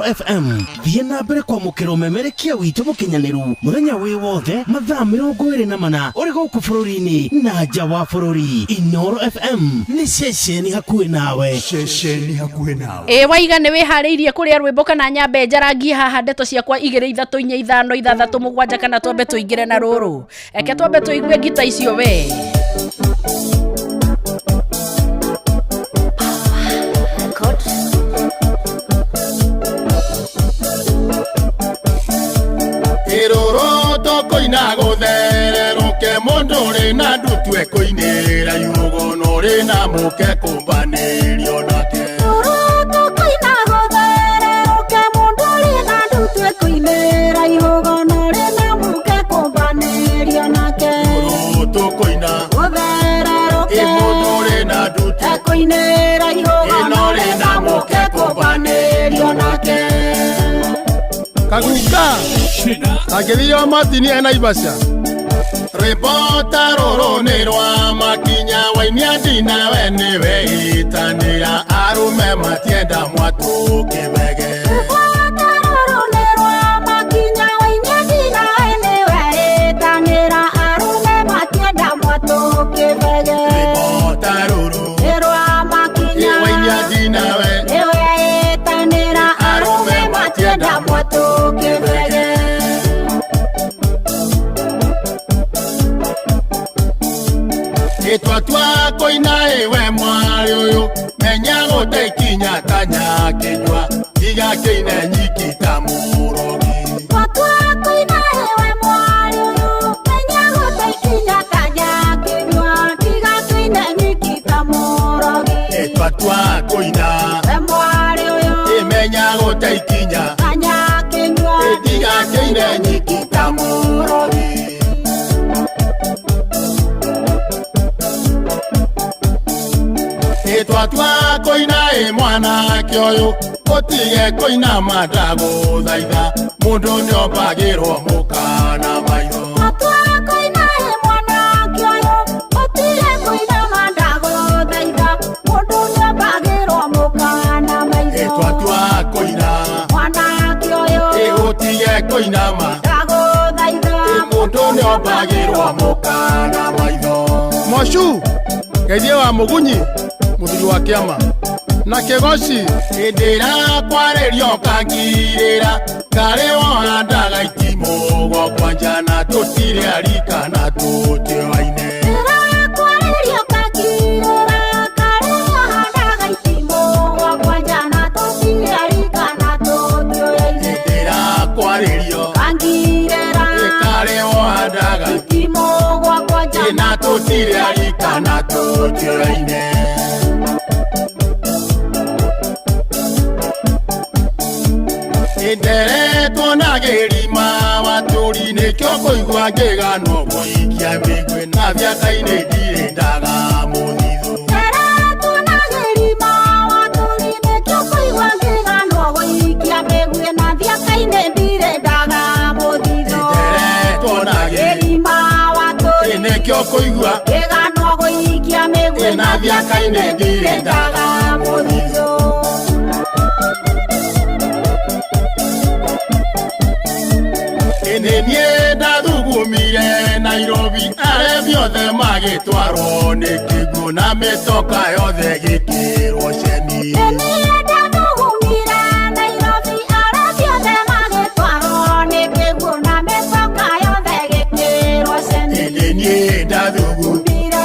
Inooro FM. Thiĩ na mbere kwamũkĩra ũmemerekia witũ mũkinyanĩru mũthenya wĩ wothe mathaa 24 ũrĩ gũkũ bũrũri-inĩ na nja wa bũrũri. Inooro FM nĩ ceceni hakuhĩ nawe. Ceceni hakuhĩ nawe. Ĩ waiga nĩ wĩharĩirie kũrĩa rwĩmbo kana nyambe njarangie haha ndeto ciakwa 2 3 4 5 6 7 kana twambe tũingĩre na rũrũ. Eke twambe tũigue ngita icio we. Ĩrũrũ tũkũina gũthererũke mũndũ ũrĩ na ndutu ekũinĩra iũgono ũrĩ na mũke kũmbanĩrio nake. Ĩrũrũ tũkũina ĩ mũndũ ũrĩ na ndutu ĩno ũrĩ na mũke kũmbanĩrio nake. Kaguka agĩthio matinie Naivasha. Rwĩmbo ta rũrũ nĩ rwa makinya wainia ndinawe nĩwe ĩtanĩra arũme matienda mwatũ kĩbege. Rwĩmbo ta rũrũ ĩ wainia ndinawe arũme matienda mwatũ kĩbege. Ĩtwatua kũina ĩwe mwarĩ ũyũ menya gũte ikinya ta nyakĩnyua tiga kĩine nyiki ta mũrogi. Ĩtwatua kũina ĩmenya gũte ikinya ĩtiga kĩine nyiki ta mũrogi. Ĩtwatua kũina ĩ mwanake ũyũ ũtige kũina mandagũthaitha mũndũ nĩombagĩrwo mũkana maitho. Ĩtwatua kũina ĩ ũtige kũinama ĩ mũndũ nĩombagĩrwo mũkana maitho. Mocu geithie wa mũgunyi mũthuri wa kĩama na kĩgoci hĩndĩ ĩrĩa kwarĩrio kangirĩra karĩ wohandaga itimũ gwakwa njana tũtirĩ arika na tũtioaine. Hĩndĩ ĩrĩa kwarĩrio karĩ wohandaga na tũtirĩ arika na tũtioaine. Nderetwo na gĩrima watũri nĩkĩo kũigua ngĩganwo gũikia mĩguĩ na mĩaka-inĩ ndirĩ ndaga mũthithũ. Nderetwo na gĩrima nĩkĩo kũigua na mĩaka-inĩ ndirĩ ndaga mũthithũ. Ĩnĩ niĩ ndathugumire Nairobi arebi othe magĩtwarwo nĩ kĩguũ na mĩtoka yothe gĩkĩrwo ceni. Ĩnĩ niĩ ndathugumire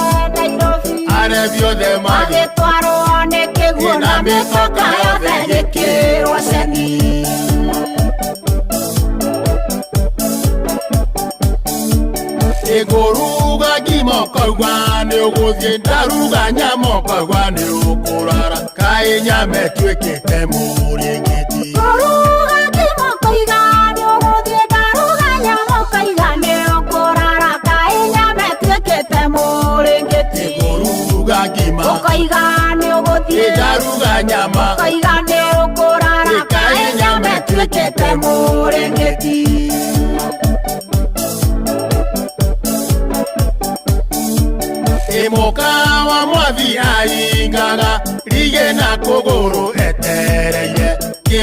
arebi othe magĩtwarwo nĩ kĩguũ na mĩtoka yothe gĩkĩrwo ceni. Ĩngũruga ngima ũkauga nĩ ũgũthiĩ ndaruga nyama ũkauga nĩ ũkũrara kaĩ nyama ĩtuĩkĩte mũrĩngĩti. Kũruga ngima ũkoiga nĩ ũgũthiĩ ndaruga nyama ũkoiga nĩ ũkũrara kaĩ nyama ĩtuĩkĩte mũrĩngĩti. Ĩngũruga ngima ũkoiga nĩ ũgũthiĩ ndaruga nyama ũkoiga nĩ ũkũrara kaĩ nyama ĩtuĩkĩte mũrĩngĩti. Ĩmũka wa mwathi aingaga rigĩ na kũgũrũ etereire.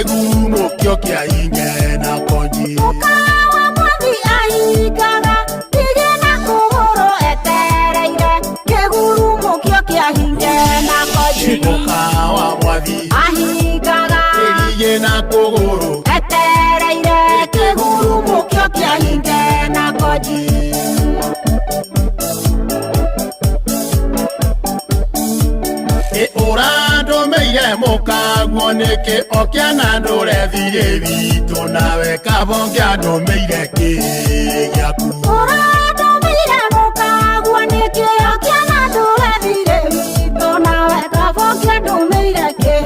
Kĩgurumũkio kĩa inge na konji. Mũkawa mwathi ahingaga thigĩ na kũgũrũ etereire kĩgurumũkio kĩa hinge na konji. Mũkawa mwathi ahingaga kĩrigĩ na kũgũrũ etereire kĩgurumũkio kĩa hinge na konji. Ĩ ũrandũmĩire mũkaguo nĩkĩ okĩana ndũre thirĩ witũ nawe kabonge andũmĩire kĩ gĩaku. Ũrandũmĩire mũkaguo nĩkĩ okĩana ndũre thirĩ witũ nawe kabonge andũmĩire kĩ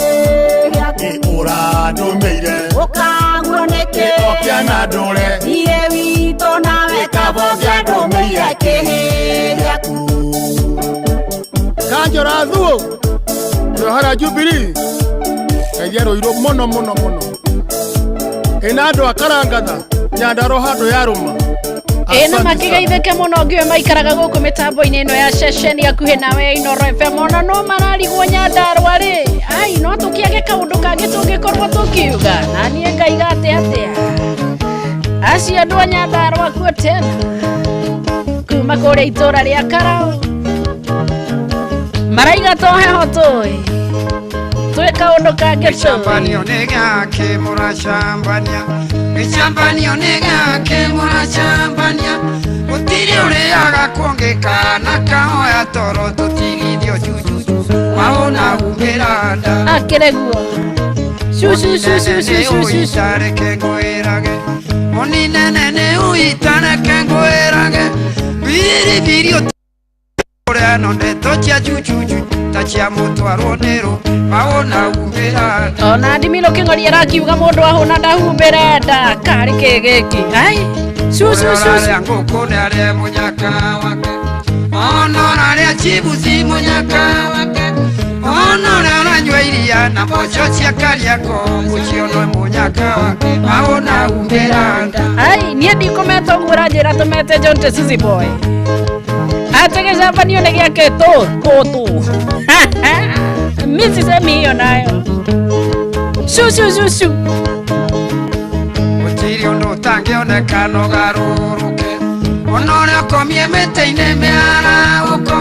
gĩaku. Ĩ ũrandũmĩire mũkaguo nĩkĩ okĩana ndũre thirĩ witũ nawe kabonge andũmĩire kĩ gĩaku. Kanjora thuo Rohara Jubilee kaithia rũirũ mũno mũno mũno ĩna andũ a Karangatha Nyandarua handũ ya rũma. Ĩ na makĩgeithĩke mũno ngiũĩ maikaraga gũkũ mĩtambo-inĩ ĩno ya ceceni hakuhĩ nawe Inooro FM ona no mararigwo Nyandarua rĩ ai no tũkĩage kaũndũ kangĩ tũngĩkorwo tũkiuga na niĩ ngaiga atĩ atĩa acio andũ a Nyandarua kuo tena kuma kũrĩa itũra rĩa Karau maraiga to heho tũĩ twĩ kaũndũ kangĩ tũĩ. Gĩcambanio nĩ gĩake mũracambania, gĩcambanio nĩ gĩake mũracambania, gũtirĩ ũrĩaga kũngĩka na kahoya toro tũtigithio jujuju wahũna humbĩra nda. Akĩreguo cucucucucucucu. Ũitareke ngwĩrage mũninene nĩ ũitareke ngwĩrage biribiri ũrĩa no ndeto cia jujuju ta cia mũtwarwo nĩrũ wahũna humbĩra nda. Ona ndimino kĩng'ori arakiuga mũndũ ahũna ndahumbĩre nda karĩ kĩ gĩkĩ ai cucucucu. Ũrĩa ngũkũ nĩ arĩa mũnyaka wake ona ũrarĩa chibuci mũnyaka wake ona ũrĩa ũranyua iria na mboco cia Kariakoo ũcio no mũnyaka wake wahũna humbĩra nda. Ai niĩ ndikũmeta ũguo ũranjĩra tũmete John Tesuzi boy atĩ gĩcambanio nĩ gĩake tũ tũ tũ mi sisemi hiyo nayo cucucucu. Gũtirĩ ũndũ ũtangĩoneka no garũrũke ona ũrĩa ũkomie mĩtĩ-inĩ mĩarahũko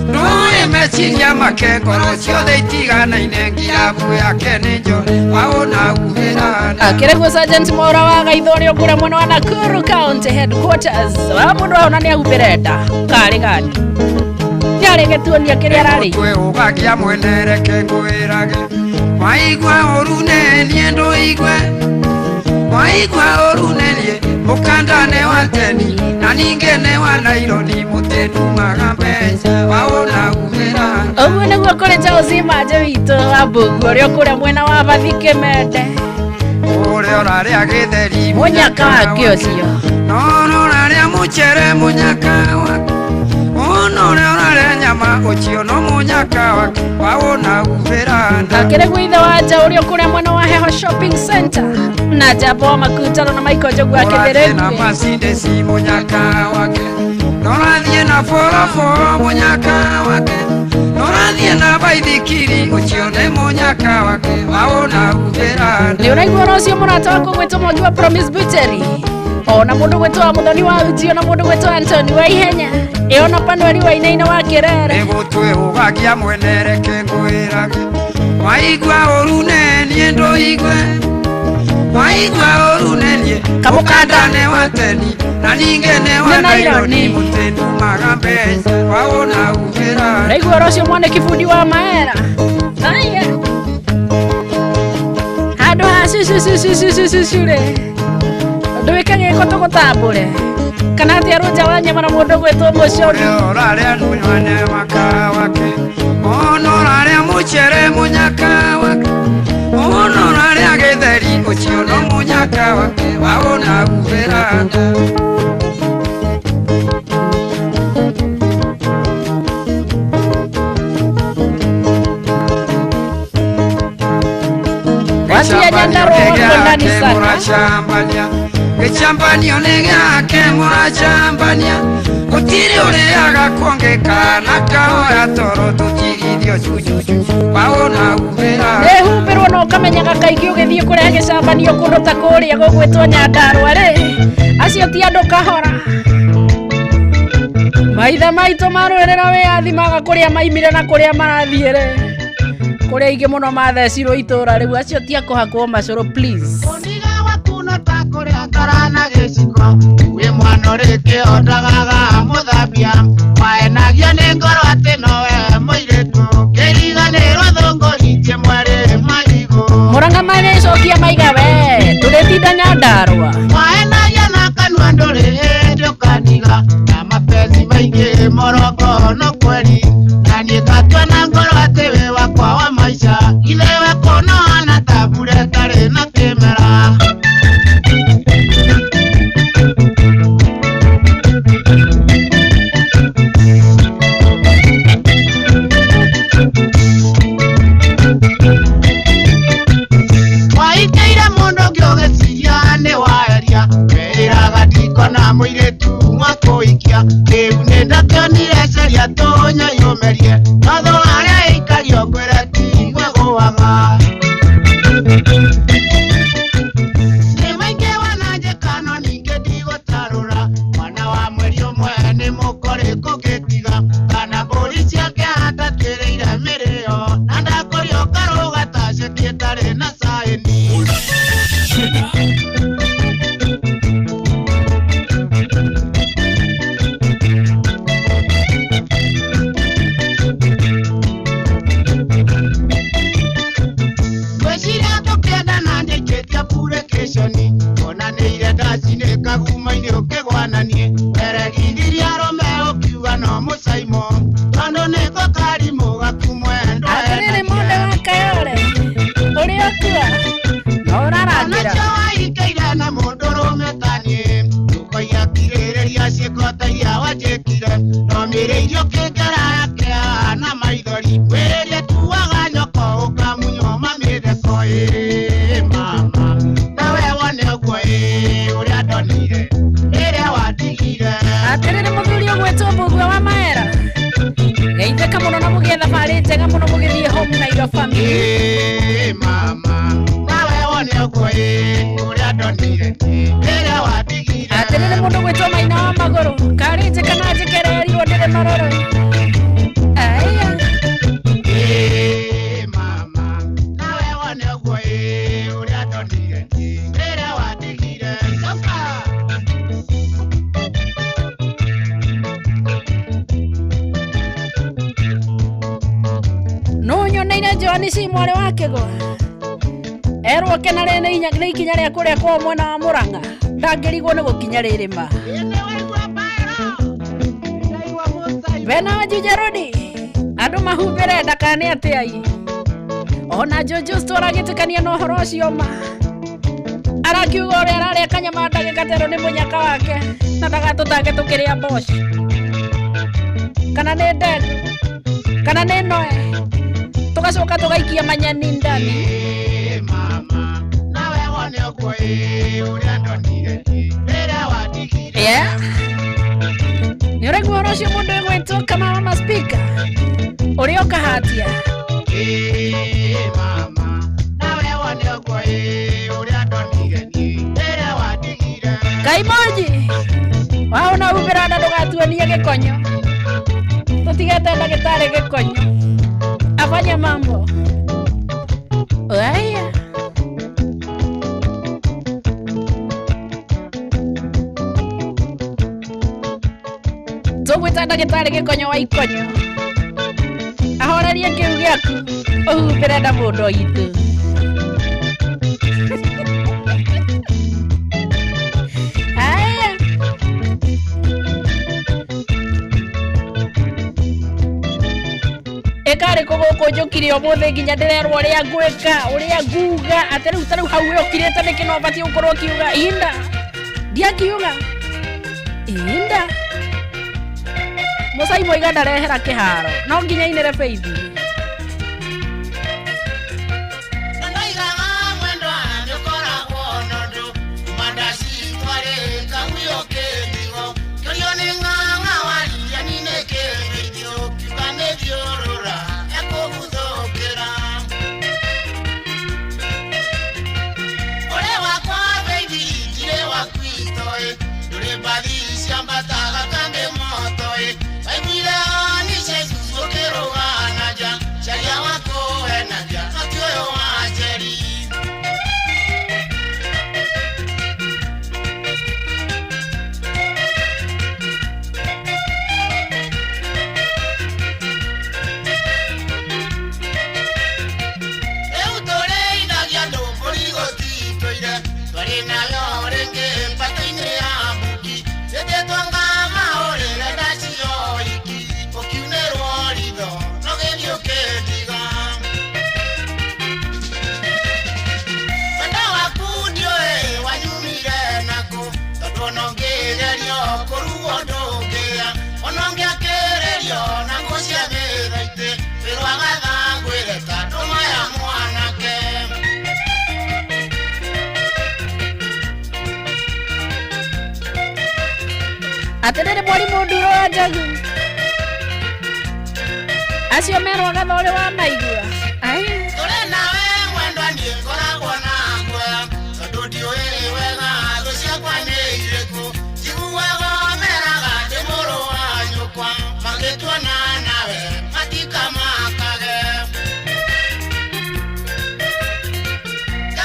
ndũĩ meciria make ngoro ciothe itiganaine ngirabu yake nĩ njore wahũna humbĩra nda. Akĩreguo Sergeant Mwaura wa Gaitho ũrĩa ũkũrĩa mwena wa Nakuru County headquarters wa mũndũ ahona nĩ ahumbĩre nda karĩ gani nĩarĩgĩtuonia kĩrĩa ararĩ. Twĩ ũgakia mwene reke ngwĩrage waigua ũru nĩ niĩ ndũigue waigua ũru nĩ niĩ mũkanda nĩ wa teni na ningĩ nĩ wa naironi mũtĩndumaga mbeca wahũna humbĩra nda. Ũguo nĩguo kũrĩ Charles Manje witũ wa Mbũguo ũrĩa ũkũrĩa mwena wa Bathi Kĩmende ũrĩa ũrarĩa gĩtheri mũnyaka wake ũcio no ũrarĩa mũcere mũnyaka wake ona ũrĩa ũrarĩa nyama ũcio no mũnyaka wake wahũna humbĩra nda. Akĩreguo ithe wa nja ũrĩa ũkũrĩa mwena wa Heho Shopping Center na Njamba wa Makutano na Michael Njogu Ũrathiĩ na akĩthĩrĩtie Mercedes mũnyaka wake norathiĩ na boroboro mũnyaka wake norathiĩ na baithikiri ũcio nĩ mũnyaka wake wahũna humbĩra nda. Nĩ ũraigua ũhoro ũcio mũrata wakwa gwĩtwo Mwangi wa Promise Butchery ona mũndũ gwĩtwo wa Mũthoni wa Uji ona mũndũ gwĩtwo Anthony wa Ihenya ĩ ona Panueli wa Inaina wa Kĩrere. Nĩgũtwĩ ũgakia mwene reke ngwĩrage waigua ũru nĩ niĩ ndũigue waigua ũru nĩ niĩ Kamũkanda. mũkanda nĩ wa teni na ningĩ nĩ wa Nĩ naironi. naironi mũtĩndumaga mbeca wahũna humbĩra nda. Ũraigua ũhoro ũcio mwana kĩbundi wa Maera aya handũ ha cucucucucucucu rĩ ndwĩke gĩko tũgũtambũre kana atĩa rũnja wa nyama na mũndũ gwĩtwo mũcoki. Ũrĩa ũrarĩa nyua maka wake ona ũrarĩa mũcere mũnyaka wake ona ũrarĩa gĩtheri ũcio no mũnyaka wake wahũna humbĩra nda. Watia Nyandarua wako ndani sana. Mũracambania Gĩcambanio nĩ gĩake mũracambania gũtirĩ ũrĩaga kuongeka na kahoya toro tũtigithio cucucu waona umbĩra Nĩhumbĩrwo na ũkamenyaga kaingĩ ũgĩthiĩ kũrehe gĩcambanio kũndũ ta kũrĩa gũgwĩtwo Nyandarũa rĩ, acio ti andũ kahora. Maithe maitũ marũĩrĩra wĩyathi maga kũrĩa maimire na kũrĩa marathiĩ rĩ, kũrĩa aingĩ mũno mathecirwo itũra rĩu, acio ti a kũhakwo macũrũ please. Kũniga gwaku no ta kũrĩa ngara na gĩciko wĩ mwana ũrĩkĩ ndagaga mũthambia waenagio nĩ ngoro atĩ nowe mũirĩtu kĩriganĩrwo thũngũritie mwerĩ marigũ Mũrang'a marĩcokia maiga we tũrĩtinda Nyandarũa. Waenagio na kanua ndũrĩ hĩndĩ ũkaniga na mapenzi maingĩ moroko no kweri na niĩ ngatua na ngoro atĩ wĩ wakwa wa maica ithe wakwa no hana ta mbura ĩtarĩ na kĩmera. Waiteire mũndũ ũngĩ ũgĩciria nĩ waeria wĩraga ndikona mũirĩtu wa kũikia rĩu nĩ ndakĩonire ceria tũnyayũmĩrie tondũ harĩa ĩikagio ngwĩre tigwagũaga. Nĩ maingĩ wananjĩka no ningĩ ndigũtarũra mwana wa mweri ũmwe nĩ mũkore kũngĩtiga kana mbũri ciake atatwĩrĩire mĩrĩo na ndakũrio karũga taceti ĩtarĩ na caĩni. Ngwĩciria tũkĩendana ndĩkĩtie application onanĩire ndacinĩka gumainĩ ũkĩgwananie eregithirie arũme ũkiuga no mũcaimo tondũ nĩko karimũ gaku mwendwa Atĩrĩrĩ mũndũ wa Kayole ũrĩa ũkua no ũrarangĩra. Onacio waikaire na mũndũrũme ta niĩ ũkoiga kirĩrĩria ciĩko ta iria wanjĩkire no mĩrĩirio kĩngera yakĩa na maithori wĩrĩrie tuaga nyoko ũkamunywo mamĩtheko ĩ mama nawe wone ũguo ĩ ũrĩa ndonire rĩrĩa wandigire. Atĩrĩrĩ mũthuri ũgwĩtwo Mbugua wa Maera geithĩka mũno na mũgĩe thabarĩ njega mũno mũgĩthiĩ home na your family. Ĩ mama nawe wone ũguo ĩ ũrĩa ndonire rĩrĩa wandigire. Atĩrĩrĩ mũndũ ũgwĩtwo Maina wa Magũrũ karĩ njĩka na njĩkererirwo ndĩrĩ maroro. Aya. Ĩ mama nawe wone ũguo ĩ ũrĩa ndonire rĩrĩa wandigire. Coka. Nũ nyoneire Joani C mwarĩ wa Kĩgwa erwo kena rĩ nĩ ikinya rĩa kũrĩa kwao mwena wa Mũrang'a ndangĩrigwo nĩ gũkinya rĩrĩ ma. Bena wa Juja Road andũ mahumbĩre ndakane atĩai ona Jojo twaragĩtĩkania na ũhoro ũcio ma arakiuga ũrĩa ararĩa kanyama ndagĩka terũ nĩ mũnyaka wake na ndagatũtange tũkĩrĩa mboco kana nĩ ndengũ kana nĩ noe tũgacoka tũgaikia manyeni ndani. Ĩ mama nawe wone ũguo ĩ ũrĩa ndonire rĩrĩa wandigire. Yeah. Nĩ ũraigua ũhoro ũcio mũndũ ĩgwĩtwo Kamau ma speaker ũrĩa ũkahatia. Ĩ mama nawe wone ũguo ĩ ũrĩa ndonire rĩrĩa wandigire. Kaimoji waona humbĩra nda ndũgatuonie gĩkonyo tũtigete ndagĩtarĩ gĩkonyo afanye mambo aya. Tũgwĩta ndagĩtarĩ gĩkonyo wa ikonyo ahorerie kĩu gĩaku ũhumbĩre nda mũndũ witũ. Aya. Ĩkarĩ kũ gũkũ njũkire ũmũthĩ nginya ndĩrerwo ũrĩa ngwĩka ũrĩa nguga atĩ rĩu ta rĩu hau we ũkirĩte nĩkĩ no ũbatiĩ gũkorwo ũkiuga inda ndiakiuga inda Mũcai moiga ndarehera kĩharo no nginya inĩre beithi. Ndoigaga mwendwa nĩũkoragwo na ũndũ kuma ndacitwa Mbathi ciambataga kambĩ moto-ĩ Waiguire ni cia Isuzu ũkĩrũga na nja Caria wa kũhenagia no ti ũyũ wa Njeri. Rĩu tũrĩithagia andũ mbũri gũtitũire twarĩ nayo rĩngĩ mbato-inĩ ya mbuki ĩtĩtwo ngama ũrĩre ndacio iki ũkiunĩrwo ritho no gĩthiĩ ũkĩndiga. Wendo waku ndiũĩ wanyumire nakũ tondũ ona ũngĩgerio kũrugwo ndũngĩa ona ũngĩakĩrĩrio na ngũ cia mĩthaitĩ wĩrwaga thangwĩre ta ndũma ya mwanake. Atĩrĩrĩ mwarimũ nduro wa njagu acio merwaga thorĩ wa maigua. Ai. Tũrĩ nawe mwendwa niĩ ngoragwo na guoya tondũ ndiũĩ wega thũ ciakwa nĩ irĩkũ njiguaga meraga ndĩ mũrũ wa nyũkwa magĩtuona nawe matikamakage.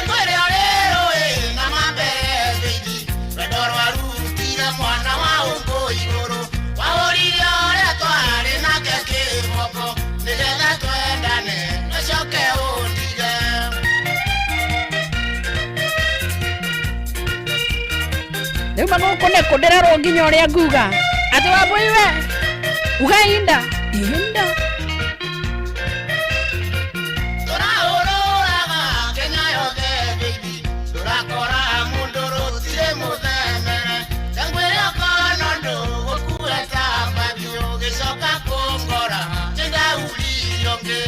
Ngwĩre ũrĩ rũĩ na mambere thĩinĩ rwendo rwarutire mwana wa ũngũ igũrũ wahũrire ũrĩa twarĩ nake kĩboko nĩgetha twendane ũcoke ũndige. Rĩu magũkũ nĩkũ ndĩrerwo nginya ũrĩa nguga atĩ wambũi we uga inda inda. Tũrahũrũraga Kenya yothe baby ndũrakora mũndũ rũtirĩ mũthemere ngwĩre okono ndũgũkue ta mbathi ũgĩcoka kũngora nĩndauririo ngĩ.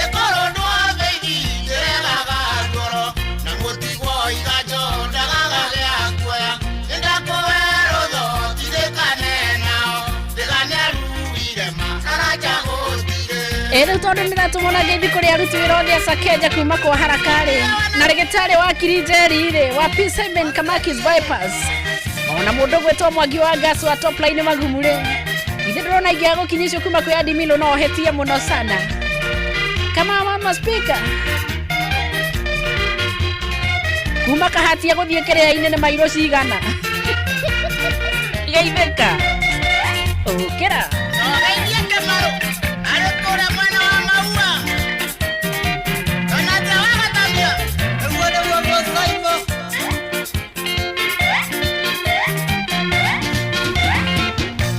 Ĩkorwo ndwa baby ndĩregaga ngoro na mũtigwo iganjo ndagaga gĩa kuoya nĩndakũhe rũtho tindĩkane nao ndĩganeruire ma raraja gũtirĩ. Ĩ rĩu tondũ nĩndatũmwo na ngeithi kũrĩ aruti wĩra othe a Sakeja kuma kwa Harakarĩ na rĩgĩtarĩ wa Kirinjeri rĩ wa P7 Kamakis Bypass ona mũndũ gwĩtwo Mwangi wa gas wa Top Line Magumu rĩ ithe ndĩrona ingĩaga gũkinya icio kuma kwĩ Adimilo no ũhĩtie mũno sana kama mama speaker kuma kahatia gũthiĩ kĩrĩa-inĩ nĩ mairũ cigana geithĩka ũkĩra. Nogeithie Kĩmarũ arĩ kũrĩa mwena wa Maua Donate wa Gatambia Nĩguo nĩguo Mũsaimo.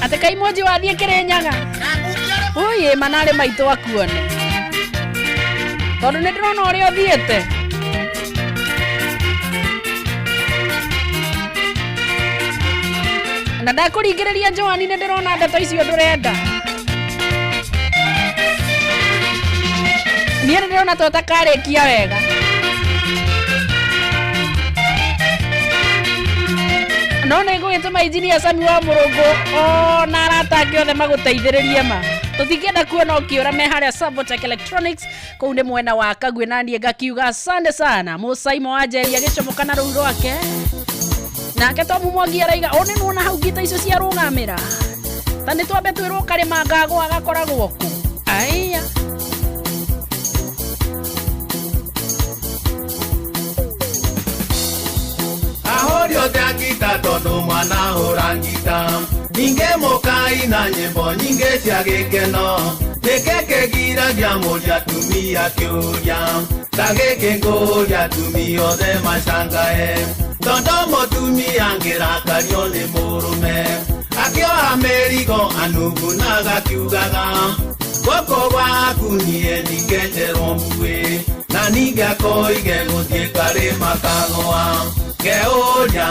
Atĩ kaimũnji wathiĩ Kĩrĩnyaga na mbunge arĩ ũyĩ manarĩ maitũ akuone tondũ nĩ ndĩrona ũrĩa ũthiĩte. Na ndakũringĩrĩria Joani nĩ ndĩrona ndeto icio ndũrenda niĩ nĩ ndĩrona ta ũtakarĩkia wega. No nĩ ngũgĩtũma injinia Sami wa Mũrũngũ ona arata ake othe magũteithĩrĩrie ma tũtingĩenda kuona ũkĩũra me harĩa Sabotech Electronics kũu nĩ mwena wa Kagwe na niĩ ngakiuga asante sana Mũsaimo wa Njeri agĩcomoka na rũu rwake nake Tomu Mwangi araiga o nĩ nuona hau ngita icio cia rũgamĩra ta nĩ twambe twĩrwo karĩma ngagwa agakoragwo kũ aiya. Ahũri othe a ngita tondũ mwanahũra ngita ningĩ mũkaina nyĩmbo nyingĩ cia gĩkeno nĩkĩ kĩgiragia mũria atumia kĩũria ta gĩkĩ ngũria atumia othe macangae tondũ mũtumia angĩrakario nĩ mũrũme akĩoha mĩrigo anugunaga akiugaga guoko gwaku niĩ ndingenjerwo mbuĩ na ningĩ akoige gũthiĩ karĩma kagoa keũria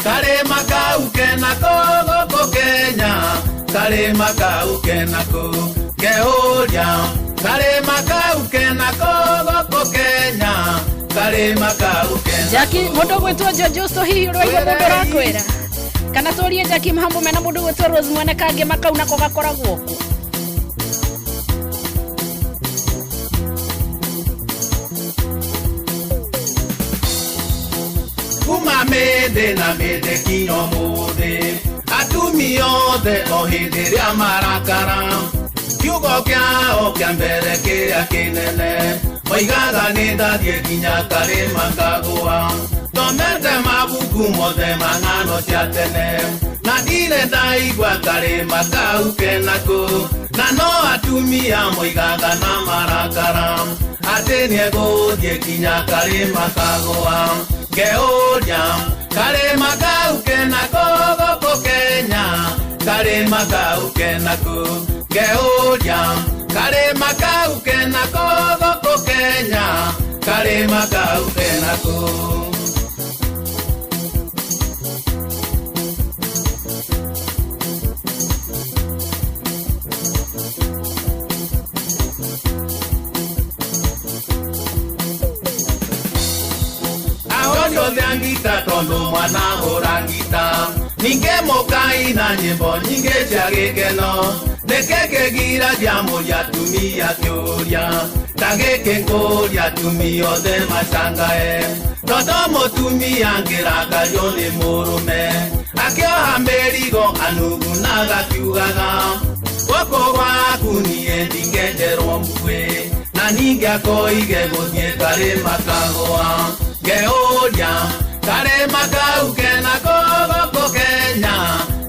karĩma kau kenako gũkũ Kenya karĩma kau kenako keũria karĩma kau kenako gũkũ Kenya karĩma kau kenako. Jaki mũndũ gwĩtwo Jojusto hihi ũraigua mũndũ ũrakwĩra kana tũrie Jaki Mhambo mena mũndũ gwĩtwo Rose Mwene kangĩ makau nako gakoragwo kũ. Kuma mĩndĩ na mĩndĩ kinya ũmũthĩ atumia othe o hĩndĩ ĩrĩa marakara kiugo kĩao kĩa mbere kĩrĩa kĩnene moigaga nĩ ndathiĩ nginya karĩma ngagũa thomete mabuku mothe ma ng'ano cia tene na ndirĩ ndaigua karĩma kau kenako na no atumia moigaga na marakara atĩ nĩegũthiĩ nginya karĩma kagũa ngeũria karĩma kau kenako gũkũ Kenya karĩma kau kenako ngeũria karĩma kau kenako gũkũ Kenya karĩma kau kenako. Othe ngita tondu mwana hũra ngita ningĩ mũkaina nyĩmbo nyingĩ cia gĩkeno nĩkĩ kĩgiragia mũria atumia kĩũria ta gĩkĩ ngũria atumia othe macangae tondũ mũtumia angĩrakario nĩ mũrũme akĩoha mĩrigo anugunaga akiugaga guoko gwaku niĩ ndingĩenjerwo mbuĩ na ningĩ akoige gũthiĩ karĩma kagũa ngeũria karĩma kau kenako gũkũ Kenya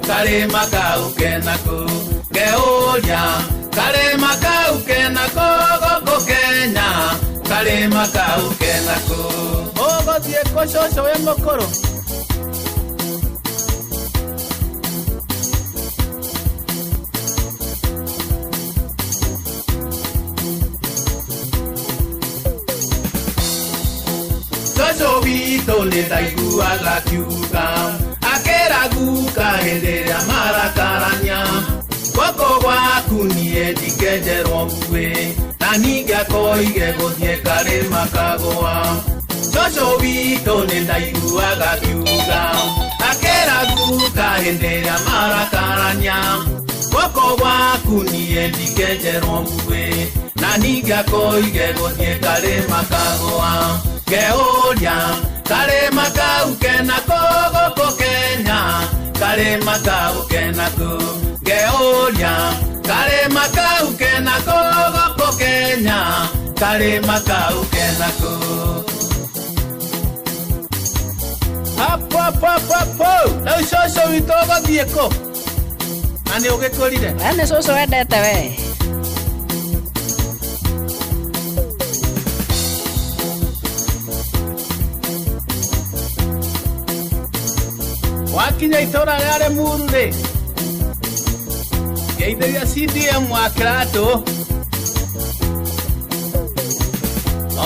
karĩma kau kenako ngeũria karĩma kau kenako gũkũ Kenya karĩma kau kenako. Ũgũthiĩ kũ cũcũ wĩ mũkũrũ? Cũcũ witũ nĩ ndaiguaga akiuga akĩra guka hĩndĩ ĩrĩa marakarania guoko gwaku niĩ ndingĩenjerwo mbuĩ na ningĩ akoige gũthiĩ karĩma kagũa cũcũ witũ nĩ ndaiguaga akiuga akĩra guka hĩndĩ ĩrĩa marakarania guoko gwaku niĩ ndingĩenjerwo mbuĩ na ningĩ akoige gũthiĩ karĩma kagũa ngeũria karĩma kau kenako gũkũ Kenya karĩma kau kenako ngeũria karĩma kau kenako gũkũ Kenya karĩma kau kenako. Hapo hapo hapo rĩu cũcũ witũ ũgũthiĩ kũ na nĩ ũgĩkũrire? We nĩ cũcũ wendete we. Wakinya itũra rĩa Limuru rĩ ngeithĩria CDM wa Kĩratũ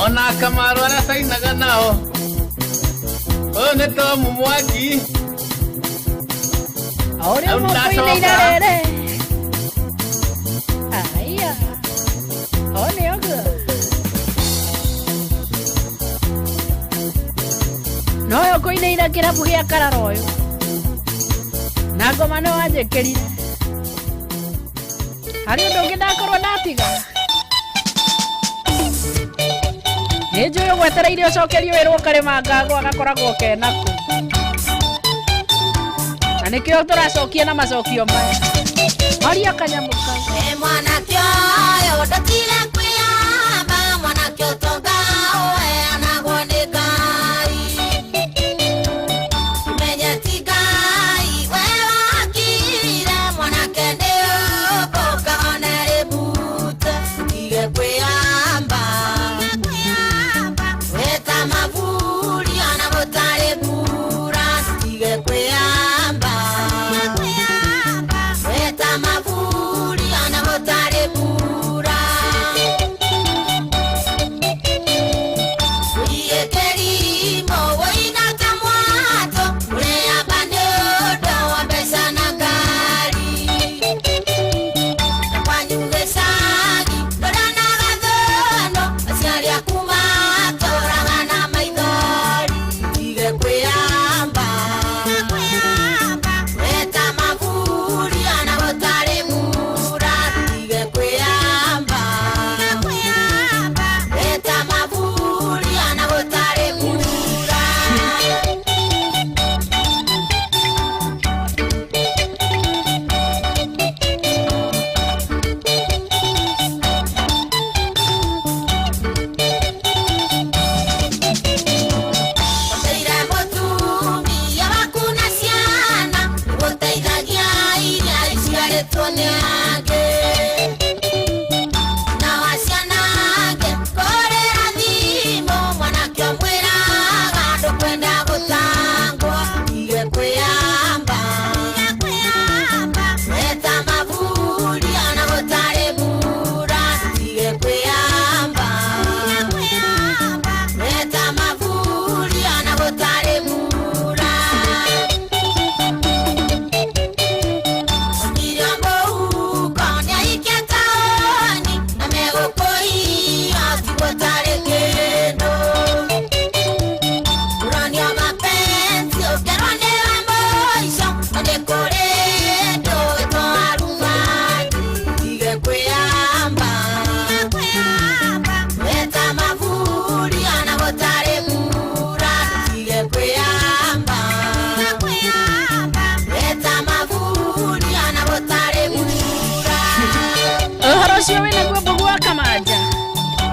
ona Kamaru arĩa tainaga nao ũyũ nĩ Tom Mwangi ũrĩa mũkũinĩire rĩrĩ aya o nĩ ũguo noyo kũinĩire kĩrabu gĩa Karara ũyũ na ngoma nĩ wanjĩkĩrire harĩ ũndũ ũngĩ ndakorwo ndatiga nĩ njũĩ ũgwetereire ũcokerio wĩrwo karĩma ngagwa gakoragwo kenako na nĩkĩo tũracokia na macokio maya maria kanyamũ kau. Mwanake ũyũ ndũtige kwĩyamba mwanake ũtonga ũheanagwo nĩ Ngai menye ti Ngai we wakire mwanake nĩ ũkũka one rĩbute tige kwĩyamba wĩta maburi ona gũtarĩ mbura tige kwĩyamba wĩta maburi ona gũtarĩ mbura.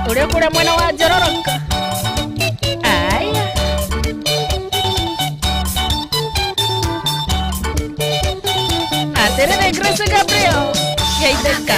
Ũrĩa kũrĩa mwena wa Njororoka. Aya. Atĩrĩrĩ Grace Gabriel. Geithĩka.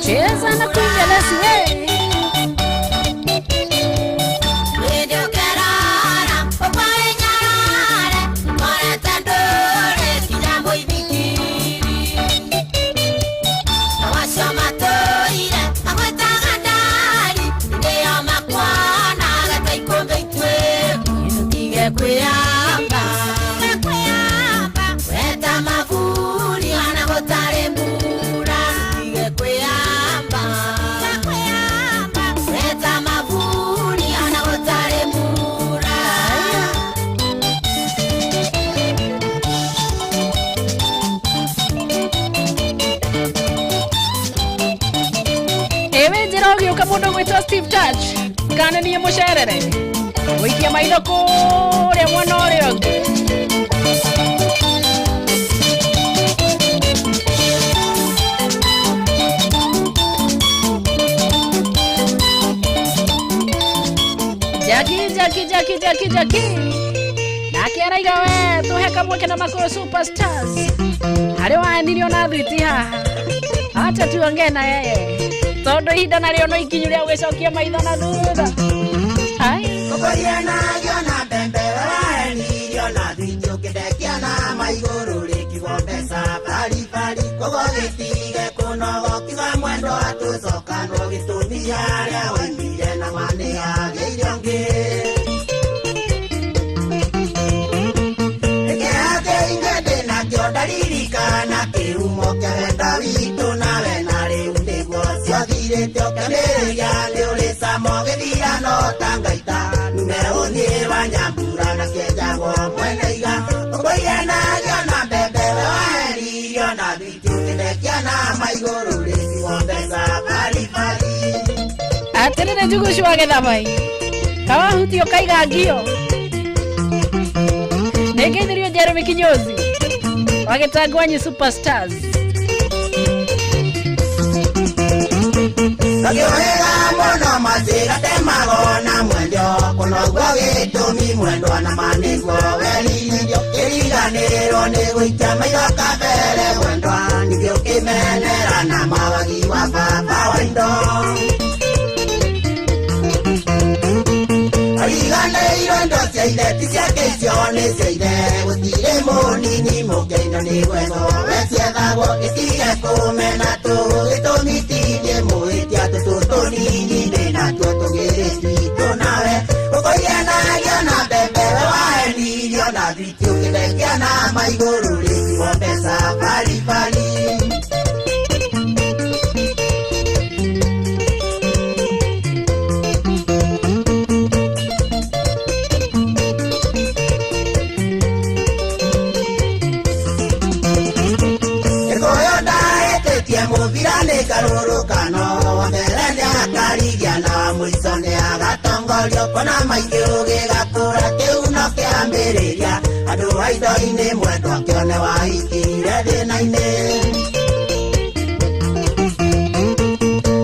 Cheza na kuiga nasi we. Ewe njĩra ũgĩũka mũndũ gwĩtwo Steve Touch kana niĩ mũcerere gũikia maitho kũrĩa mwena ũrĩa ũngĩ. Jackie, Jackie, Jackie, Jackie, Jackie. Nake araiga we tũhe kamweke na Makũyũ Superstars harĩ waenirio na thwiti haha acha tuongee na yeye tondũ ihinda narĩo no ikinyu rĩa gũgĩcokia maitho na thutha. Ai. Atĩrĩrĩ njugu wagetha mai kawahutio kaiga ngio nĩngeithirio Jeremy Kinyozi wa Gĩtangwanyi Superstars. Ngĩũrĩra mũno mathĩra temago na mwendio kũnoguo gĩtũmi mwendwa na manĩguo werirĩrio kĩriganĩrwo nĩ gũikia maitho kabere mwendwa ningĩ ũkĩmenera na mawagi wa baba wa indo. Ariganĩirwo indo cia ithe ti ciake icio nĩ cia ithe gũtirĩ mũnini mũkĩindo nĩ gwethwo weciethagwo gĩtige kũmena tũhũ gĩtũmi tindĩ mũhĩtia tũtũ tũnini ndĩ natuo tũgĩrĩ twitũ nawe ũkũiganagio na mbembe we waenirio na thwiti ũkĩrekia na maigũrũ rĩkiwo mbeca baribari. Mũbira nĩ ngarũrũkano wa mbere nĩakarigia na wa mũico nĩagatongorio kuona maingĩ ũgĩgakũra kĩu no kĩambĩrĩria andũ a indo-inĩ mwendwa kĩone wahikire thĩna-inĩ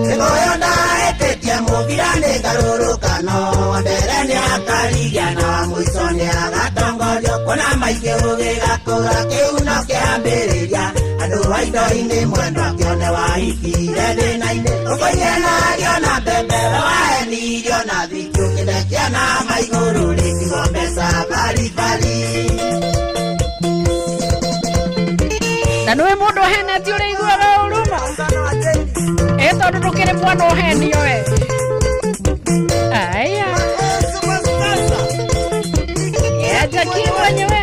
Gĩkũyũ ndahĩtĩtie mũbira nĩ ngarũrũkano wa mbere nĩakarigia na wa mũico nĩagatongorio kuona maingĩ ũgĩgakũra kĩu no kĩambĩrĩria andũ a indo-inĩ mwendwa kĩone wahikire thĩna-inĩ ũkũigenario na mbembe wahenirio na thikũ kĩthekia na maigũrũ rĩtigwo mbeca baribari. Na nĩwe mũndũ ũhenetio ũrĩa iguaga ũruma ĩ tondũ ndũkĩrĩ mwana ũhenio we aya Jackie mwenyewe.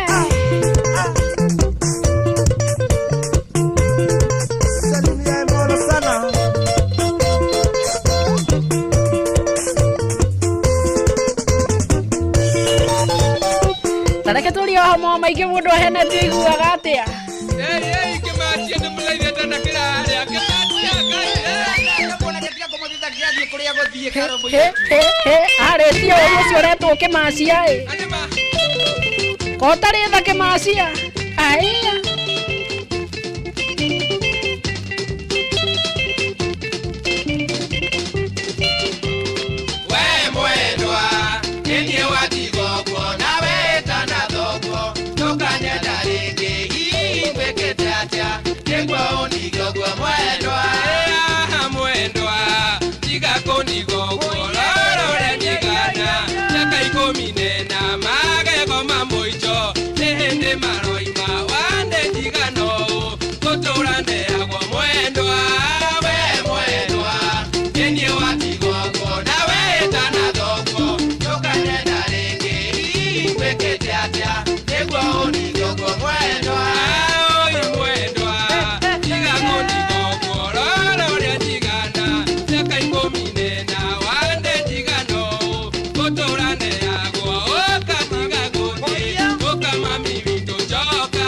Tareke tũrie oho maingĩ mũndũ ahenetio iguaga atĩa. Arĩtie ũyũ ũcio ũretwo kĩmacia ĩ ko ũtarĩ tha kĩmacia aya. We mwendwa nĩniĩ watigwo nawe tana thoguo ndũkanyenda rĩngĩ hihi ngwĩkĩte atĩa nĩguo ũndige ũguo mwendwa. Mwendwa tiga kũndiga ũguo rora ũrĩa nyigana mĩaka ikũmi na ĩna magego ma mũico nĩ hĩndĩ maroima wandĩndigana ũũ ngũtũra ndeagwo mwendwa. We mwendwa nĩniĩ watigwo ũguo nawe tana thoguo ndũkanyenda rĩngĩ hihi ngwĩkĩte atĩa nĩguo ũndige ũguo mwendwa. Oi mwendwa tiga kũndiga ũguo rora ũrĩa nyigana mĩaka ikũmi na ĩna wandĩndigana ũũ ngũtũra ndeagwo ũkatiga gũthiĩ ũka mami witũ njoka.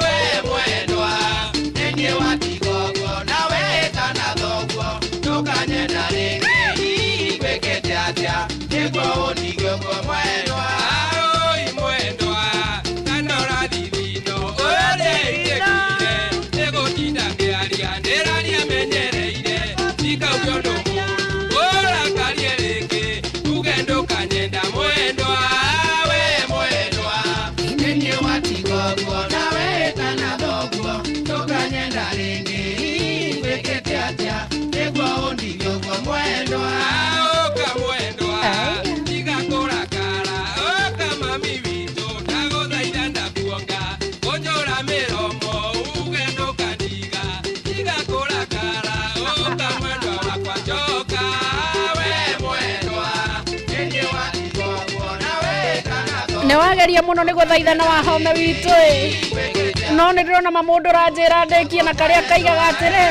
We mwendwa nĩniĩ watigwo ũguo nawe tana thoguo ndũkanyenda rĩngĩ hihi ngwĩkĩte atĩa nĩguo ũndige ũguo mwendwa. Oi mwendwa kana ũrathithino ũrĩa ingĩkire nĩgũtinda ngĩaria ndĩraria menyereire ndikauge ũndũ mũũru ũrakarie rĩngĩ uge ndũkanyenda mwendwa. We mwendwa nĩniĩ watigwo ũguo nawe tana thoguo ndũkanyenda rĩngĩ hihi ngwĩkĩte atĩa nĩguo ũndige ũguo mwendwa. Ũka mwendwa tiga kũrakara ũka mami witũ ndagũthaitha ndakuonga kũnjũra mĩromo uge ndũkandiga tiga kũrakara ũka mwendwa wakwa njoka. We mwendwa nĩniĩ watigwo ũguo nawe tana thoguo Nĩ wageria mũno nĩ gũthaithana wahome witũ ĩ no nĩ ndĩrona mamũndũ ũranjĩra ndĩkie na karĩa kaigaga atĩrĩ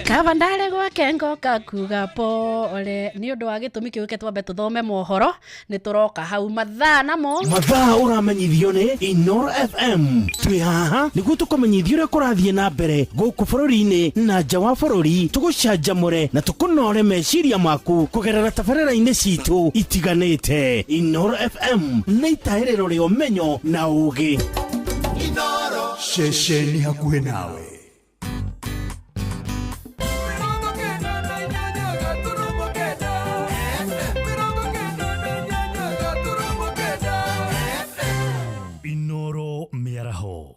kaba ndarĩ gwake ngoka kuga pole nĩ ũndũ wa gĩtũmi kĩu reke twambe tũthome mohoro nĩ tũroka hau mathaa namo mathaa ũramenyithio nĩ Inoro FM twĩ haha nĩguo tũkũmenyithia ũrĩa kũrathiĩ na mbere gũkũ bũrũri-inĩ na nja wa bũrũri tũgũcanjamũre na tũkũnore meciria maku kũgerera tabarĩra-inĩ citũ itiganĩte. Inoro FM nĩ itahĩrĩro rĩa ũmenyo na ũũgĩ. Ceceni hakuhĩ nawe. Inoro mĩaraho.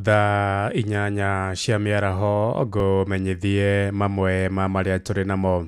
Thaa 8 cia mĩaraho ngũmenyithie mamwe ma marĩa tũrĩ namo.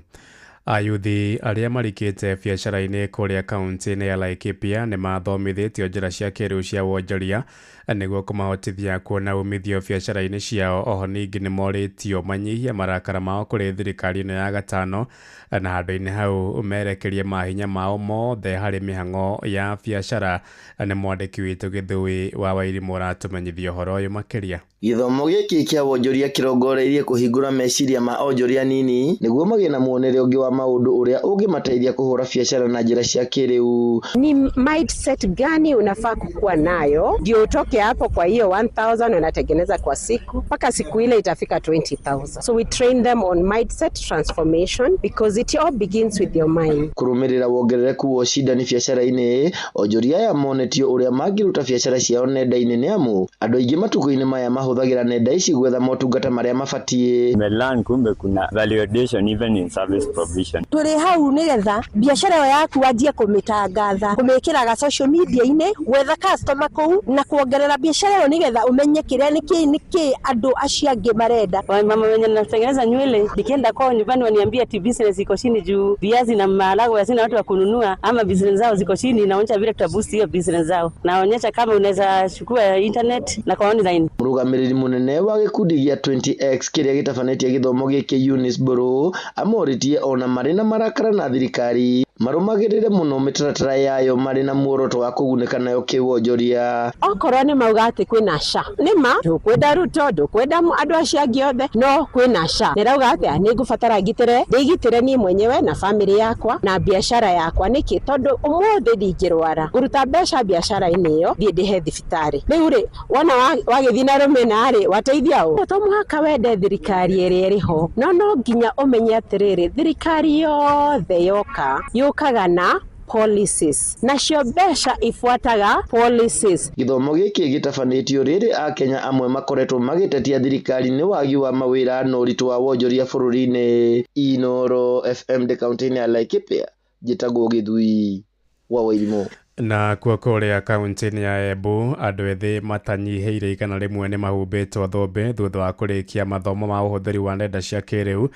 Ayuthi arĩa marikĩte biacara-inĩ kũrĩa kaunti-inĩ ya Laikipia nĩ mathomithĩtio njĩra cia kĩrĩu cia wonjoria nĩguo kũmahotithia kuona umithio biacara-inĩ ciao. Oho ningĩ nĩ morĩtio manyihie marakara mao kũrĩ thirikari ĩno ya gatano na handũ-inĩ hau merekerie mahinya mao mothe harĩ mĩhang'o ya biacara. Nĩ mwandĩki witũ Gĩthũi wa Wairimũ ũratũmenyithia ũhoro ũyũ makĩria. Gĩthomo gĩkĩ kĩa wonjoria kĩrongoreirie kũhingũra meciria ma onjoria anini nĩguo magĩe na muonere ũngĩ wa maũndũ ũrĩa ũngĩmateithia kũhũra biacara na njĩra cia kĩrĩu. Ni mindset gani unafaa kukuwa nayo ndio utoke hapo kwa hiyo 1000 unatengeneza kwa siku mpaka siku ile itafika 20000. So we train them on mindset transformation because it all begins with your mind. Kũrũmĩrĩra wongerereku wa ũcindani biacara-inĩ, onjoria aya monetio ũrĩa mangĩruta biacara ciao nenda-inĩ nĩ amu andũ aingĩ matukũ-inĩ maya mahũthagĩra nenda ici gwetha motungata marĩa mabatiĩ. Nimelearn kumbe kuna value addition even in service provision. Tũrĩ hau nĩgetha biacara ĩyo yaku wanjie kũmĩtangatha, kũmĩkĩraga social media-inĩ, gwetha customer kũu na kuongerera biacara ĩyo nĩgetha ũmenye kĩrĩa nĩkĩ andũ acio angĩ marenda. Mama wenye natengeneza nywele, nikienda kwao nyumbani waniambia ati business iko chini juu viazi na maharagwe hazina watu wa kununua, ama business zao ziko chini. Naonyesha vile tutaboost hiyo business zao, naonyesha kama unaweza chukua internet na kwa online. Mũrũgamĩrĩri mũnene wa gĩkundi gĩa 20X kĩrĩa gĩtabanĩtie gĩthomo gĩkĩ Eunice Mburu amorĩtie ona marĩ na marakara na thirikari marũmagĩrĩre mũno mĩtaratara yayo marĩ na muoroto wa kũgunĩka nayo kĩwonjoria. Okorwo nĩ mauga atĩ kwĩna SHA, nĩ ma ndũkwenda Ruto, ndũkwenda andũ acio angĩ othe, no kwĩna SHA. Nĩrauga atĩa? Nĩ ngũbatara ngitĩre, ndĩgitĩre niĩ mwenyewe na famĩlĩ yakwa na biacara yakwa. Nĩkĩ? Tondũ ũmũthĩ ndingĩrwara, ngũruta mbeca biacara-inĩ ĩyo thiĩ ndĩhe thibitarĩ. Rĩu rĩ, wona wagĩthiĩ na rũmena rĩ, wateithia ũ? To mũhaka wende thirikari ĩrĩa ĩrĩ ho, no nginya ũmenye atĩrĩrĩ, thirikari yothe yoka yũkaga na policies, nacio mbeca ibuataga policies. Gĩthomo gĩkĩ gĩtabanĩtio rĩrĩ akenya amwe makoretwo magĩtetia thirikari nĩ wagi wa mawĩra na ũritũ wa wonjoria bũrũri-inĩ. Inooro FM ndĩ kaunti-inĩ ya Laikipia, njĩtagwo Gĩthui wa Wairimũ. Na kuo kũrĩa kaunti-inĩ ya Embu, andũ ethĩ matanyihĩire 100 nĩ mahumbĩtwo thũmbĩ thutha wa kũrĩkia mathomo ma ũhũthĩri wa nenda cia kĩrĩu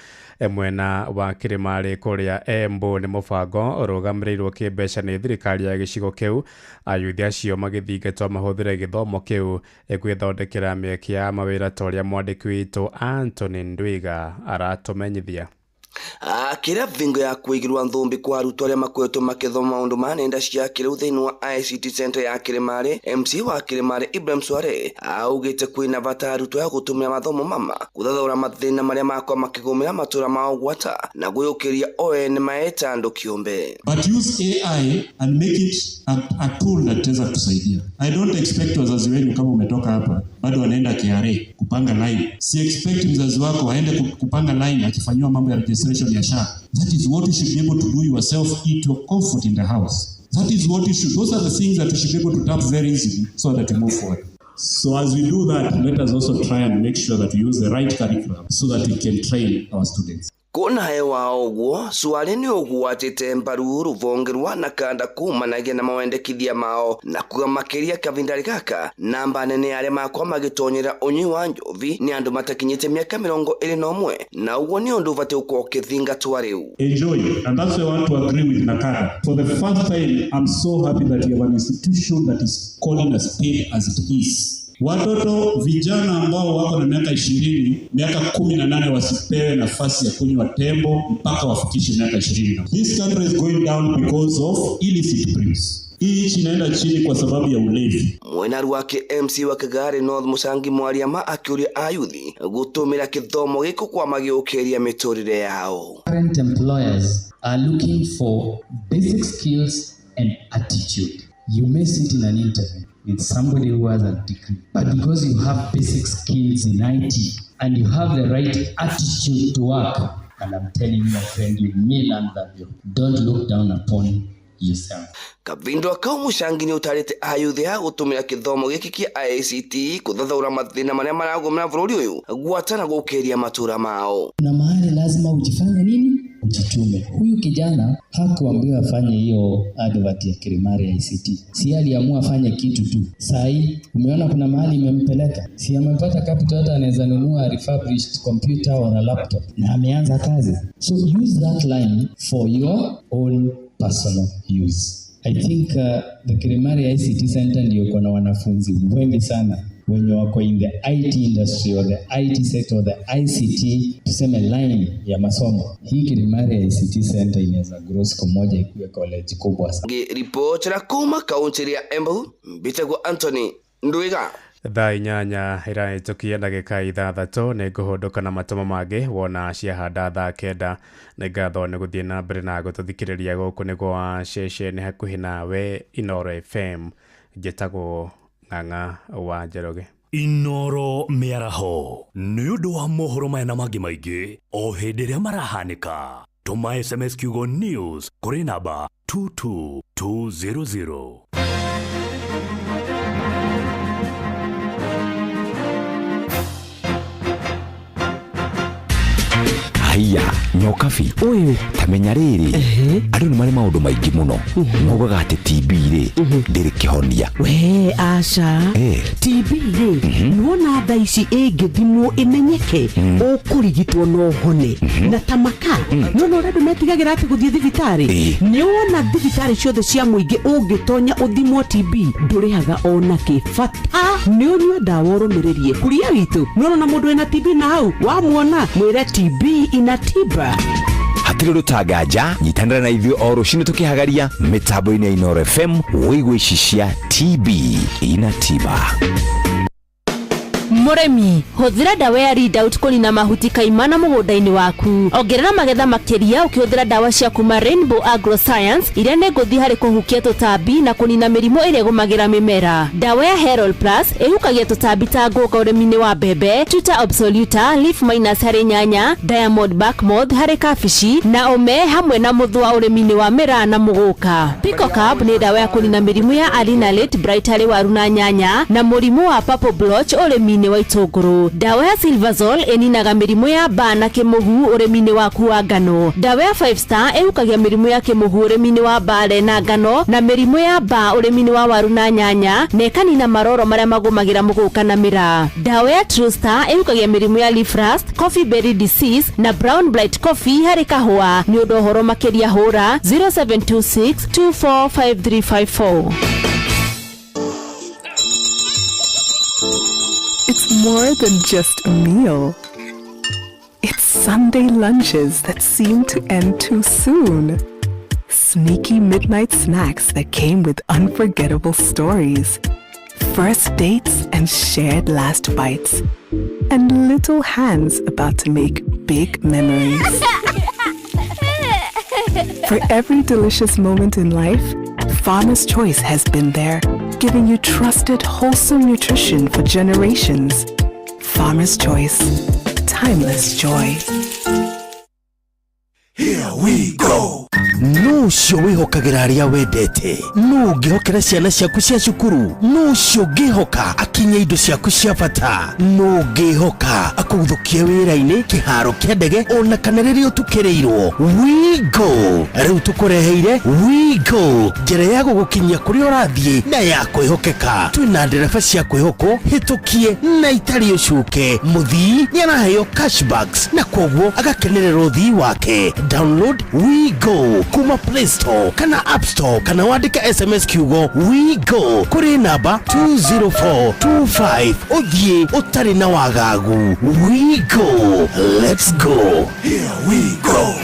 mwena wa Kĩrĩmarĩ kũrĩa Embu. Nĩ mũbango ũrũgamĩrĩirwo kĩmbeca nĩ thirikari ya gĩcigo kĩu, ayuthi acio magĩthingatwo mahũthĩre gĩthomo kĩu gwĩthondekera mĩeke ya mawĩra ta ũrĩa mwandĩki witũ Anthony Ndwiga aratũmenyithia. Akĩra vingo ya kũigĩrwa nthũmbĩ kwa arutwo arĩa makoretwo makĩthoma maũndũ ma nenda cia kĩrĩu thĩinĩ wa ICT Center ya Kĩrĩmarĩ, MC wa Kĩrĩmarĩ Ibrahim Sware augĩte kwĩna bata arutwo ya gũtũmĩra mathomo mama gũthathaũra mathĩna marĩa makorwo makĩgũmĩra matũra mao gwata na gwĩũkĩria o ene maeta andũ kĩũmbe. But use AI and make it a tool that itaweza kutusaidia. I don't expect wazazi wenu kama umetoka hapa bado wanaenda KRA kupanga line. Si expect mzazi wako aende kupanga line akifanyiwa mambo ya registration ya SHA. That is what you should be able to do yourself in your comfort in the house. That is what you should, those are the things that you should be able to tap very easily so that you move forward. So as we do that, let us also try and make sure that we use the right curriculum so that we can train our students. Kuona hewa ũguo Swale nĩ ũgwatĩte mbaru rũvonge rwa Nakanda kumanagia na mawendekithia mao na kuga makĩria kavindarĩ gaka namba nene ya arĩa makorwo magĩtonyera ũnyui wa njovi nĩ andũ matakinyĩte mĩaka 21 na ũguo nĩ ũndũ ũbatiĩ gũkorwo ũkĩthingatwo rĩu. Enjoy, and that's why I want to agree with Nakanda. For the first time, I'm so happy that you have an institution that is calling a spade as it is. Watoto vijana ambao wako na miaka 20, miaka 18 wasipewe nafasi ya kunywa tembo mpaka wafikishe miaka 20. This country is going down because of illicit brews. Hii nchi inaenda chini kwa sababu ya ulevi. Mwenaru wake MC wa Kagare North Musangi Mwariama akiuria ayuthi gutumira kithomo giku kwa magiukiria miturire yao. Current employers are looking for basic skills and attitude. You may sit in an interview with somebody who has a degree, but because you have basic skills in IT and you have the right attitude to work, and I'm telling you, my friend, you may land that job. Don't look down upon yourself. Kavindo kau Mucangi nĩ ũtarĩte ayuthi a gũtũmĩra gĩthomo gĩkĩ kĩa ICT kũthathaũra mathĩna marĩa maragũmĩra bũrũri ũyũ gwata na gũkĩria matũra mao. Na mahali lazima ujifanye nini? Ujitume. Huyu kijana hakuambiwa afanye hiyo advert ya Kirimari ICT. Si aliamua afanye kitu tu. Saa hii umeona kuna mahali imempeleka. Si amepata capital, hata anaweza nunua refurbished computer or a laptop na ameanza kazi. So use that line for your own personal use. I think the Kirimari ICT Center ndio kuna wanafunzi wengi sana wenye wako in the IT industry or the IT sector or the ICT tuseme line ya masomo. Hii Kirimari ICT Center inaweza grow siku moja ikuwe college kubwa sana. Ripoti kuma kaunti ya Embu, Mbitagwo Anthony Ndwiga. Thaa 8 ĩrahĩtũkia ndagĩka 6 nĩ ngũhũndũka na matũmo mangĩ wona ciahanda thaa 9. Nĩ ngatho nĩ gũthiĩ na mbere na gũtũthikĩrĩria. Gũkũ nĩ gwa ceceni hakuhĩ nawe, Inoro FM. Njĩtagwo Ng'ang'a wa Njoroge. Inoro Mĩaraho, nĩ ũndũ wa mohoro maya na mangĩ maingĩ o hĩndĩ ĩrĩa marahanĩka, tũma SMS kiugo news kũrĩ namba 22200. Haiya, nyokabi, ũyũ tamenya rĩrĩ, andũ nĩ marĩ maũndũ maingĩ mũno maugaga atĩ TB rĩ ndĩrĩ kĩhonia. We aca. TB rĩ, nĩwona tha ici ĩngĩthimwo ĩmenyeke, ũkũrigitwo no ũhone. Na ta maka nĩwona ũrĩa andũ metigagĩra atĩ gũthiĩ thibitarĩ, nĩwona thibitarĩ ciothe cia mũingĩ ũngĩtonya ũthimwo TB ndũrĩhaga ona kĩ, bata nĩ ũnyue ndawa ũrũmĩrĩrie kuria witũ. Nĩwona na mũndũ wĩna TB na hau wamuona mwĩre TB ina tiba. Hatirĩ ũndũ ta nganja. Nyitanĩra na ithuĩ o rũcinĩ tũkĩhagaria mĩtambo-inĩ ya Inoro FM wĩigue ici cia TB ina tiba. Mũrĩmi, hũthĩra ndawa ya Readout kũnina mahuti kaimana mũgũnda-inĩ waku. Ongerera magetha makĩria ũkĩhũthĩra ndawa cia kuma Rainbow Agroscience, iria nĩ ngũthi harĩ kũhukia tũtambi na kũnina mĩrimũ ĩrĩa ĩgũmagĩra mĩmera. Ndawa ya Herol Plus ĩhukagia tũtambi ta ngũnga ũrĩmi-inĩ wa mbembe, Tuta absoluta, leaf minus harĩ nyanya, Diamond bark moth harĩ kabici, na ũme hamwe na mũthũa ũrĩmi-inĩ wa mĩraa na mũgũka. Picocap nĩ ndawa ya kũnina mĩrimũ ya Alinalate Bright harĩ waru na nyanya, na mũrimũ wa purple blotch ũrĩmi-inĩ wa itũngũrũ. Ndawa ya Silversol ĩninaga mĩrimũ ya mbaa na kĩmũhu ũrĩmi-inĩ waku wa ngano. Ndawa ya Five Star ĩhukagia mĩrimũ ya kĩmũhu ũrĩmi-inĩ wa mbare na ngano, na mĩrimũ ya mbaa ũrĩmi-inĩ wa waru na nyanya, na ĩkanina maroro marĩa magũmagĩra mũgũka na mĩraa. Ndawa ya True Star ĩhukagia mĩrimũ ya leaf rust, coffee berry disease na brown blight coffee harĩ kahũa. Nĩ ũndũ ũhoro makĩria hũra 0726 245354. It's more than just a meal. It's Sunday lunches that seem to end too soon. Sneaky midnight snacks that came with unforgettable stories. First dates and shared last bites. And little hands about to make big memories. For every delicious moment in life, Farmer's Choice has been there, giving you trusted, wholesome nutrition for generations. Farmer's Choice, timeless joy. Here we go. No ũcio wĩhokagĩra arĩa wendete, no ũngĩhokera ciana ciaku cia cukuru, no ũcio ũngĩhoka akinye indo ciaku cia bata, no ũngĩhoka akũguthũkie wĩra-inĩ, kĩharo kĩa ndege, ona kana rĩrĩa ũtukĩrĩirwo. Wigo rĩu tũkũreheire Wigo, njĩra ya gũgũkinyia kũrĩa ũrathiĩ na ya kwĩhokeka. Twĩna ndereba cia kwĩhokwo, hĩtũkie na itarĩ ũcuke. Mũthii nĩ araheo cashbacks na koguo agakenerera ũthii wake. Download Wigo kuma Play Store kana App Store, kana wandĩke SMS kiugo Wigo kũrĩ namba 20425 ũthiĩ ũtarĩ na wagagu. Wigo, let's go. Here we go.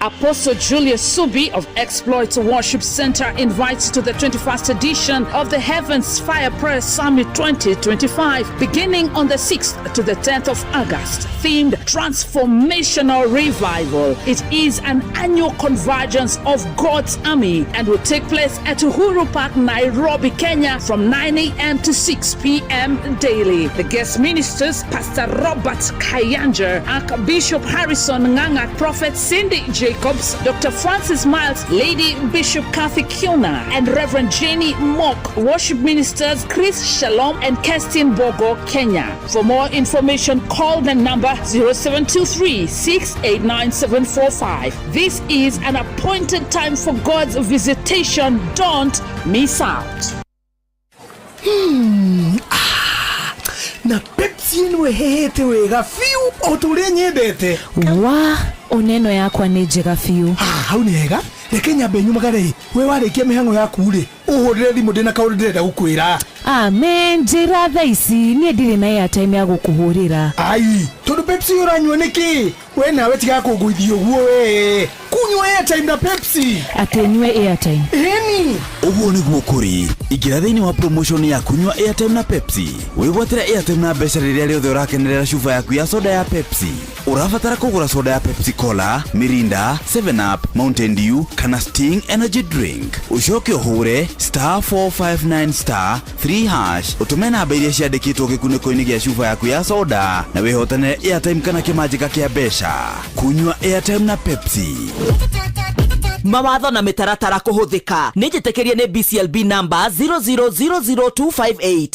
Apostle Julius Subi of Exploits Worship Center invites to the 21st edition of the Heavens Fire Prayer Summit 2025, beginning on the 6th to the 10th of August, themed Transformational Revival. It is an annual convergence of God's army and will take place at Uhuru Park, Nairobi, Kenya, from 9 a.m. to 6 p.m. daily. The guest ministers, Pastor Robert Kayanja, Archbishop Harrison Nganga, Prophet Cindy Jacobs, Dr. Francis Miles, Lady Bishop Kathy Kiona, and Reverend Jenny Mock. Worship ministers Chris Shalom and Kerstin Bogo, Kenya. For more information, call the number 0723 689 745. This is an appointed time for God's visitation. Don't miss out. Ah, na Pepsi ĩno ĩhĩhĩte wega biũ o ta ũrĩa nyendete. Wa oneno yakwa nĩ njega biũ. Ah, hau nĩ hega. Reke nyambe nyumagare. We warĩkia mĩhang'o yaku rĩ, ũhũrĩre thimũ, ndĩna kaũndũ ndĩrenda gũkwĩra. Ame njĩra thaa ici, niĩ ndirĩ na airtime ya gũkũhũrĩra. Ai, tondũ Pepsi ũranyua nĩkĩ? We nawe tiga kũngũithia ũguo we. Kunywa airtime na Pepsi. Atĩ nyue airtime? Ĩni. Ũguo nĩguo kũrĩ. Ingĩra thĩinĩ wa promotion ya kunywa airtime na Pepsi, wĩgwatĩre airtime na mbeca rĩrĩa rĩothe ũrakenerera cuba yaku ya soda ya Pepsi. Ũrabatara kũgũra soda ya Pepsi Cola, Mirinda, 7 Up, Mountain Dew kana Sting Energy Drink, ũcoke ũhũre *459*3# ũtũme namba iria ciandĩkĩtwo gĩkunĩko-inĩ gĩa cuba yaku ya soda na wĩhotanĩre airtime kana kĩmanjĩka kĩa mbeca. Kunywa airtime na Pepsi. Mawatho na mĩtaratara kũhũthĩka. Nĩ njĩtĩkĩrie nĩ BCLB number 0000258.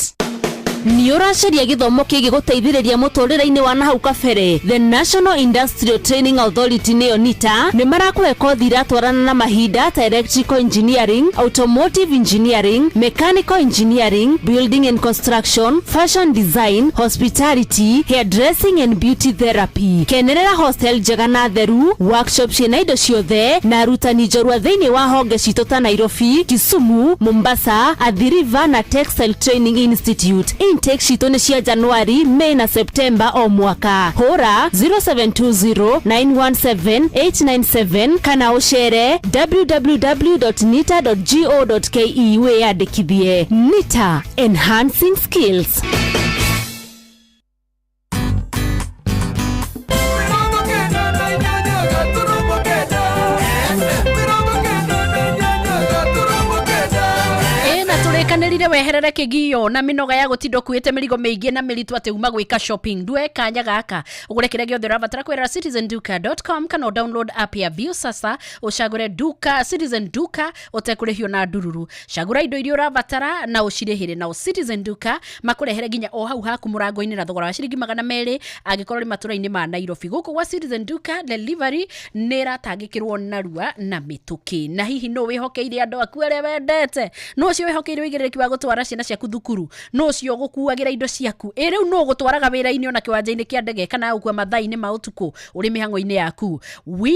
Nĩ ũracaria gĩthomo kĩngĩgũteithĩrĩria mũtũrĩre-inĩ wa nahau kabere? The National Industrial Training Authority, nĩyo NITA, nĩ marakũhe kothi iratwarana na mahinda ta electrical engineering, automotive engineering, mechanical engineering, building and construction, fashion design, hospitality, hairdressing and beauty therapy. Kenerera hostel njega na theru, workshop ciĩna indo ciothe na arutani njorua thĩinĩ wa honge citũ ta Nairobi, Kisumu, Mombasa, Athi River na Textile Training Institute. Intake citũ nĩ cia Januari, May na September o mwaka. Hũra 0720 917 897 kana ũcere www.nita.go.ke wĩyandĩkithie. NITA, enhancing skills. Ĩ na tũrĩkanĩrire weherere kĩgio na mĩnoga ya gũtinda ũkuĩte mĩrigo mĩingĩ na mĩritũ atĩ uma gwĩka shopping. Ndue kanya gaka ũgũre kĩrĩa gĩothe ũrabatara kwĩrera citizenduka.com kana ũ download app ya Viusasa, ũcagũre duka Citizen Duka ũtekũrĩhio na ndururu. Cagũra indo iria ũrabatara na ũcirĩhĩre nao Citizen Duka makũrehere nginya o hau haku mũrango-inĩ na thogora wa ciringi 200 angĩkorwo nĩ matũra-inĩ ma Nairobi. Gũkũ gwa Citizen Duka delivery nĩ ĩratangĩkĩrwo narua na mĩtũkĩ. Na hihi nũ wĩhokeire andũ aku arĩa wendete? Nũ ũcio wĩhokeire ũigĩrĩrĩki wa gũtwara ciana ciaku thukuru? Nũ ũcio ũgũkuagĩra indo ciaku? Ĩ rĩu nũ ũgũtwaraga wĩra-inĩ ona kĩwanja-inĩ kĩa ndege kana agũkua mathaa-inĩ ma ũtukũ ũrĩ mĩhang'o-inĩ yaku? We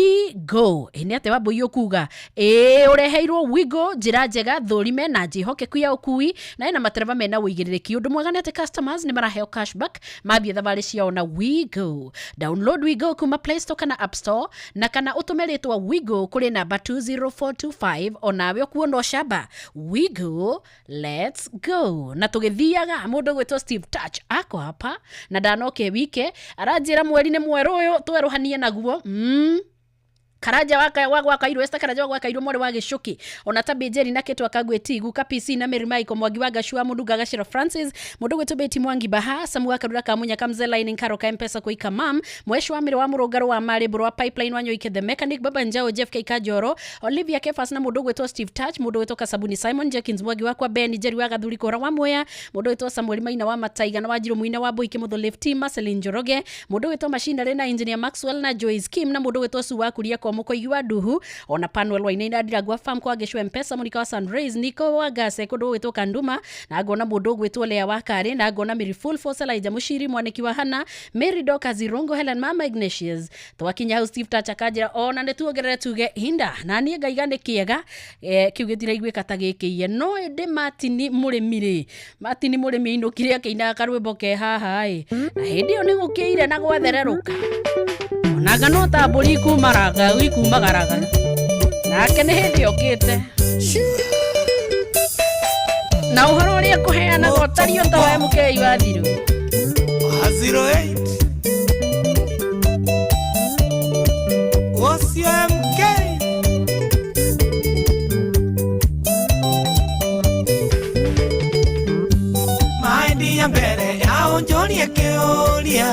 Go. Ĩ nĩ atĩa Wambũi ũkuga? Ĩ ũreheirwo Wigo, njĩra njega thũrime na njĩhokeku ya ũkui na ĩna matereba mena ũigĩrĩrĩki. Ũndũ mwega nĩ atĩ customers nĩ maraheo cashback mathiĩ thabarĩ ciao na Wigo. Download Wigo kuma Play Store kana App Store na kana ũtũme rĩtwa Wigo kũrĩ namba 20425 onawe ũkuona ũcamba. Wigo, let's go. Na tũgĩthiaga, mũndũ ũgwĩtwo Steve Touch ako hapa na ndanoke wike aranjĩra mweri nĩ mwerũ ũyũ twerũhanie naguo. Karanja waka wa gwa Kairũ, Esther Karanja wa gwa Kairũ, mwarĩ wa Gĩcũkĩ, ona Tabĩ Njeri na Kĩtwa Kagwĩti, Guka PC na Mary Michael Mwangi wa Gacua, Mũndunga Gacĩro Francis, mũndũ gwĩtwo Beti Mwangi Baha, Samu wa Karura Kamunya Kamze Line Nkaro ka Mpesa kwa Mam, Mweshi wa Mĩrĩ wa Mũrũngarũ wa Marĩ Mbũrũ wa Pipeline wa Nyoike the Mechanic, Baba Njao Jeff K Kajoro, Olivia Kefas na mũndũ gwĩtwo Steve Touch, mũndũ gwĩtwo Kasabuni Simon Jenkins Mwangi wakwa Ben Njeri wa Gathuri Kũhora wa Mwea, mũndũ gwĩtwo Samuel Maina wa Mataiga na Wanjiru Muina wa Boike Mũthũ Lefty Marceline Njoroge, mũndũ gwĩtwo Machinare na Engineer Maxwell na Joyce Kim na mũndũ gwĩtwo Su wa Kuria kwa Mũkoigi wa Nduhu, ona Panuel Wainaina Ndirangwa Farm kwa Gĩcũa Mpesa, Monica wa Sunrays, Nico wa Gase, kũndũ gwĩtwo Kanduma, na ngona mũndũ ũgwĩtwo Lea wa Karĩ, na ngona Mary Full Force Elijah Mushiri Mwaniki wa Hana, Mary Dorcas Irungo, Helen Mama Ignatius. Twakinya hau Steve Touch akanjĩra ona nĩ tuongerere tuge hinda na niĩ ngaiga nĩ kĩega, kĩu gĩtiraiguĩka ta gĩkĩiye. No ĩndĩ Martin mũrĩmi rĩ, Martin mũrĩmi ainũkire akĩinaga karwĩmbo ke haha ĩ, na hĩndĩ ĩyo nĩ gũkĩire na gwathererũka, onaga no ta mbũri ikumaraga ikumagaraga, nake nĩ hĩndĩ okĩte na ũhoro ũrĩa kũheanaga ũtariĩ ta wa MK wa Thiru. 08 Ũcio MK. Maĩ ya mbere ya ũnjũrie kĩũria,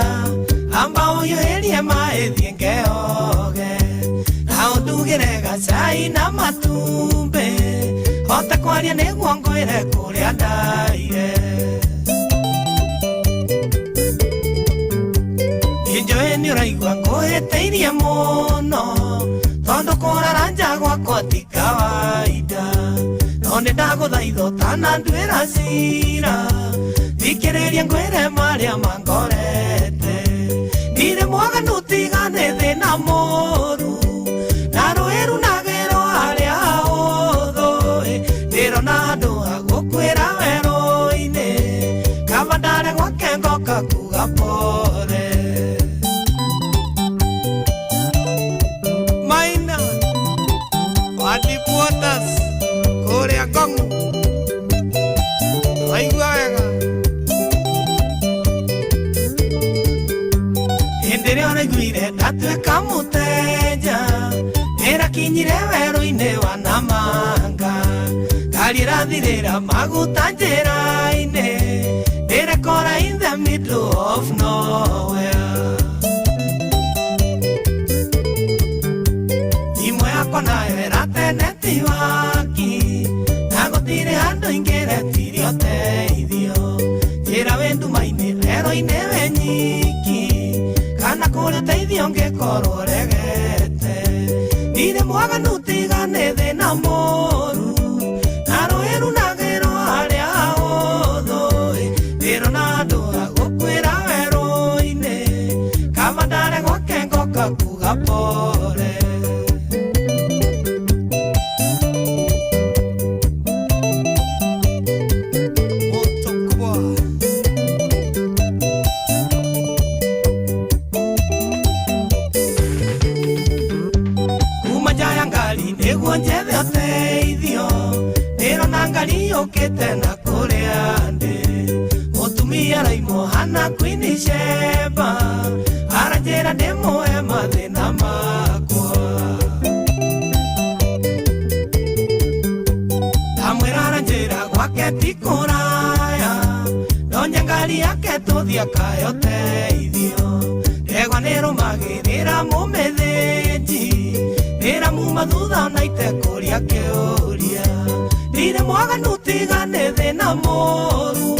amba ũhiũhĩrie maĩ thiĩ ngeoge, na ũndugĩre gacai na matumbĩ, hota kwaria nĩguo ngwĩre kũrĩa ndaire. Njũĩ nĩ ũraigua ngũhĩtĩirie mũno, tondũ kũrara nja gwakwa ti kawaida, no nĩ ndagũthaitha ũtananduĩra cira, thikĩrĩria ngwĩre marĩa mangorete. Ndirĩ mwaganu tiga nĩ thĩna mũru, na rũĩ runagĩrwo harĩa hahũthũ, ndĩrona handũ ha gũkuĩra werũ-inĩ, kaba ndare gwake ngoka kuga pole. Maina. Ngatuĩka mũteja Ndĩrakinyire werũ-inĩ wa Namanga Ngari ĩrathirĩra maguta njĩra-inĩ Ndĩrekora in the middle of nowhere Thimũ yakwa nayo ĩrate netiwaki Na gũtirĩ handũ ingĩretirie ũteithio Njĩra wĩ nduma-inĩ werũ-inĩ wĩ nyiki Kana kũrĩ ũteithio ũngĩkorwo ũregete Ndirĩ mwaganu tiga nĩ thĩna mũru Na rũĩ runagĩrwo harĩa hahũthũ Ndĩrona andũ a gũkuĩra werũ-inĩ Kaba ndare gwake ngoka kuga pole Kuma nja ya ngari nĩguo njethe ũteithio Ndĩrona ngari yũkĩte na kũrĩa ndĩ Mũtumia araimwo hana Queen Sheba Aranjĩra ndĩmũhe mathĩna makwa Ndamwĩra aranjĩra gwake ti kũraya Ndonye ngari yake tũthiĩ akahe ũteithio Ndegwa nĩrũmagĩrĩra mũmĩthĩnji Ndĩramuma thutha ona itekũria kĩũria Ndirĩ mwaganu tiga nĩ thĩna mũru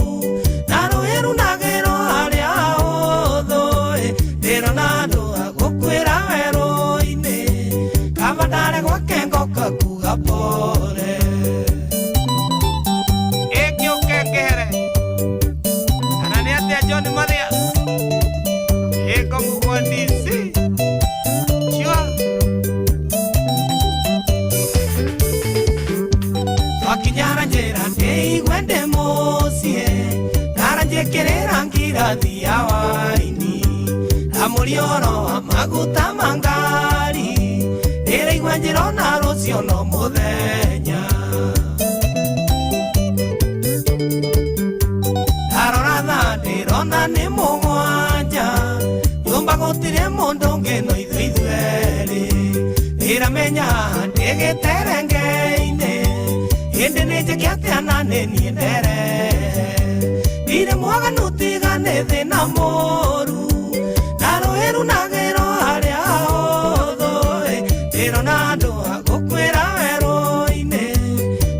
Na rũĩ runagĩrwo harĩa hahũthũ Ndĩrona andũ a gũkuĩra werũ-inĩ Kaba ndare gwake ngoka kuga pole Ĩngĩũke ngĩhere kana nĩ atĩa John Mathias ĩngomugwo DC sure Twakinyara njĩra ndĩigue ndĩ mũciĩ Ndaranjĩkĩrĩra ngirathi ya waini Ndamũria ũhoro wa maguta ma ngari Ndĩraigua njĩra ona rũciũ no mũthenya Ndarora thaa ndĩrona nĩ mũgwanja Nyũmba gũtirĩ mũndũ ũngĩ no ithuĩ ithuerĩ Ndĩramenya haha ndĩ gĩterenge-inĩ Ĩndĩ nĩ njĩke atĩa na nĩ niĩ nderehe Ndirĩ mwaganu tiga nĩ thĩna mũru Na rũĩ runagĩrwo harĩa hahũthũ Ndĩrona andũ a gũkuĩra werũ-inĩ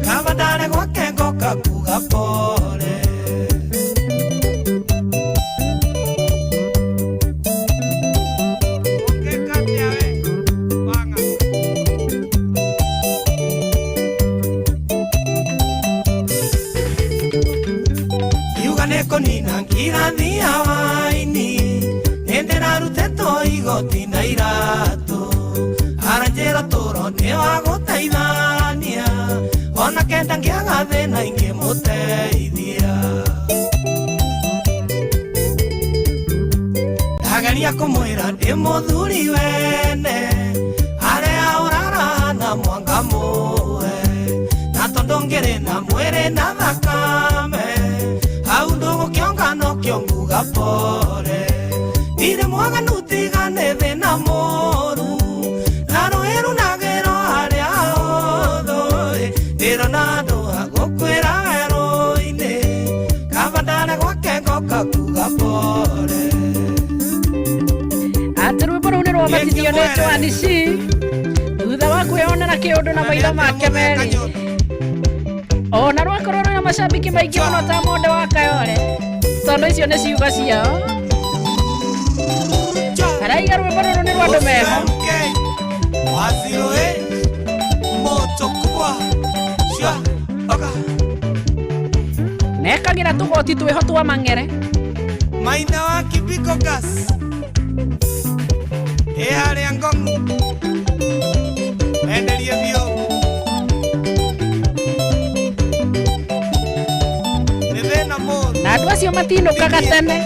Kaba ndare gwake ngoka kuga pole Kiuga nĩ kũnina ngirathi ya waini Nĩ ndĩrarutĩtwo igoti na iratũ Aranjĩra tũro nĩ wa gũteithania Ona kenda ngĩaga thĩna ingĩmũteithia Ndageria kũmwĩra ndĩ mũthuri wene Arĩa ũrara na mwanga mũe Na tondũ ngĩrĩ na mwĩrĩ na thakame Hau ndũgũkĩonga nokĩo nguga pole Ndirĩ mwaganu tiga nĩ thĩna mũru Na rũĩ runagĩrwo harĩa hahũthũ Ndĩrona andũ a gũkuĩra werũ-inĩ Kaba ndare gwake ngoka kuga pole Atĩ rwĩmbo rũu nĩ rwabatithio nĩ Joan C thutha wa kwĩyonera kĩũndũ na maitho make merĩ ona rwakorwo rwĩna macambĩki maingĩ mũno ta monde wa Kayole tondũ icio nĩ ciugo ciao araiga rwĩmbo rũrũ nĩ rwa andũ meho Waziroe moto kubwa sure oka mekagĩra tũgoti twĩho twa mang'ere Maina wa Kibiko gas ĩ harĩa Ngong'u enderie biũ nĩ thĩna mũru na andũ acio matinũkaga tene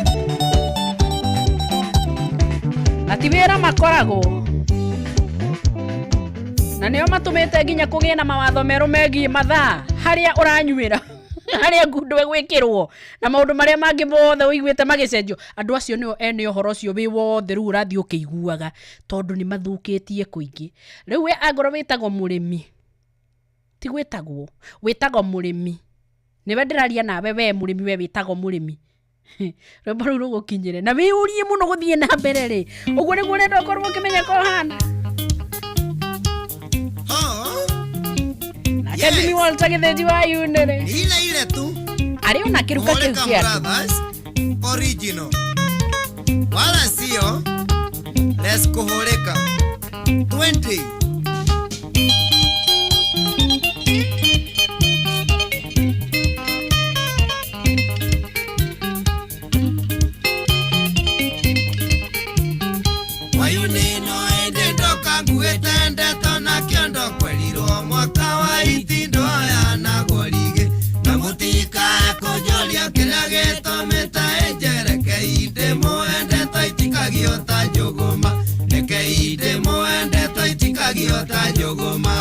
na ti wĩra makoragwo na nĩo matũmĩte nginya kũgĩe na mawatho merũ megiĩ mathaa harĩa ũranyuĩra. Harĩa ngundo ĩgwĩkĩrwo na maũndũ marĩa mangĩ mothe ũiguĩte magĩcenjio. Andũ acio nĩo ene ũhoro ũcio wĩ wothe rĩu ũrathiĩ ũkĩiguaga tondũ nĩ mathũkĩtie kũingĩ. Rĩu we angorwo wĩtagwo mũrĩmi, ti gwĩtagwo, wĩtagwo mũrĩmi, nĩwe ndĩraria nawe we mũrĩmi, we wĩtagwo mũrĩmi, rwĩmbo rũu rũgũkinyĩre na wĩyũrie mũno gũthiĩ na mbere rĩ, ũguo nĩguo ũrenda ũkorwo ũkĩmenya kohana. Nake Jimmy Walter Gĩthĩnji wa Yunĩrĩ ile ile tu arĩ ona kĩruka kĩu Kuholeka kĩa andũ. Brothers original, wala sio Les Kuholeka 20. Wayunino ende ndoka nguĩte ndeto na kĩondo kwerirwo mwaka wa itindo aya na gorige na mũtikae kũnjũria kĩrĩa gĩtũmĩte ĩnjereke indĩ mũendetwo itikagio ta njũgũma reke indĩ mũendetwo itikagio ta njũgũma.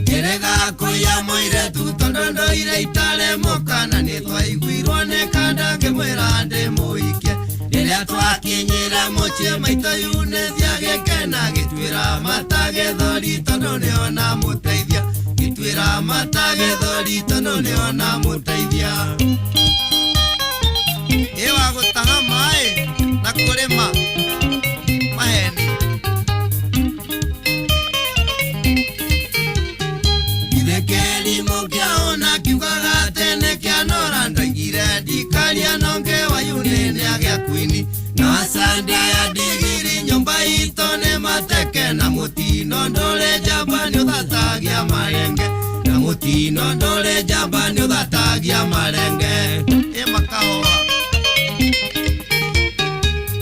Njĩrĩga kũiya mũirĩtu tondũ ndũire itarĩ mũkana nĩtwaiguirwo nĩ kanda ngĩmwĩra ndĩmũhikie rĩrĩa twakinyire mũciĩ maitũ Eunice agĩkena gĩtuĩra mata gĩthũri tondũ nĩona mũteithia gĩtuĩra mata gĩthũri tondũ nĩona mũteithia. Ĩ wa gũtaha maĩ na kũrĩma maheni. Ithekeri mũkĩaona kiugaga atĩ nĩ kĩanora ndoigire ndikaria nonge Wayuni nĩagĩa kwini na sanda ya ndigiri nyũmba itũ nĩ mateke na mũtino ndũrĩ njamba nĩũthatagia marenge na mũtino ndũrĩ njamba nĩũthatagia marenge. Ĩ makahũa.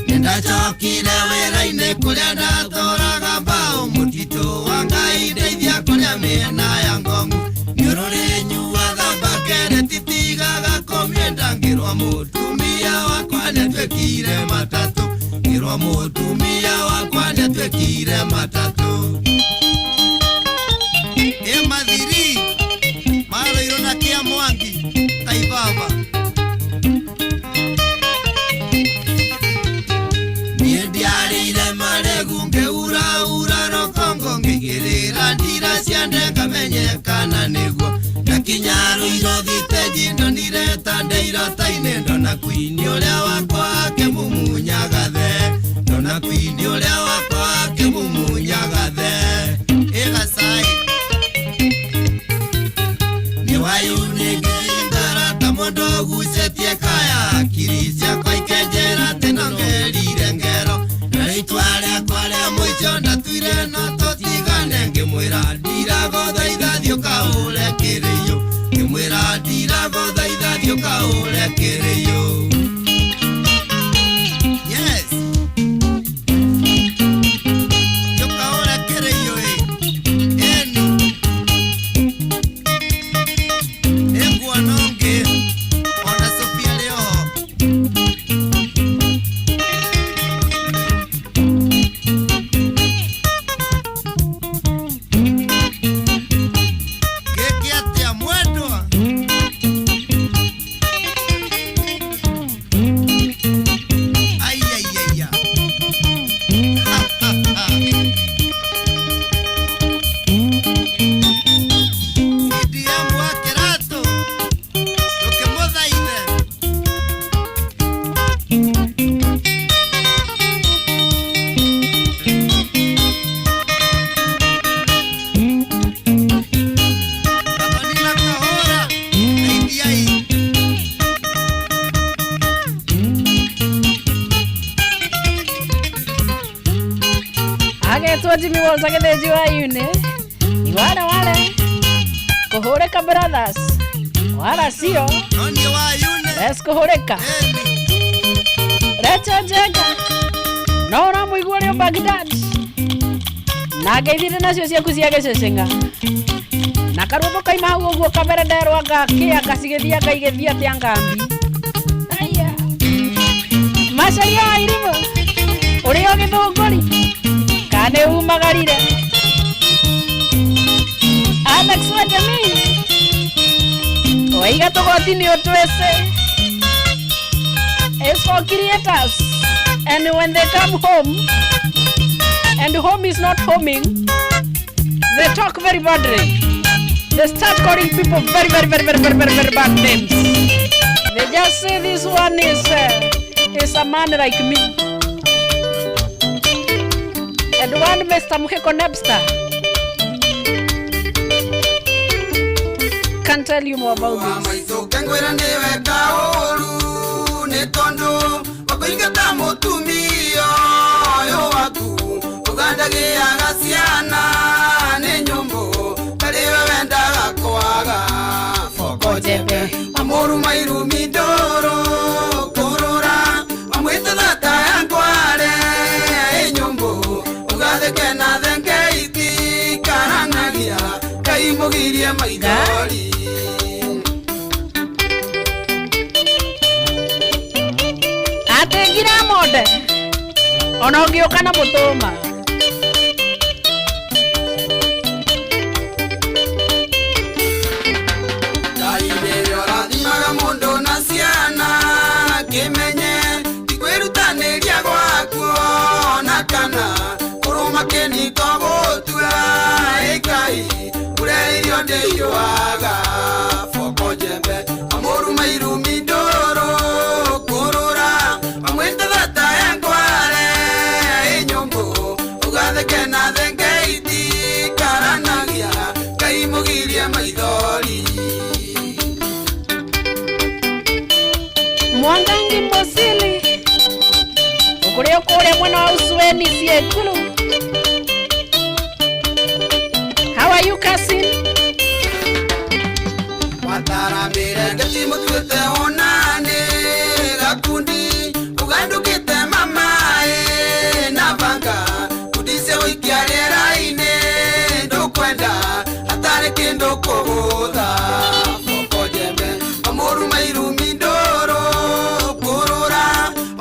Nĩndacokire wĩra-inĩ kũrĩa ndatũraga mbaũ mũtitũ wa Ngai ndeithia kũrĩa mĩena ya Ngong'u nĩũrũrĩ nyuaga mbakere titigaga kũmĩenda ngĩrwo mũtumia wakwa nĩatuĩkire matatũ ngĩrwo mũtumia wakwa nĩatuĩkire matatũ. Ĩ mathiri marũirwo na kĩa Mwangi Kaibaba. Niĩ ndiarĩire marĩgu ngĩuraura rũkũngũ ngĩigĩrĩra ndira cia nde ngamenyekana nĩguo ndakinya Rũirũ thitĩnji ndonire ta ndĩ irota-inĩ ndona kwini ũrĩa wakwa akĩmumunyaga the ndona kwini ũrĩa wakwa akĩmumunyaga the. Ĩ Gacai nĩ Wayuni ngĩingara ta mũndũ ũgucĩtie kaya hakiri ciakwa ikenjera atĩ no ngerire ngero na rĩtwa rĩakwa rĩa mũico ndatuire no tũtigane ngĩmwĩra ndiragũthaitha thiĩ ũkahũre kĩrĩiyo ngĩmwĩra ndiragũthaitha thiĩ ũkahũre kĩrĩiyo. Yes. Thiĩ ũkahũre kĩrĩiyo ĩ. Ĩni. Nĩnguona ũngĩ ona Sofia arĩ oho. Gĩkĩ atĩa mwendwa? Ai, ai, ai, ai. Ha, ha, ha. CDM wa Kĩratũ, ndũkĩmũthaithe. Gathoni na Kahũra, teithiai. Agetwo Jimmy Walter Gĩthĩnji wa Yunĩ ni wale wale Kuhũrĩka Brothers wala sio No niĩ wa Yune. Les Kuhũrĩka Rachel Njenga no ũramũigua ũrĩ o Baghdad na ngeithire nacio ciaku cia gĩceceng'a na karwĩmbo kaima hau ũguo kabere nderwo anga kĩ anga cigĩthiĩ anga igĩthiĩ atĩa ngambi. Aya. Macaria wa irimũ ũrĩ o gĩthũngũri kana nĩ umagarire. Anake Alex wa jamii waiga tũgoti nĩ ũtwĩce is for creators, and when they come home and home is not homing, they talk very badly. They start calling people very, very, very, very, very, very, very bad names. They just say this one is a man like me. And one Mr. Muheko Nepster can tell you more about this. Ngwĩra nĩwe kaũru nĩ tondũ wakũingata mũtumia ũyũ waku ũgandagĩaga ciana nĩ nyũmbũ tarĩ we wendaga kwaga boko njembe amũru mairumi ndũrũ kũrũra amwĩte thata ya ngware ĩ nyũmbũ ũgatheke na thenge itikaranagia Ngai mũgirie maithori. Atĩ ngira monde ona ũngĩũka na mũtũma. Ngai nĩwe ũrathimaga mũndũ na ciana kĩmenye ti kwĩrutanĩria gwaku ona kana kũrũma kĩni to gũtua ĩ Ngai ũrĩa irio ndĩiyũaga boko njembe amũru mairumi ndũrũ kũrũra amwĩte thata ya ngware ĩ nyũmbũ ũgatheke na thenge itikaranagia Ngai mũgirie maithori. Mwangangi Mosili ũkũrĩa kũrĩa mwena wa Usueni Siekulu. How are you, cousin? Wataramire ngeti mũtuĩte onane gakundi ũgandũkĩte mamaĩ na banga kundi cia gũikia rĩera-inĩ ndũkwenda hatarĩ kĩndũ kũgũtha boko njembe amũru mairumi ndũrũ kũrũra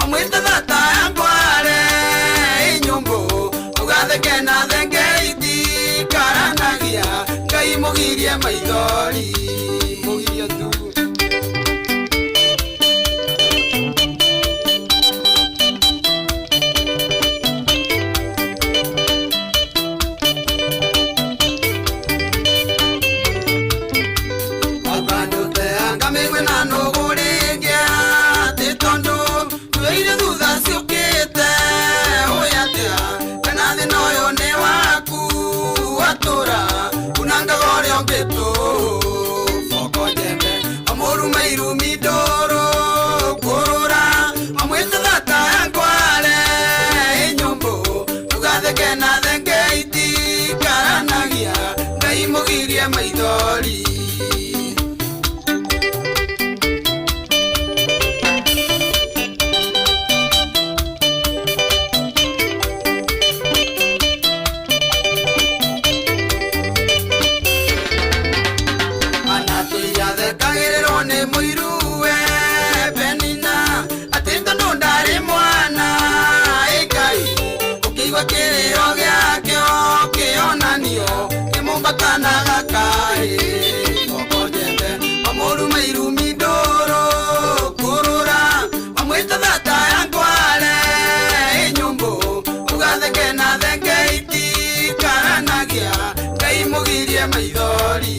amwĩte thata ya ngware ĩ nyũmbũ ũgatheke na thenge itikaranagia Ngai mũgirie maithori mũgirie tu. Anga mĩgwĩ na nũgũ rĩngĩ atĩ tondũ tuoire thutha ciũkĩte ũĩ atĩa kana thĩna ũyũ nĩ waku watũra unangaga ũrĩa ũngĩ tũ boko njembe amũru mairumi ndũrũ kũrũra amwĩte thata ya ngware ĩ nyũmbũ ũgatheke na thenge itikaranagia Ngai mũgirie maithori. Anatĩathekagĩrĩrwo nĩ mũiruwe Penina atĩ tondũ ndarĩ mwana ĩ Ngai ũkĩigua kĩrĩro gĩake ũkĩonanio kĩmũmbatanaga kaĩ boko njembe amũru mairumi ndũrũ kũrũra amwĩte thata ya ngware ĩ nyũmbũ ũgatheke na thenge itikaranagia Ngai mũgirie maithori.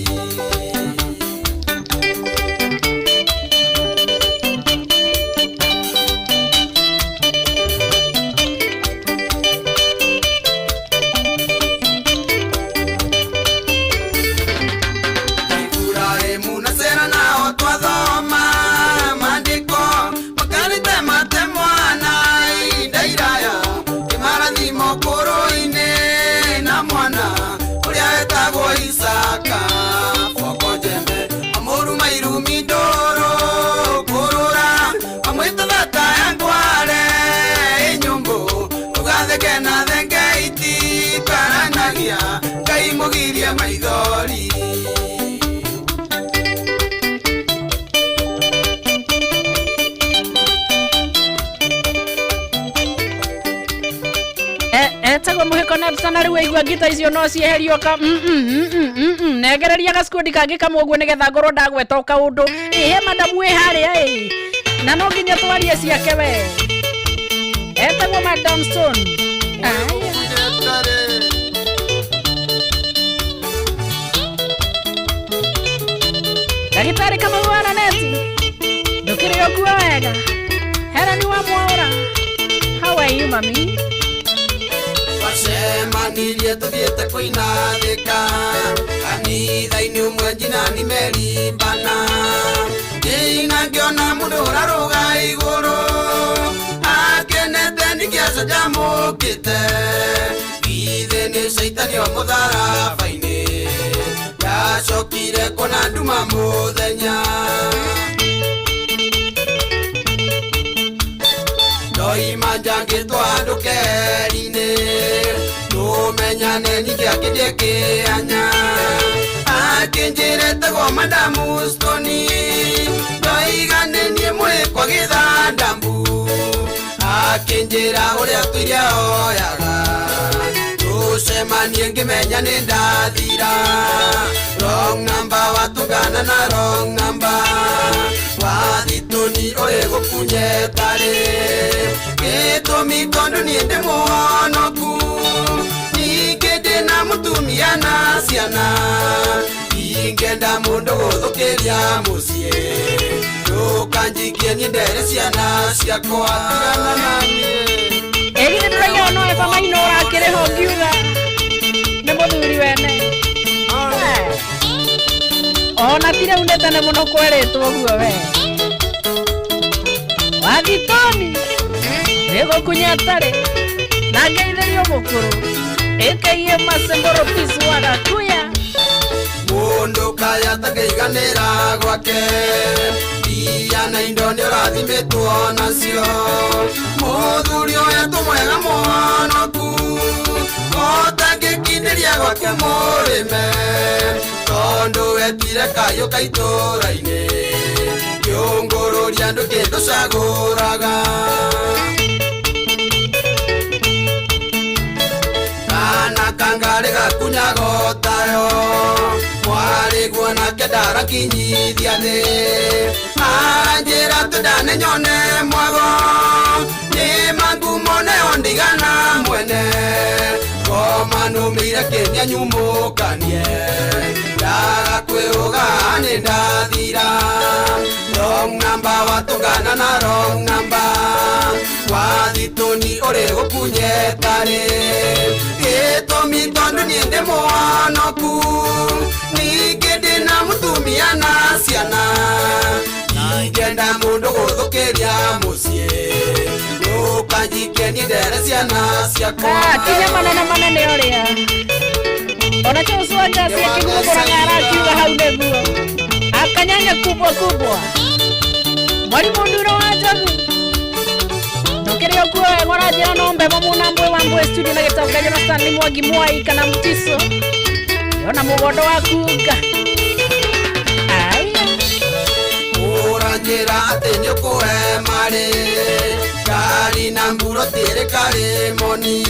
Ibrahimu na Sera nao twathoma maandĩko makarĩte mate mwana ihinda iraya kĩmarathimo kũrũ-inĩ na mwana ũrĩa wetagwo Isaka. Ũraigua ngita icio no cieherio ka nengereria gacukundi kangĩ kamwe ũguo nĩgetha ngorwo ndagweta o kaũndũ. Ĩhe madamu ĩ harĩa ĩ na no nginya twarie ciake we. Etagwo Madam Stone. Aya. Ndagĩtarĩ Kamau wa Naneti, ndũkĩrĩ ũkuo wega. Helen wa Mwaũra, how are you mami? Twacemanirie tũthiĩte kũina thĩka kanitha-inĩ ũmwe njinani merimbana ngĩina ngĩona mũndũ ũrarũga igũrũ akenete nĩkĩ acanjamũkĩte githĩ nĩ caitani o mũtharaba-inĩ ndacokire kuona nduma mũthenya ndoima njangĩtwo handũ keri-inĩ tũmenyane ningĩ akĩndie kĩanya akĩnjĩre tegwo Madamu Stone ndoiga nĩ niĩ mwĩkwa gĩthandambu akĩnjĩra ũrĩa tũiria oyaga tũcemanie ngĩmenya nĩ ndathira wrong number watũngana na wrong number wathitũni ũrĩ gũkunyetarĩ gĩtũmi tondũ niĩ ndĩ mũhonoku ningĩ ndĩna mũtumia na ciana ingĩenda mũndũ gũthũkĩria mũciĩ ndũkanjikie niĩ ndere ciana ciakwa tigana na niĩ. Ĩgithĩ ndũraiga no eba maina ũrakĩrĩha ũngiuga nĩ mũthuri wene. Ona ti rĩu nĩ tene mũno kwerĩtwo ũguo we. Wathitoni nĩgũkunya atarĩ na ngeithĩrio mũkũrũ ĩkaiye macemboro peace wa Gakuya. Mũndũ kaya takaiganĩra gwake mbia na indo nĩ ũrathimĩtwo nacio mũthuri ũyũ tũmwega mũhonoku ũtangĩkindĩria gwake mũrĩme tondũ wetire kayũ ka itũra-inĩ kĩũngũrũria andũ kĩndũ cagũraga kana kangarĩ gakunyaga tayo mwarĩ guo nake ndarakinyithia thĩ anjĩra twendane nyone mwago nĩ mangumo nayo ndigana mwene ngoma nũmĩire kĩnia nyumũkanie ndaga kwĩũga nĩ ndathira wrong number watũngana na wrong number wathitũni ũrĩ gũkunyetarĩ gĩtũmi tondũ niĩ ndĩ mũhonoku ningĩ ndĩna mũtumia na ciana ingĩenda mũndũ gũthũkĩria mũciĩ ndũkanjikie niĩ ndere ciana ciakwa. Kinya manene manene ũrĩa ona cũcũ cia kĩguthũkũraga arakiuga hau nĩguo akanyanya kubwa kubwa mwarimũ nduro wa njogu ndũkĩrĩ ũkuo wega ũranjĩra no mbemo mũnambwe wa mbwe studio na gĩtonga na Stanley Mwangi Mwai kana Mtiso yona mũgondo waku nga. Aya ũranjĩra atĩ nĩ ũkũhe marĩ ngari na mburo tĩrĩ karĩ moni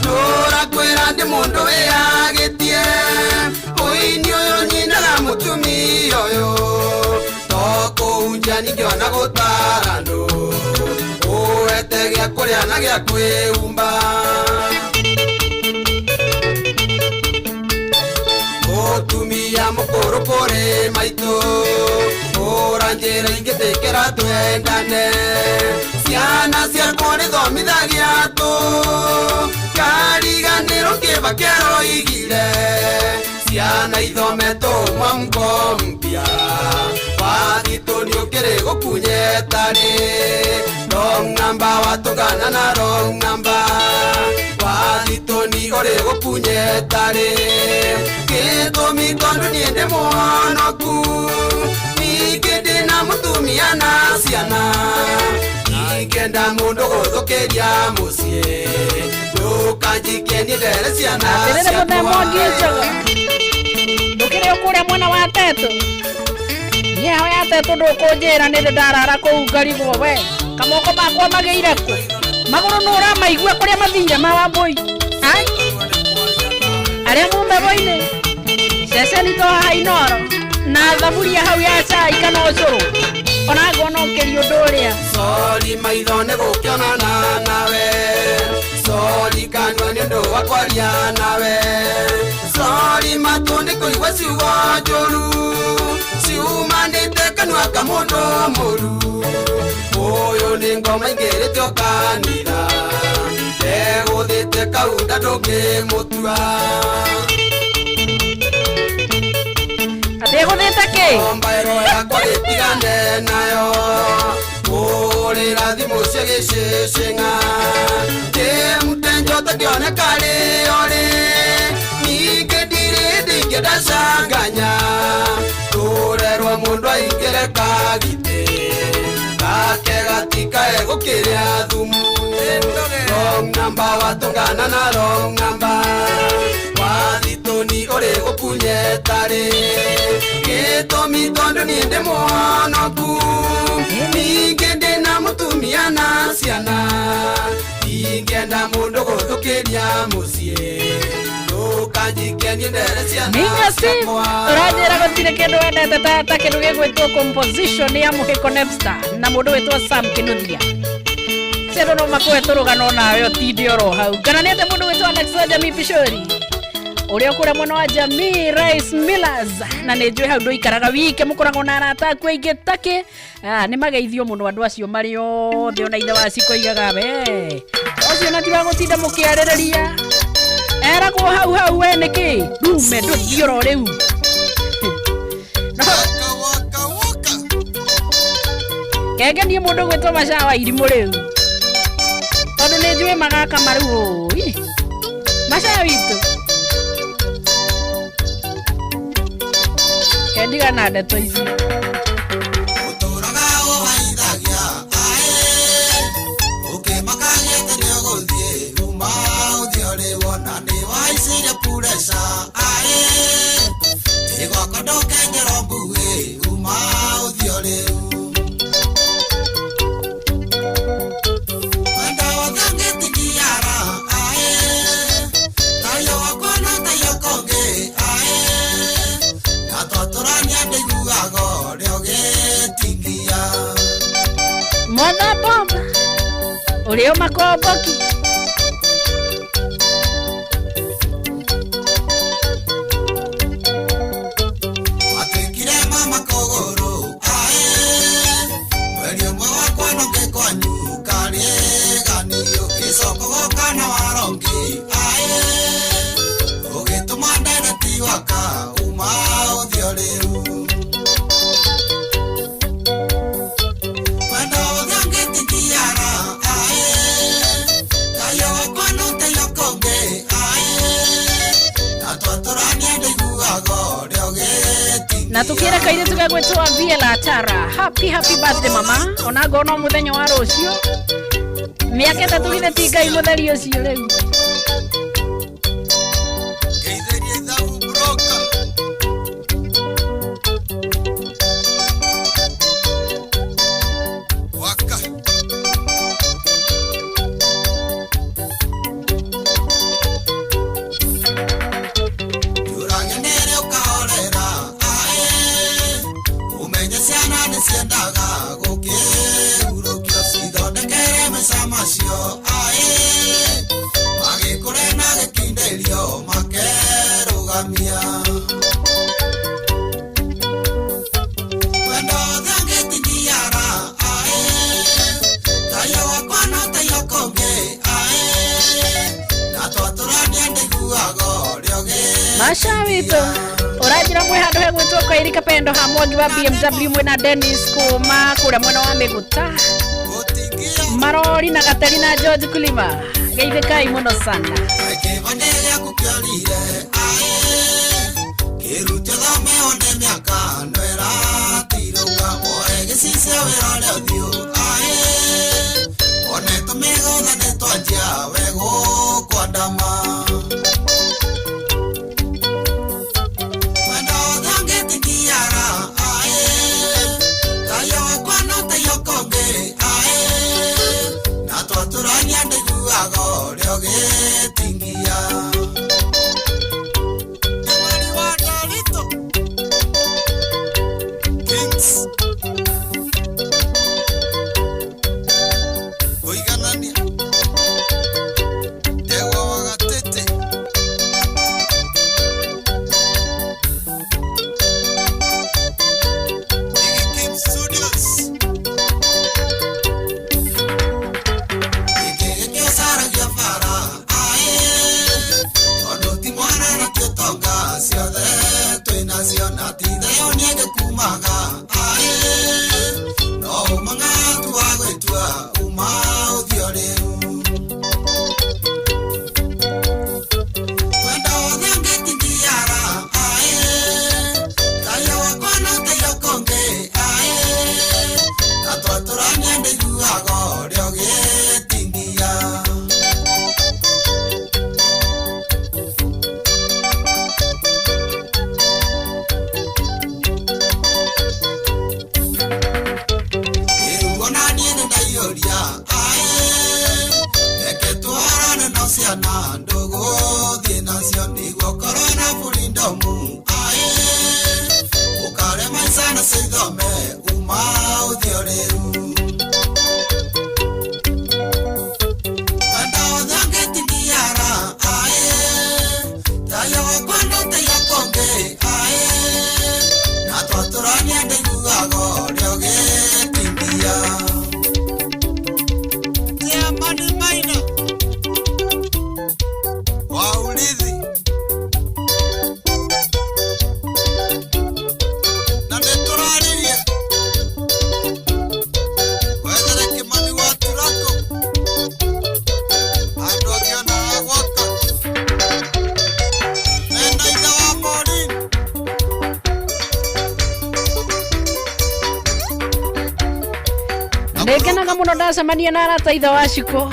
nũrakwĩra ndĩ mũndũ wĩyagĩtie ũini ũyũ nyinaga mũtumia ũyũ tokũhunjia ningĩona gũtara andũ ũwete gĩa kũrĩa na gĩa kwĩhumba mũtumia mũkũrũ kũrĩ maitũ ũranjĩra ingĩtĩkĩra twendane ciana ciakwa nĩthomithagia tũ kariganĩrwo kĩba kĩaroigire ciana ithometwo mwamko mpya wathitũ nĩ ũkĩrĩ gũkunyetarĩ wrong number watũngana na wrong number wathitũ nĩ ũrĩ gũkunyetarĩ gĩtũmi tondũ niĩ ndĩ mũhonoku ningĩ ndĩna mũtumia na ciana ingĩenda mũndũ gũthũkĩria mũciĩ ndũkanjikie niĩ ndere ciana Atĩrĩrĩ mũthee Mwangi Njogo ndũkĩrĩ ũkũrĩa mwena wa Tetũ niĩ hao ya Tetũ ndũkũnjĩra nĩ ndĩ ndarara kũu ngarigwo we kamoko makwa magĩire kũ magũrũ nũ ũramaigua kũrĩa mathire ma Wambũi. Ai. Arĩa mumbevo-inĩ ceceni to haha Inoro na thaburia hau ya cai kana ũcũrũ ona ngona ũkĩria ũndũ ũrĩa. Sori maitho nĩ gũkĩonana nawe, sori kanua nĩ ũndũ wa kwaria nawe, sori matũ nĩ kũigua ciugo njũru ciumanĩte kanua ka mũndũ mũru. Ũyũ nĩ ngoma ingĩrĩte kanitha ndegũthĩte kaunda ndũngĩmũtua. Ndegũthĩte kĩ? Mbaĩro yakwa gĩtigane nayo kũrĩra thimũ cia gĩcĩcĩng'a kĩmute njota kĩoneka rĩorĩ ningĩ ndirĩ ndingĩenda canganya tũrerwo mũndũ aingĩre kagitĩ gake gatikae gũkĩrĩa thumu. Wrong number watũngana na wrong number wathitũni ũrĩ gũkunyetarĩ gĩtũmi tondũ niĩ ndĩ mũhonoku ningĩ ndĩna mũtumia na ciana ingĩenda mũndũ gũthũkĩria mũciĩ ndũkanjikenie ndere ciana ciakwa. Ũranjĩra gũtirĩ kĩndũ wendete ta kĩndũ gĩgwĩtwo composition ya Mũhĩko Nepster na mũndũ wĩtwo Sam Kinuthia. Ciandũ no makũhe tũrũgano nawe ũtinde oro hau. Kana nĩ atĩ mũndũ wĩtwo Alex wa Jamii Pishori ũrĩa ũkũrĩa mwena wa Jamii Rice Millers na nĩ njũĩ hau ndũikaraga wike mũkoragwo na arata aku aingĩ takĩ. Nĩ mageithio mũno andũ acio marĩ othe ona ithe wa cikoigaga we ũcio na ti wa gũtinda mũkĩarĩrĩria eragwo hau hau we nĩkĩ rume ndũthiĩ oro rĩu. Kengenie mũndũ gwĩtwo Macawa Irimũ rĩu tondũ nĩ njũĩ magaka marĩu ũi Macawa witũ kendiga na ndeto ici. Ũtũraga ũhaithagia aĩ ũkĩmakagia atĩ nĩ ũgũthiĩ uma ũthiĩ ũrĩ wona nĩ wahaicire pureca aĩ ĩgwakwa ndũkenjerwo mbuĩ uma ũthiĩ rĩu. Wendo wothe ũngĩtigiara aĩ tayo wakwa na tayo kũngĩ aĩ na twatũrania ndĩiguaga ũrĩa ũgĩtingia. Mother Bob ũrĩa ũmakomboki Watuĩkire mama kũgũrũ aĩ mweri ũmwe wakwa nũngĩ kwanyu karĩganio gĩcoka gũka na warongi aĩ ũgĩtũma ndereti waka uma ũthiĩ rĩu. Wendo wothe ũngĩtigiara aĩ tayo wakwa no tayo kũngĩ aĩ na twatũrania ndĩiguaga ũrĩa ũgĩtingia. Na tukire kairĩtu gegwĩtwo Viela Tara happy happy birthday mama ona ngona mũthenya wa rũciũ mĩaka ĩtatũ githĩ ti Ngai mũtheri ũcio rĩu. Ngeithĩrie ithabu broker. Waka. Njũragenere ũkahorera aĩ ũmenye ciana nĩ ciendaga gũkĩhurũkio cithondekere maica macio aĩ magĩkũre na gĩkindĩrio makerũgamia. Wendo wothe ũngĩtigiara aĩ tayo wakwa no tayo kũngĩ aĩ na twatũrania ndĩiguaga ũrĩa ũgĩ Masha witũ ũranjĩra mwĩ handũ hegwĩtwo Kairi Kapendo ha Mwangi wa BMW mwĩna Dennis kuma kũrĩa mwena wa Mĩgũta Marori na Gateri na George Kulima geithĩkai mũno sana. Kĩbandĩ gĩaku kĩorire aĩ kĩrute thome one mĩaka no ĩratirũka woe gĩcicio wĩra ũrĩa ũthiũ aĩ one tũmĩgũtha nĩ twanjia we gũkwandama. Wendo wothe ũngĩtigiara aĩ tayo wakwa no tayo kũngĩ aĩ na twatũrania ndĩiguaga ũrĩa ũgĩtingia. Ndĩngenaga mũno ndacemania na arata ithe wa Shiko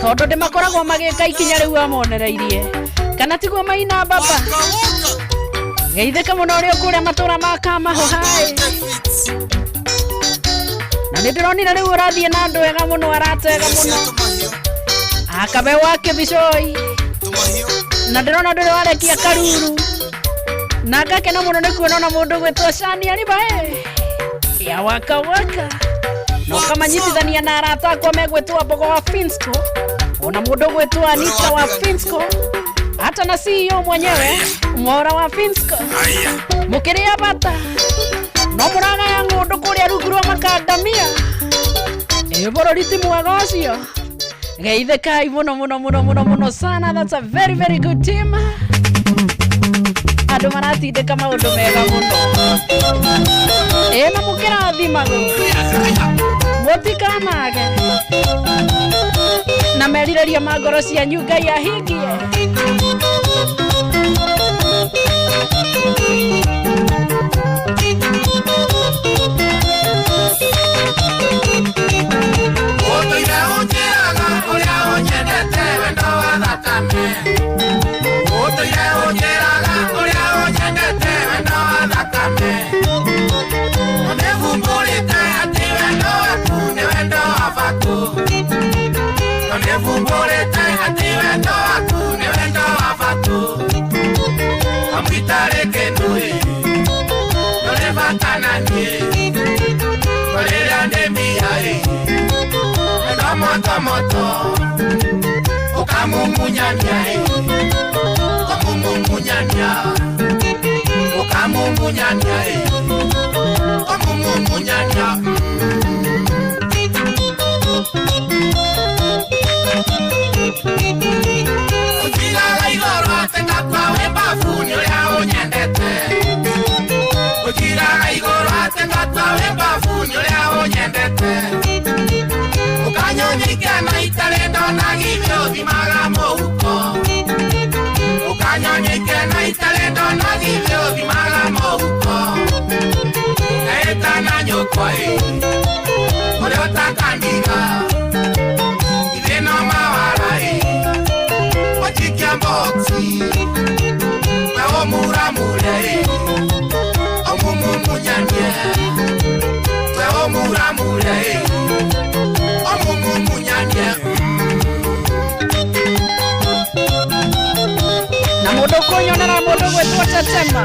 tondũ ndĩmakoragwo magĩka ikinya rĩu amonereirie kana tiguo maina baba. Geithĩka mũno ũrĩa ũkũrĩa matũra ma Kamaho hai. Na nĩ ndĩronire rĩu ũrathiĩ na andũ ega mũno, arata ega mũno, akabe wa Kĩbicoi, na ndĩrona ndũrĩ warekia karuru, na ngakena mũno nĩ kuona ona mũndũ gwĩtwo Shani Aribae ya waka waka, na ũkamanyitithania na arata akwa megwĩtwo Mbogo wa Finsco, ona mũndũ gwĩtwo Anita wa Finsco, hata na CEO mwenyewe Mwaura wa Finsco. Mũkĩrĩa bata no mũragaya ng'ũndũ kũrĩa rungu rwa makandamia. Ĩ bũrũri ti mwega ũcio. Geithĩkai mũno mũno mũno mũno mũno sana. That's a very very good team. Andũ maratindĩka maũndũ mega mũno. Ĩ na mũkĩrathimagwo mũtikanage na merirĩria ma ngoro cianyu Ngai ahingie. Ũtũire ũnjĩraga ũrĩa ũnyendete wendo wa thakame. Ũtũire ũnjĩraga ũrĩa ũnyendete wendo wa thakame. Nĩhumbũrĩte atĩ wendo waku nĩ wendo wa baku. Nĩhumbũrĩte atĩ wendo waku nĩ wendo wa baku. Amwitarĩ kĩndũ ĩ, ndũrĩ bata na niĩ. Rĩrĩa ndĩ mbia ĩ, wendo moto moto, ũkamumunyania ĩ, ũkamumunyania, ũkamumunyania ĩ, ũkamumunyania. Ũnjigaga igũrũ atĩ ngakua wĩ mbabu nĩ ũrĩa ũnyendete. Ũnjigaga igũrũ atĩ ngakua wĩ mbabu nĩ ũrĩa ũnyendete. Ũkanyonyikia na itarĩ ndona githĩ ũthimaga mũhuko. Ũkanyonyikia na itarĩ ndona githĩ ũthimaga mũhuko. Ĩtana nyũkwa ĩ, ũrĩa ũtakandiga. Githĩ no mawara ĩ, ũnjikia mboxi. We ũmuramure ĩ, ũmumumunyanie. We ũmuramure ĩ, ũmumumunyanie. Na mũndũ kũnyonera mũndũ gwĩtwo Tetema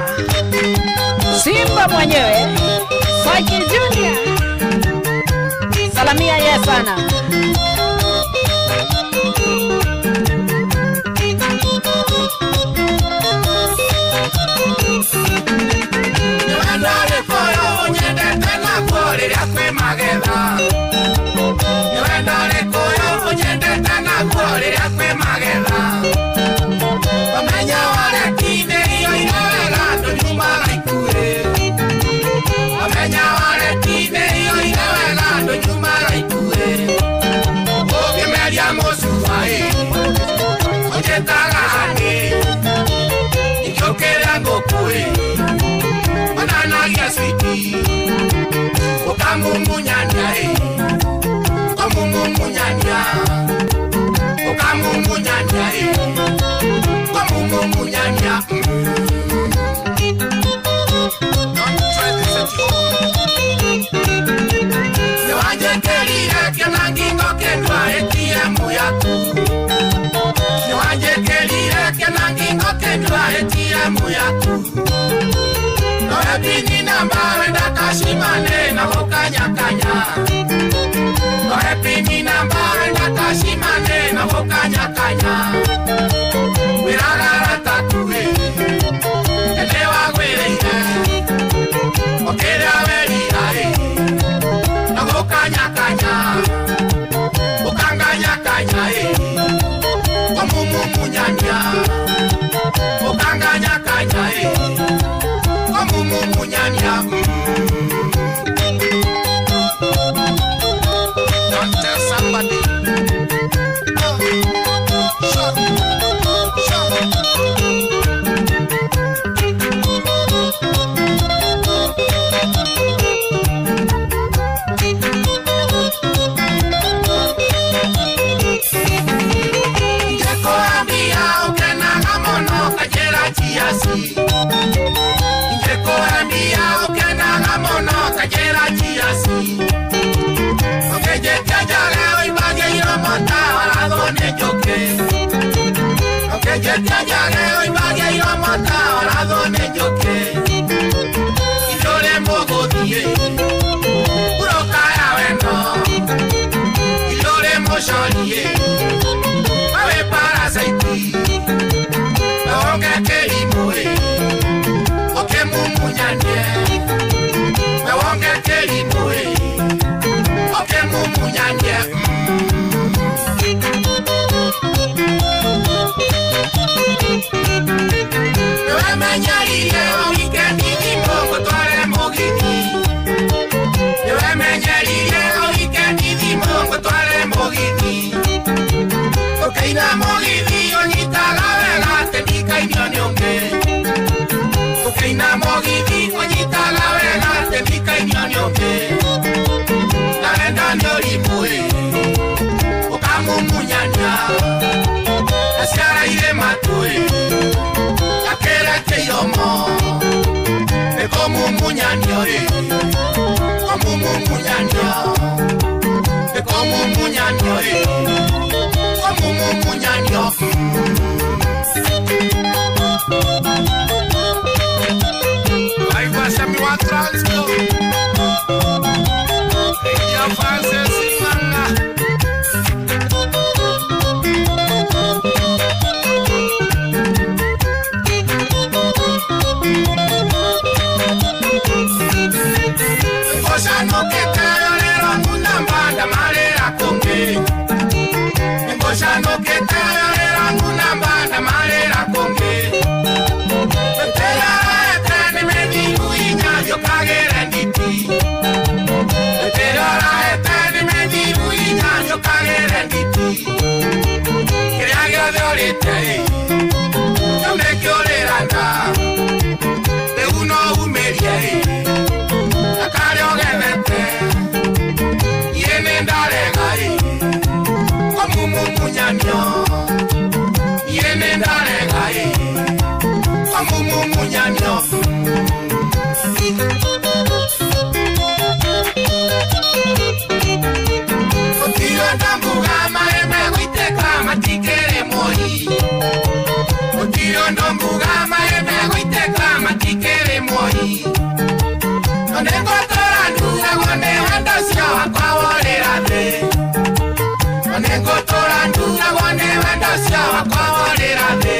Simba mwenyewe Saiki Junior, salamia ye sana. Nĩ wendo ũrĩkũ ũyũ ũnyendete naguo rĩrĩa kwĩ magetha? Nĩ wendo ũrĩkũ ũyũ ũnyendete naguo rĩrĩa kwĩ magetha? Ũmenya wareti-inĩ iyũire wega ndũnyumaga ikuĩ. Ũmenya wareti-inĩ iyũire wega ndũnyumaga ikuĩ. Ũngĩmeria mũcuba ĩ, ũnjĩtaga honey. Ingĩũkĩra ngũkũ ĩ, onanagia switi. Ũkamumunyania ĩ, ũkamumunyania, ũkamumunyania ĩ, ũkamumunyania. Don't try this at home. Nĩwanjĩkĩrire kĩona ngingo kĩndwa ATM yaku. Nĩwanjĩkĩrire kĩona ngingo kĩndwa ATM yaku. Noe pini namba wenda kashimane na gũkanyakanya. Noe pini namba wenda kashimane na gũkanyakanya. Wĩraga arata aku ĩ, ĩndĩ wagwĩrĩire. Ũkĩrĩa werira ĩ, na gũkanyakanya. Ũkanganyakanya ĩ, ũmumumunyania. Ũkanganyakanya ĩ, ũmumumunyania. Don't tell somebody. Sure, sure. njũkĩ. Ũkĩnjĩtia njage ũimbagia iromo ta warathwo nĩ njũkĩ. Itũrĩ mũgũthiĩ ngurũka ya wendo. Itũrĩ mũcorie wewe parasaiti. Wewonge kĩrimũ ĩ ũkĩmumunyanie. Wewonge kĩrimũ ĩ ũkĩmumunyanie. Nĩwemenyeririe ũhike ndithimũ ngũtware mũgithi. Nĩwemenyeririe ũhike ndithimũ ngũtware mũgithi. Ũkĩina mũgithi ũnyitaga wega atĩ ndikainio nĩ ũngĩ. Ũkĩina mũgithi ũnyitaga wega atĩ ndikainio nĩ ũngĩ. Na wendo nĩ ũrimũ ĩ ũkamumunyania. Na ciara irĩ matũ ĩ akĩra kĩiromo. Nĩ kũmumunyanio ĩ kũmumumunyanio. Nĩ kũmumunyanio ĩ kũmumumunyanio. Aiwa wa Transco. India Francis Manga. Ngoshanukite rero ngunamba ndamarira kũngĩ. Ngoshanukite rero ngunamba ndamarira kũngĩ. Nterorete nĩ mĩthiru inya njũkagĩre nditi. Nterorete nĩ mĩthiru inya njũkagĩre nditi. Kĩrĩa gĩothe ũrĩte ĩ kĩu nĩkĩo ũrĩraga. Rĩu no umĩrie ĩ na karĩa ũgethete. Niĩ nĩ ndarega ĩ kũmumumunyanio. Niĩ nĩ ndarega ĩ kũmumumunyanio. Gũtirĩ ũndũ mbuga maĩ megũitĩka matikĩrĩ moi. Gũtirĩ ũndũ mbuga maĩ megũitĩka matikĩrĩ moi. No nĩngũtũra nduragwo nĩ wendo ũcio wakwa worĩra thĩ. No nĩngũtũra nduragwo nĩ wendo ũcio wakwa worĩra thĩ.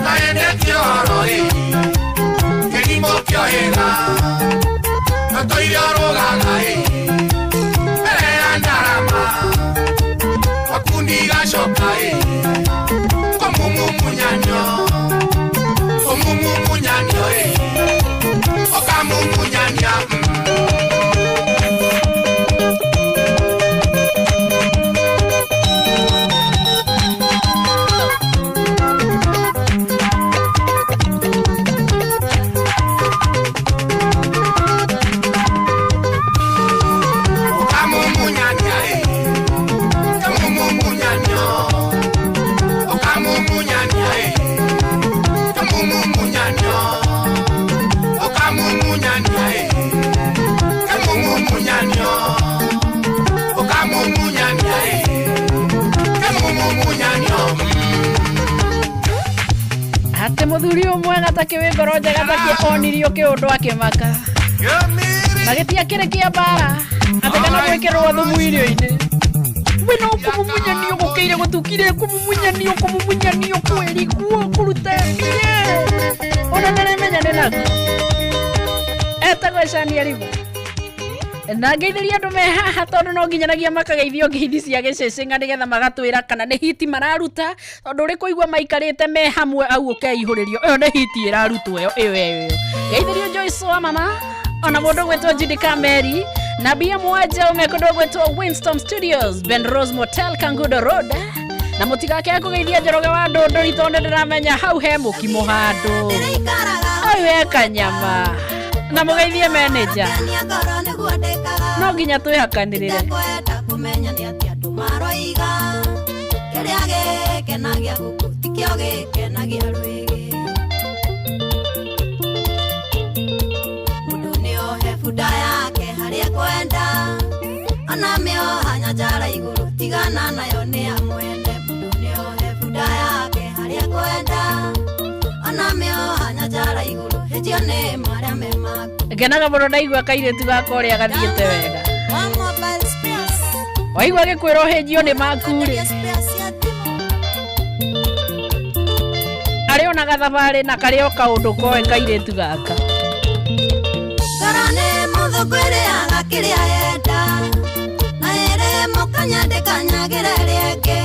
No ĩndĩ ti ũhoro ĩ kĩrimũ kĩohĩga. No tũire ũrũgaga ĩ mbere ya ndarama. Wakundi gacoka ĩ kũmumumunyanio. Kũmumumunyanio ĩ ũkamumunyania. Ũkamumunyania ĩ kamumumunyanio. Ũkamumunyania ĩ kamumumunyanio. Ũkamumunyania ĩ kamumumunyanio. Ũkamumunyania ĩ kamumumunyanio. Atĩ mũthuri ũmwe gataki wĩ ngoro njega takĩ onirio kĩũndũ akĩmaka. Magĩtia kĩrĩ kĩa mbara atĩ kana gwĩkĩrwo thumu irio-inĩ. We no kũmumunyanio gũkĩire gũtukire kũmumunyanio kũmumunyanio kwĩriguo kũruta mbia. Ona nĩrĩmenya nĩ naku. Etagwo Shani Aribu. Na ngeithĩria andũ me haha tondũ no nginyanagia makageithio ngeithi cia gĩcĩcĩng'a nĩgetha magatwĩra kana nĩ hiti mararuta tondũ ũrĩ kũigua maikarĩte me hamwe au ũkeihũrĩrio ĩyo nĩ hiti ĩrarutwo ĩyo ĩyo ĩyo. Ngeithĩrio Joyce wa mama ona mũndũ ũgwĩtwo Judy Kameri na Bia Mwaja ume kũndũ ũgwĩtwo Winston Studios Ben Rose Motel Kangudo Road na mũtigake kũgeithia Njoroge wa Ndũndũri tondũ ndĩramenya hau he mũkimo handũ hau he kanyama na mũgeithie manager no nginya twĩhakanĩrĩre. Kũmenya nĩ atĩa andũ maroiga kĩrĩa gĩkenagia gũkũ tikĩo gĩkenagia rwĩgĩ. Mũndũ nĩohe bunda yake harĩa ekwenda ona mĩoha nyanjara igũrũ tigana nayo nĩ ya mwene. nĩ marĩa me maku. Ngenaga mũno ndaigua kairĩtu gakwa ũrĩa gathiĩte wega. Wa mobile spares. Waigua gĩkwĩra ũhĩnjio nĩ maku rĩ. Spares cia thimũ. Arĩ ona gathabarĩ na karĩ o kaũndũ koe kairĩtu gaka. Ngoro nĩ mũthũngũ ĩrĩaga kĩrĩa yenda, na ĩrĩ mũkanya ndĩkanyagĩra ĩrĩa ĩngĩ.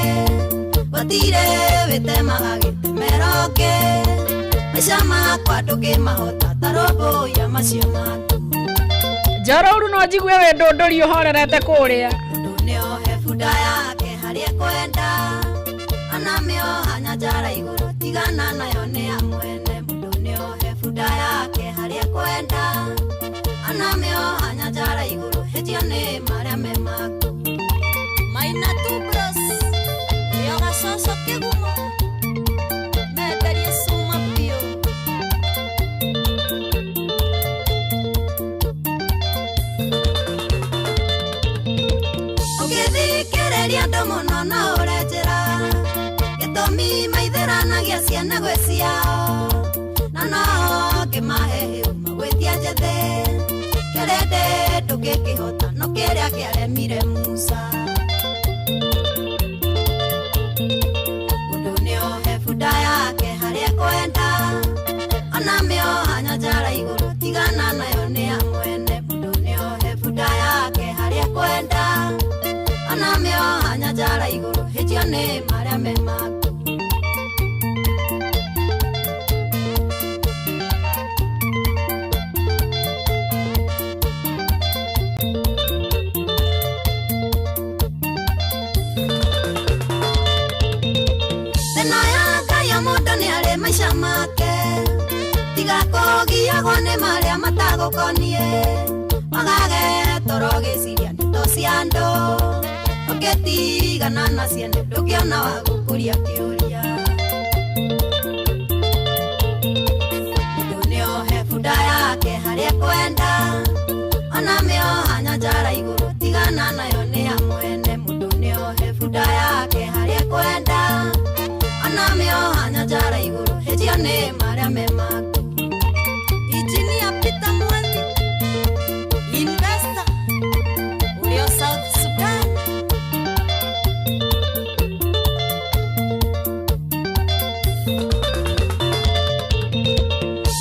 Gũtirĩ wĩtemaga gĩtemero ũngĩ, maica makwa ndũngĩmahota ta rũmbũiya macio maku. Njororu no njigue wĩ ndũndũri ũhorerete kũrĩa. Mũndũ nĩohe bunda yake harĩa ekwenda, anamĩoha nyanjara igũrũ tigana nayo nĩ ya mwene. Mũndũ nĩohe bunda yake harĩa ekwenda, anamĩoha nyanjara igũrũ hĩtio nĩ marĩa me maku. Maina tu bros, nĩo gacoco kĩgumo, menderie cuma biũ. Ũngĩthikĩrĩria andũ mũno no ũre njĩra, gĩtũmi maithĩranagia ciana gwĩ ciao, na no ngĩmahe hĩu magwĩtia njĩthĩ. Kĩrĩndĩ ndũngĩkĩhota no kĩrĩa kĩaremire Musa. Mũndũ nĩohe bunda yake harĩa ekwenda, anamĩoha nyanjara igũrũ tigana nayo nĩ ya mwene. Mũndũ nĩohe bunda yake harĩa ekwenda, anamĩoha nyanjara igũrũ hĩtio nĩ marĩa me maku. Thĩna ya Ngai o mũndũ nĩarĩ maica make, tiga kũgiagwo nĩ marĩa matagũkoniĩ. Wagage toro gĩciria ndeto cia andũ, ũngĩtigana na ciene ndũngĩona wa gũkũria kĩũria. Mũndũ nĩohe bunda yake harĩa ekwenda, anamĩoha nyanjara igũrũ tigana nayo nĩ ya mwene. Mũndũ nĩohe bunda yake harĩa ekwenda, anamĩoha nyanjara igũrũ hĩtio nĩ marĩa me maku. Engineer Peter Mwangi, investor ũrĩa South Sudan.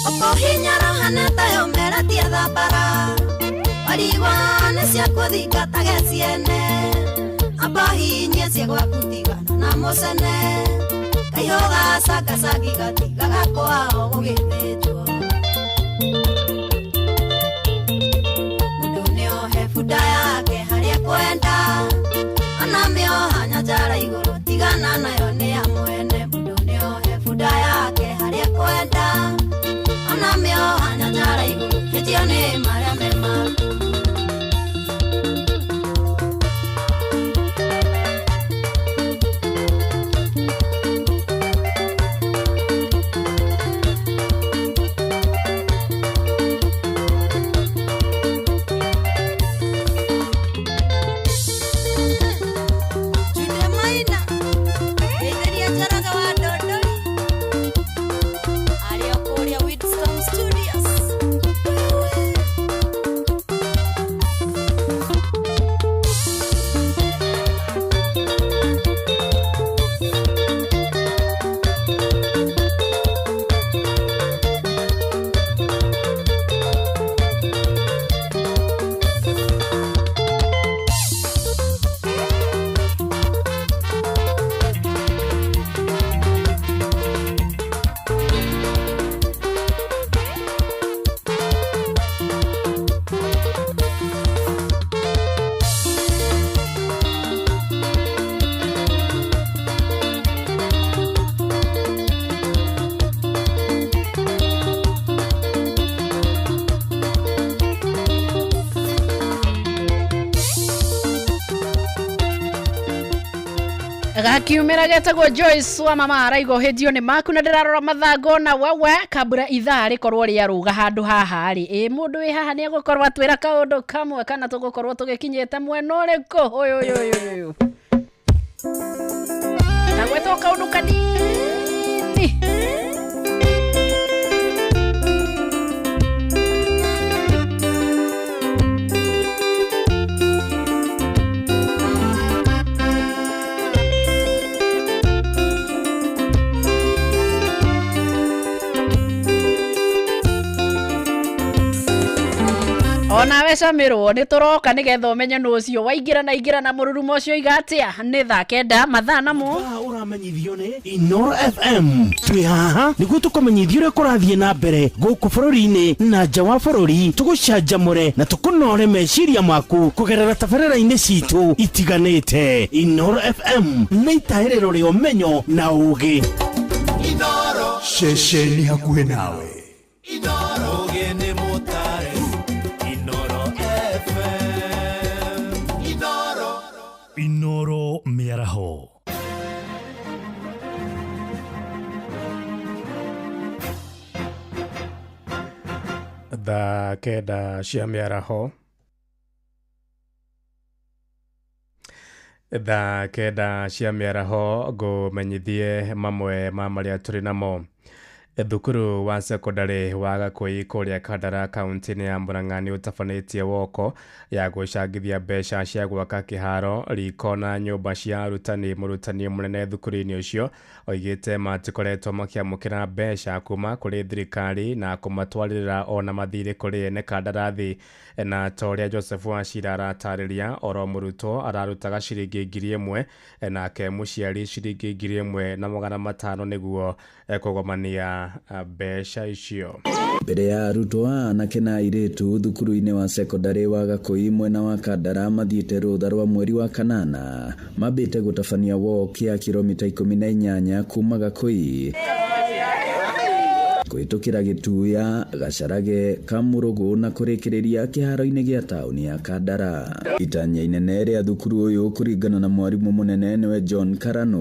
Ũkũhinyara hana tayo meratia thambara, warigwa nĩ cia kũthingatage ciene, amba hinyie cia gwaku tigana na mũcene. Kaihũ gacangacagi gatigaga kwao gũgĩthĩnjwo. Mũndũ nĩohe bunda yake harĩa ekwenda, anamĩoha nyanjara igũrũ tigana nayo nĩ ya mwene. Mũndũ nĩohe bunda yake harĩa ekwenda, anamĩoha nyanjara igũrũ hĩtio nĩ marĩa me maku. Jude Maina, ngeithĩria Njoroge wa Ndondori, arĩ o kũrĩa Wheatstone Studios. Gakiumĩra getagwo Joyce wa mama araiga ũhĩnjio nĩ maku na ndĩrarora mathango na wawe kambura ithaa rĩkorwo rĩarũga handũ haha rĩ ĩ mũndũ wĩ haha nĩ egũkorwo atwĩra kaũndũ kamwe kana tũgũkorwo tũgĩkinyĩte mwena ũrĩkũ ũyũ ũyũ ũyũ ũyũ na gwetwo kaũndũ kanini. Onawe camirwo nĩ tũroka nĩgetha ũmenye nũ ũcio waingĩra na ingĩra na mũrurumo ũcio iga atĩa. Nĩ thaa 9 mathaa namo ũramenyithio nĩ Inoro FM. Twĩ haha nĩguo tũkũmenyithia ũrĩa kũrathiĩ na mbere gũkũ bũrũri-inĩ na nja wa bũrũri, tũgũcanjamũre na tũkũnore meciria maku kũgerera tabarĩra-inĩ citũ itiganĩte. Inoro FM nĩ itahĩrĩro rĩa ũmenyo na ũũgĩ. Ceceni hakuhĩ nawe. Ũũgĩ nĩ mũtare. Inoro FM. Inoro. Inoro mĩaraho. Thaa 9 cia mĩaraho. Thaa 9 cia mĩaraho ngũmenyithie mamwe ma marĩa tũrĩ namo. Thukuru wa sekondari wa Gakũi kũrĩa Kandara kaunti-inĩ ya Murang'a nĩ ũtabanĩtie woko ya gũcangithia mbeca cia gwaka kĩharo, riko na nyũmba cia arutani. Mũrutani mũnene thukuru-inĩ ũcio oigĩte matikoretwo makĩamũkĩra mbeca kuma kũrĩ thirikari na kũmatwarĩrĩra ona mathirĩ kũrĩ ene kandarathi. Na ta ũrĩa Joseph Wachira aratarĩria, oro mũrutwo ararutaga ciringi 1000 nake mũciari ciringi 1500 nĩguo kũgomania mbeca icio. Mbere ya arutwo a anake na airĩtu thukuru-inĩ wa sekondari wa Gakũi mwena wa Kandara mathiĩte rũtha rwa mweri wa 8 mambĩte gũtabania walk ya kilomita 18 kuma Gakũi kũhĩtũkĩra Gĩtuya, Gacarage, Kamũrũgũ na kũrĩkĩrĩria kĩharo-inĩ gĩa taũni ya Kandara. Itanya inene rĩa thukuru ũyũ kũringana na mwarimũ mũnene nĩwe John Karano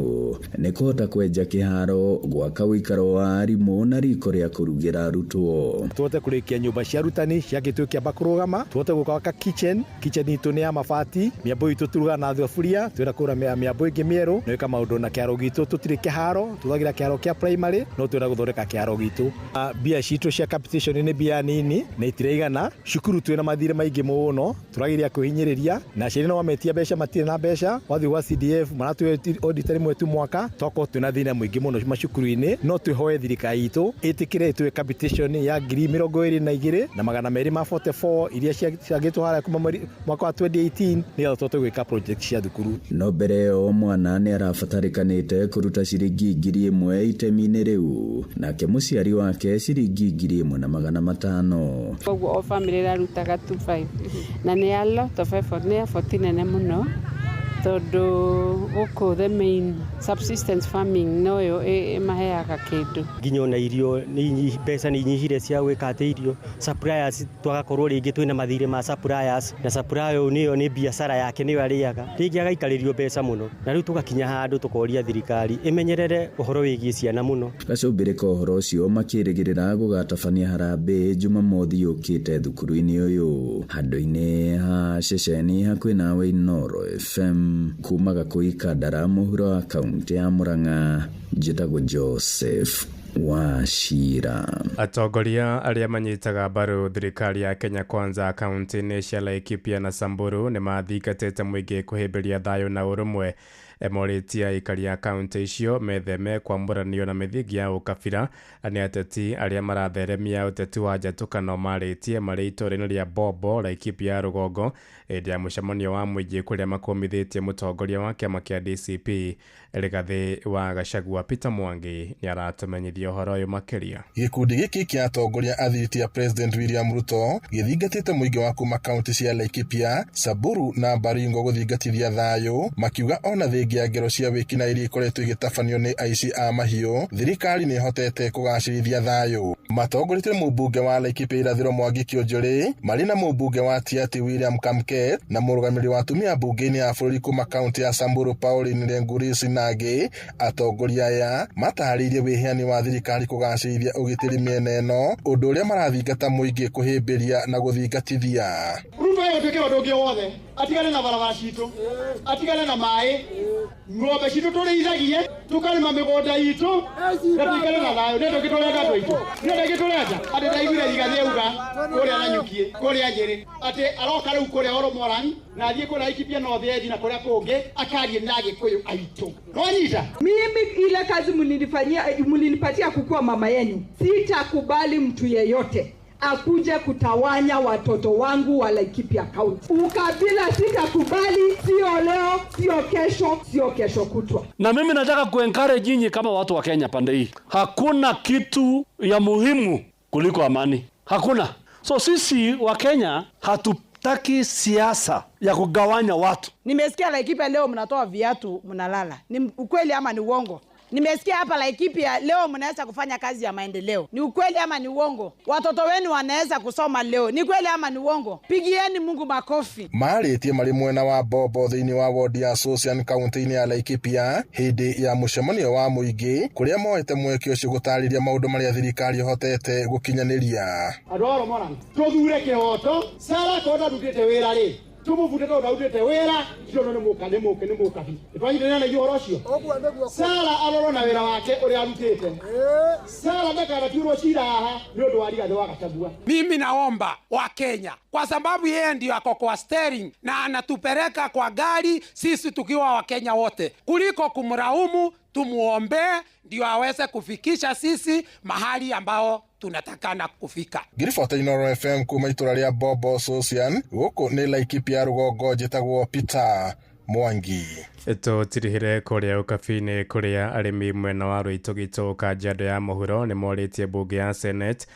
nĩ kũhota kwenja kĩharo, gwaka ũikaro wa arimũ na riko rĩa kũrugĩra arutwo. Tũhote kũrĩkia nyũmba cia arutani ciakĩtwo kĩamba kũrũgama, tũhote gwaka kitchen itũ nĩ ya mabati, mĩambo itũ turugaga na thaburia, twĩra kũgũra mĩambo ĩngĩ mĩerũ, na gwĩka maũndũ na kĩharo gitũ tũtirĩ kĩharo, tũthagĩra kĩharo kĩa primary, no twĩra gũthondeka kĩharo gitũ. Mbia citũ cia capitation nĩ mbia nini na itiraigana. Cukuru twĩna mathirĩ maingĩ mũno, tũrageria kwĩhinyĩrĩria na aciari no mametia mbeca matirĩ na mbeca. Wathiĩ gwa CDF maratũhe audit rĩmwe tu mwaka, twakorwo twĩna thĩna mũingĩ mũno macukuru-inĩ. No twĩhoe thirikari itũ ĩtĩkĩre ĩtũhe capitation ya 22,244 iria ciagĩtwo harĩa kuma mwaka wa 2018 nĩgetha tũhote gwĩka project cia thukuru. No mbere ĩyo mwana nĩ arabatarĩkanĩte kũruta ciringi 1000 itemi-inĩ rĩu, nake mũciari wake ciringi 1500. Koguo o family ĩrarutaga 25 na nĩ a lot of effort, nĩ effort nene mũno tondũ gũkũ the main subsistence farming noyo ĩmaheaga kĩndũ. Nginya ona irio nĩ mbeca nĩ inyihire cia gwĩka atĩ irio suppliers twagakorwo rĩngĩ twĩna mathirĩ ma suppliers, na supplier ũyũ nĩyo nĩ biacara yake nĩyo arĩaga, rĩngĩ agaikarĩrio mbeca mũno, na rĩu tũgakinya handũ tũkoria thirikari ĩmenyerere ũhoro wĩgiĩ ciana mũno. Gacũmbĩrĩ ka ũhoro ũcio makĩrĩgĩrĩra gũgatabania harambĩ Jumamothi yũkĩte thukuru-inĩ ũyũ. Handũ-inĩ ha ceceni hakuhĩ nawe Inoro FM kuma Gakũi Kandara mũhuro wa kaunti ya Murang'a, njĩtagwo Joseph Wachira. Atongoria arĩa manyitaga mbaru thirikari ya Kenya Kwanza kaunti-inĩ cia Laikipia na Samburu nĩ mathingatĩte mũingĩ kũhĩmbĩria thayũ na ũrũmwe. Morĩtie aikari a kaunti icio metheme kwamũranio na mĩthingi ya ũkabira. Nĩ ateti arĩa maratheremia ũteti wa njatũkano marĩtie marĩ itũũra-inĩ rĩa Bobo, Laikipia ya rũgongo hĩndĩ ya mũcemanio wa mũingĩ kũrĩa makũmithĩtie mũtongoria wa kĩama kĩa DCP Rigathĩ wa Gachagua. Peter Mwangi nĩ aratũmenyithia ũhoro ũyũ makĩria. Gĩkundi gĩkĩ kĩa atongoria athiriti a President William Ruto gĩthingatĩte mũingĩ wa kuma kaunti cia Laikipia, Samburu na Baringo gũthingatithia thayũ, makiuga ona thengia ya ngero cia wĩkinaĩ iria ikoretwo igĩtabanio nĩ aici a mahiũ, thirikari nĩ ĩhotete kũgacĩrithia thayũ. Matongoretie mũmbunge wa Laikipia irathĩro Mwangi Kĩonjorĩ marĩ na mũmbunge wa Tiaty William Kamket na mũrũgamĩrĩri wa atumia mbunge-inĩ ya bũrũri kuma kaunti ya Samburu Pauline Lenguris Nangĩ. Atongoria aya matarĩirie wĩheani wa thirikari kũgacĩrithia ũgitĩri mĩena ĩno, ũndũ ũrĩa marathingata mũingĩ kũhĩmbĩria na gũthingatithia. Ruto egũtuĩke ũndũ ũngĩ wothe, atigane na barabara citũ, atigane na maĩ, ng'ombe citũ tũrĩithagie, tũkarĩma mĩgũnda itũ, na tũikare na thayũ. Nĩ ũndũ tũrenda andũ aitũ, nĩ ũndũ tũrenda atĩ ndaiguire Rigathĩ auga kũrĩa Nanyuki, kũrĩa Nyĩrĩ, atĩ aroka rĩu kũrĩa Oromoran na athiĩ kũrĩa Laikipia North Edge na kũrĩa kũngĩ akarie na Agĩkũyũ aitũ. Nwanyita? Mimi ile kazi mlinifanyia, mlinipatia kukua mama yenu, sitakubali mtu yeyote akuje kutawanya watoto wangu wa Laikipia County. Ukabila sitakubali, sio leo, sio kesho, sio kesho kutwa. Na mimi nataka kuencourage nyinyi kama watu wa Kenya pande hii, hakuna kitu ya muhimu kuliko amani, hakuna. So sisi wa Kenya hatutaki siasa ya kugawanya watu. Nimesikia Laikipia leo mnatoa viatu mnalala. Ni ukweli ama ni uongo? Nimesikia hapa Laikipia leo mnaweza kufanya kazi ya maendeleo. Ni ukweli ama ni uongo? Watoto wenu wanaweza kusoma leo. Ni kweli ama ni uongo? Pigieni Mungu makofi. Marĩtie marĩ mwena wa Bobo thĩinĩ wa wodi ya Sosian kaunti-inĩ ya Laikipia hĩndĩ ya mũcemanio wa mũingĩ kũrĩa moete mweke ũcio gũtarĩria maũndũ marĩa thirikari ĩhotete gũkinyanĩria. Andũ a Oromoran tũthure kĩhoto. Sara korwo ndarutĩte wĩra rĩ, tũmũbute tondũ ndarutĩte wĩra ciono nĩ mũka nĩ mũke nĩ mũkabi. Nĩtwanyitanĩra na ithuĩ ũhoro ũcio. Sara arorwo na wĩra wake ũrĩa arutĩte. Sara ndakanatuĩrwo cira haha nĩ ũndũ wa Rigathĩ wa Gachagua. Mimi naomba wa Kenya, kwa sababu yeye ndio ako kwa steering na anatupeleka kwa gari sisi tukiwa Wakenya wote, kuliko kumlaumu, tumuombee ndio aweze kufikisha sisi mahali ambao tunatakana kufika. Ngiribota Inooro FM kuma itũra rĩa Bobo Sosian, gũkũ nĩ Laikipia rũgongo, njĩtagwo Peter Mwangi. Tũtirihire kũrĩa ũkabi-inĩ kũrĩa arĩmi mwena wa Rũitũgitũ Kajiado ya mũhuro nĩ morĩtie mbunge ya Senate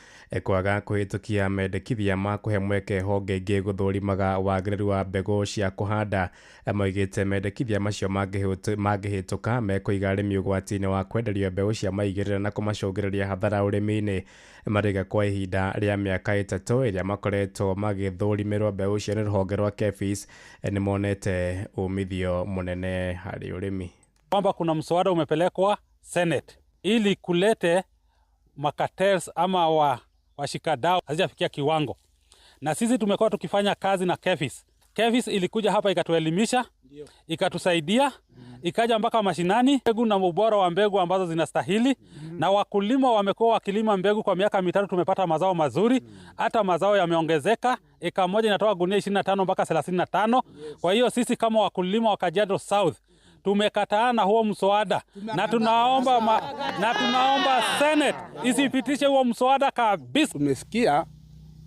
kwaga kũhĩtũkia mendekithia ma kũhe mweke honge ingĩ gũthũrimaga wagĩrĩru wa mbegũ cia kũhanda. Moigĩte mendekithia macio mangĩhĩtũka mekũiga arĩmi ũgwati-inĩ wa kwenderio mbegũ cia maigĩrĩra na kũmacũngĩrĩria hathara ũrĩmi-inĩ. Marĩga kwa ihinda rĩa mĩaka 3 ĩrĩa makoretwo magĩthũrimĩrwo mbegũ cia nĩ rũhonge rwa KEPHIS nĩmonete umithio mũnene harĩ ũrĩmi. Kwamba kuna mswada umepelekwa Senate ili kulete makartels ama washikadau hazijafikia kiwango, na sisi tumekuwa tukifanya kazi na KEPHIS. KEPHIS ilikuja hapa ikatuelimisha, ikatusaidia, ikaja mpaka mashinani, mbegu na ubora wa mbegu ambazo zinastahili. Na wakulima wamekuwa wakilima mbegu kwa miaka 3, tumepata mazao mazuri, hata mazao yameongezeka. Eka moja inatoa gunia 25 mpaka 35. Kwa hiyo sisi kama wakulima wa Kajiado South tumekataa na huo mswada, na tunaomba Senate isipitishe huo mswada kabisa. Tumesikia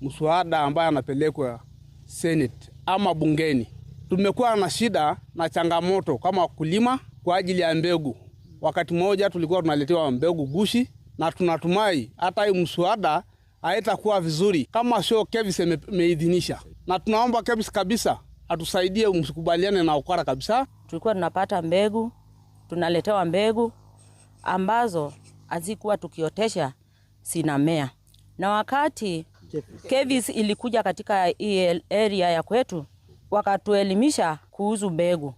mswada ambaye anapelekwa Senate ama bungeni. Tumekuwa na shida na changamoto kama wakulima kwa ajili ya mbegu. Wakati mmoja tulikuwa tunaletewa mbegu gushi, na tunatumai hata hii mswada haitakuwa vizuri kama sio KEPHIS imeidhinisha. Na tunaomba KEPHIS kabisa atusaidie, msikubaliane na ukora kabisa. Tulikuwa tunapata mbegu, tunaletewa mbegu ambazo hazikuwa tukiotesha sinamea. Na wakati KEPHIS ilikuja katika hii area ya kwetu, wakatuelimisha kuhusu mbegu.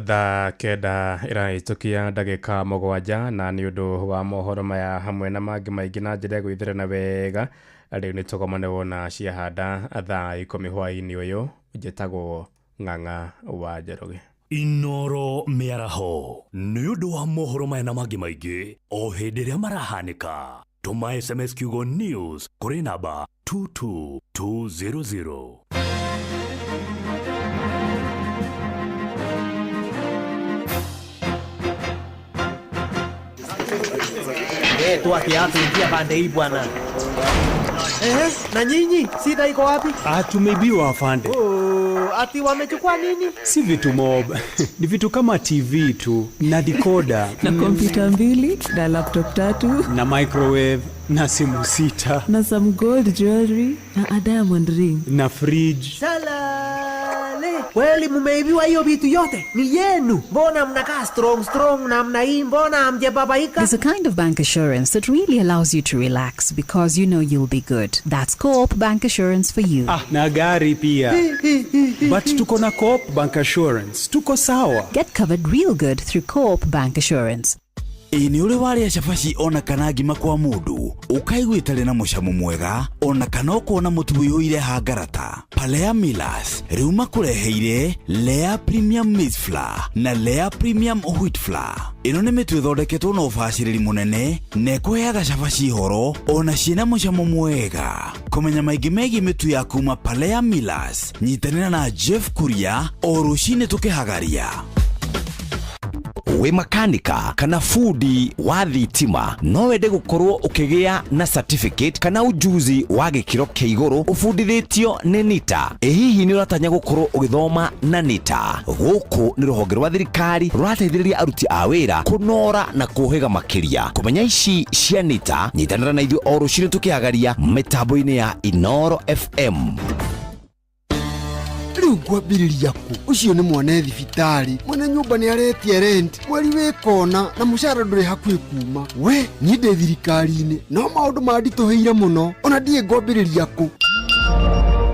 Thaa 9 ĩrahĩtũkia ndagĩka 7, na nĩ ũndũ wa mohoro maya hamwe na mangĩ maingĩ na njĩra ya gwĩthĩrana wega, rĩu nĩ tũgomane wona ciahanda thaa 10 hwaĩ-inĩ ũyũ. Njĩtagwo Ng'ang'a wa Njoroge. Inooro mĩaraho nĩ ũndũ wa mohoro maya na mangĩ maingĩ o hĩndĩ ĩrĩa marahanĩka. Tũma SMS kiugo news kũrĩ namba 22200. Toa kiatu, ingia pande hii bwana. Na nyinyi shida iko wapi? Tumeibiwa afande. Oh, ati wamechukua nini? Si vitu mob. Ni vitu kama TV tu na decoder na kompyuta 2 na laptop 3 na microwave na simu 6 na some gold jewelry na a diamond ring na fridge. Salale. Kweli mumeibiwa hiyo vitu yote? Ni yenu. Mbona mnakaa strong strong namna hii? Mbona hamjababaika? There's a kind of bank assurance that really allows you to relax because you know you'll be good. That's Co-op Bank Assurance for you. Na gari pia. But tuko na Co-op Bank Assurance. Tuko sawa. Get covered real good through Co-op Bank Assurance. Ĩ nĩ ũrĩ warĩa cabaci ona kana ngima kwa mũndũ ũkaigua ĩtarĩ na mũcamo mwega ona kana ũkona mũtu ũiyũire hangarata? Palea Millers rĩu makũreheire Lea Premium Maize Flour na Lea Premium Wheat Flour. Ĩno nĩ mĩtu ĩthondeketwo na ũbacĩrĩri mũnene na ĩkũheaga cabaci horo ona ciĩna mũcamo mwega. Kũmenya maingĩ megiĩ mĩtu ya kuma Palea Millers, nyitanĩra na Jeff Kuria o rũcinĩ tũkĩhagaria. Wĩ makanika kana fundi wa thitima, no wende gũkorwo ũkĩgĩa na certificate kana ujuzi wa gĩkĩro kĩa igũrũ ũbundithĩtio nĩ NITA? Ĩ hihi nĩ ũratanya gũkorwo ũgĩthoma na NITA? Gũkũ nĩ rũhonge rwa thirikari rũrateithĩrĩria aruti a wĩra kũnora na kũhĩga makĩria. Kũmenya ici cia NITA, nyitanĩra na ithuĩ o rũcinĩ tũkĩhagaria mĩtambo-inĩ ya Inoro FM. Rĩu ngwambĩrĩria kũ? Ũcio nĩ mwana e thibitarĩ, mwene nyũmba nĩ aretia rent mweri wĩ kona, na mũcara ndũrĩ hakuhĩ kuma. We niĩ ndĩ thirikari-inĩ, no maũndũ manditũhĩire mũno, ona ndiĩ ngwambĩrĩria kũ.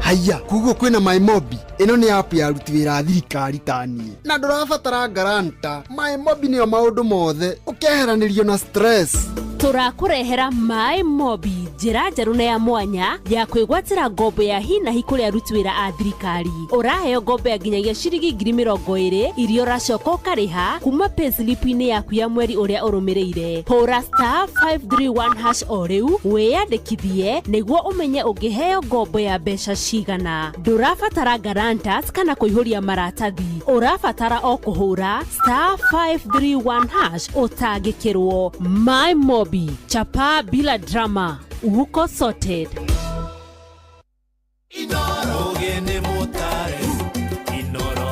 Haiya, koguo kwĩna MyMobi. Ĩno nĩ app ya aruti wĩra a thirikari ta niĩ, na ndũrabatara guarantor. MyMobi nĩyo maũndũ mothe, ũkeheranĩrio na stress. Tũrakũrehera Maĩ Mobi, njĩra njerũ na ya mwanya ya kwĩgwatĩra ngombo ya hi na hi kũrĩ aruti wĩra a thirikari. Ũraheo ngombo ya nginyagia ciringi 20,000 iria ũracoka ũkarĩha kuma payslip-inĩ yaku ya mweri ũrĩa ũrũmĩrĩire. Hũra *531# o rĩu wĩyandĩkithie nĩguo ũmenye ũngĩheo ngombo ya mbeca cigana. Ndũrabatara guarantors kana kũihũria maratathi, ũrabatara o kũhũra *531# ũtangĩkĩrwo. My Mobi, chapa bila drama, uko sorted. Ũgĩ nĩ mũtare Inoro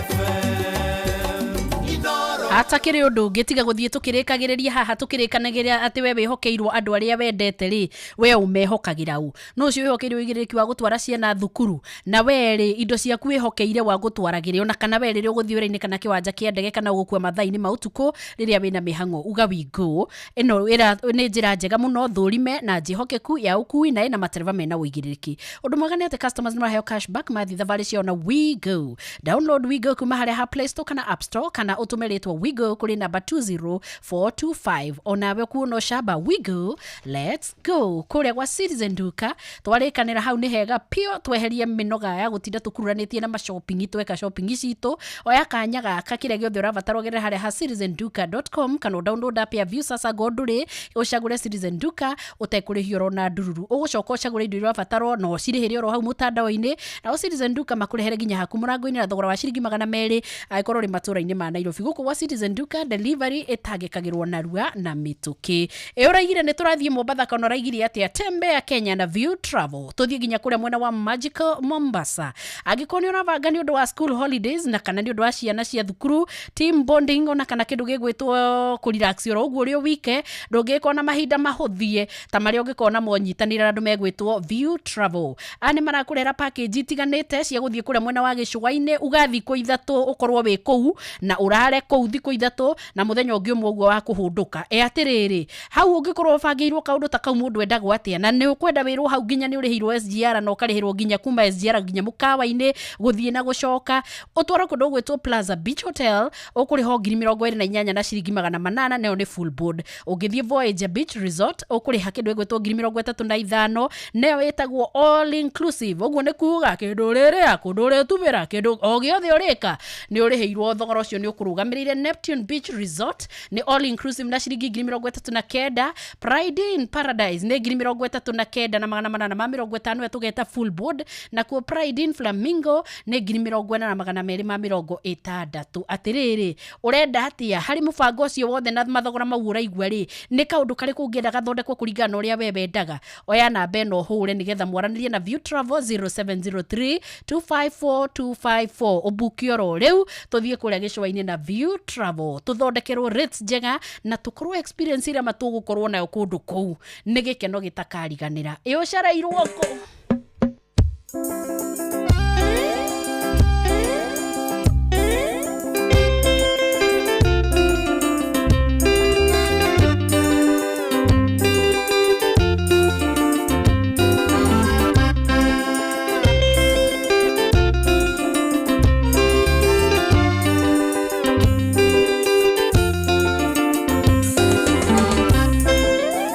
FM. Inoro. Atakĩrĩ ũndũ ũngĩ tiga gũthiĩ tũkĩrĩkagĩrĩria haha, tũkĩrĩkanagĩra atĩ we wĩhokeirwo andũ arĩa wendete rĩ, we ũmehokagĩra ũ? No ũcio wĩhokeirwo ũigĩrĩrĩki wa gũtwara ciana thukuru, na we rĩ, indo ciaku wĩhokeire wa gũtwaragĩre, ona kana we rĩrĩa ũgũthiĩ wĩra-inĩ kana kĩwanja kĩa ndege kana ũgũkua mathaa-inĩ ma ũtukũ rĩrĩa wĩna mĩhang'o, uga Wingo. Ĩno nĩ njĩra njega mũno, thũrime na njĩhokeku ya ũkui, na ĩna matereba mena ũigĩrĩrĩki. Ũndũ mwega nĩ atĩ customers nĩ maraheo cashback mathiĩ thabarĩ ciao na Wigo. Download Wigo kuma harĩa ha Play Store kana App Store, kana ũtũme rĩtwa Wigo kũrĩ namba 20425. Onawe kuona ũcamba. Wigo, let's go. Kũrĩa gwa Citizen Duka twarĩkanĩra hau nĩ hega pio, tweherie mĩnoga ya gũtinda tũkururanĩtie na mashopping. Tweka shopping citũ, oya kanya gaka, kĩrĩa gĩothe ũrabatara ũgerere harĩa ha citizenduka.com, kana download app ya Viusasa Gondũrĩ, ũcagũre Citizen Duka ũtekũrĩhio oro na ndururu. Ũgũcoka ũcagũre indo iria ũrabatarwo na ũcirĩhĩre oro hau mũtandao-inĩ, nao Citizen Duka makũrehere nginya haku mũrango-inĩ na thogora wa ciringi 200 angĩkorwo ũrĩ matũra-inĩ ma Nairobi. Gũkũ gwa Citizen Duka delivery ĩtangĩkagĩrwo narua na mĩtũkĩ. Ĩ ũraigire nĩ tũrathiĩ Mombatha kana ũraigire atĩa? Tembea Kenya na View Travel, tũthiĩ nginya kũrĩa mwena wa Magical Mombasa. Angĩkorwo nĩ ũrabanga nĩ ũndũ wa school holidays, na kana nĩ ũndũ wa ciana cia thukuru, team bonding, ona kana kĩndũ gĩgwĩtwo kũrelax oro ũguo ũrĩ o wike, ndũngĩkorwo na mahinda mahũthie ta marĩa ũngĩkorwo na monyitanĩra na andũ megwĩtwo View Travel. Aya nĩ marakũrehera package itiganĩte cia gũthiĩ kũrĩa mwena wa gĩcũa-inĩ, uga thikũ 3 ũkorwo wĩ kũu na ũrare kũu thikũ 3, na mũthenya ũngĩ ũmwe ũguo wa kũhũndũka. Ĩ atĩrĩrĩ, hau ũngĩkorwo ũbangĩirwo kaũndũ ta kau, mũndũ endagwo atĩa? Na nĩ ũkwenda wĩrwo hau nginya nĩ ũrĩhĩirwo SGR na ũkarĩhĩrwo nginya kuma SGR nginya mũkawa-inĩ gũthiĩ na gũcoka, ũtwarwo kũndũ gũgwĩtwo Plaza Beach Hotel, ũkũrĩha 28,800 nayo nĩ full board. Ũngĩthiĩ Voyager Beach Resort, ũkũrĩha kĩndũ gĩgwĩtwo 35,000, nayo ĩtagwo all inclusive. Ũguo nĩ kuga kĩndũ ũrĩrĩa, kũndũ ũrĩtumĩra, kĩndũ o gĩothe ũrĩka nĩ ũrĩhĩirwo, thogora ũcio nĩ ũkũrũgamĩrĩire. Neptune Beach Resort nĩ all inclusive na ciringi 39,000. Pride in Paradise nĩ 39,850, ĩyo tũgeta full board. Nakuo Pride in Flamingo nĩ 40,260. Atĩrĩrĩ, ũrenda atĩa harĩ mũbango ũcio wothe na mathogora mau ũraigua rĩ? Nĩ kaũndũ karĩkũ ũngĩenda gathondekwo kũringana na ũrĩa we wendaga? Oya namba ĩno ũhũre nĩgetha mwaranĩrie na View Travel, 0703 254 254, ũbuki oro rĩu tũthiĩ kũrĩa gĩcũa-inĩ na View Travel, tũthondekerwo rates njega na tũkorwo experience ĩrĩa matũgũkorwo nayo kũndũ kũu nĩ gĩkeno gĩtakariganĩra. Ĩ ũcereirwo kũ?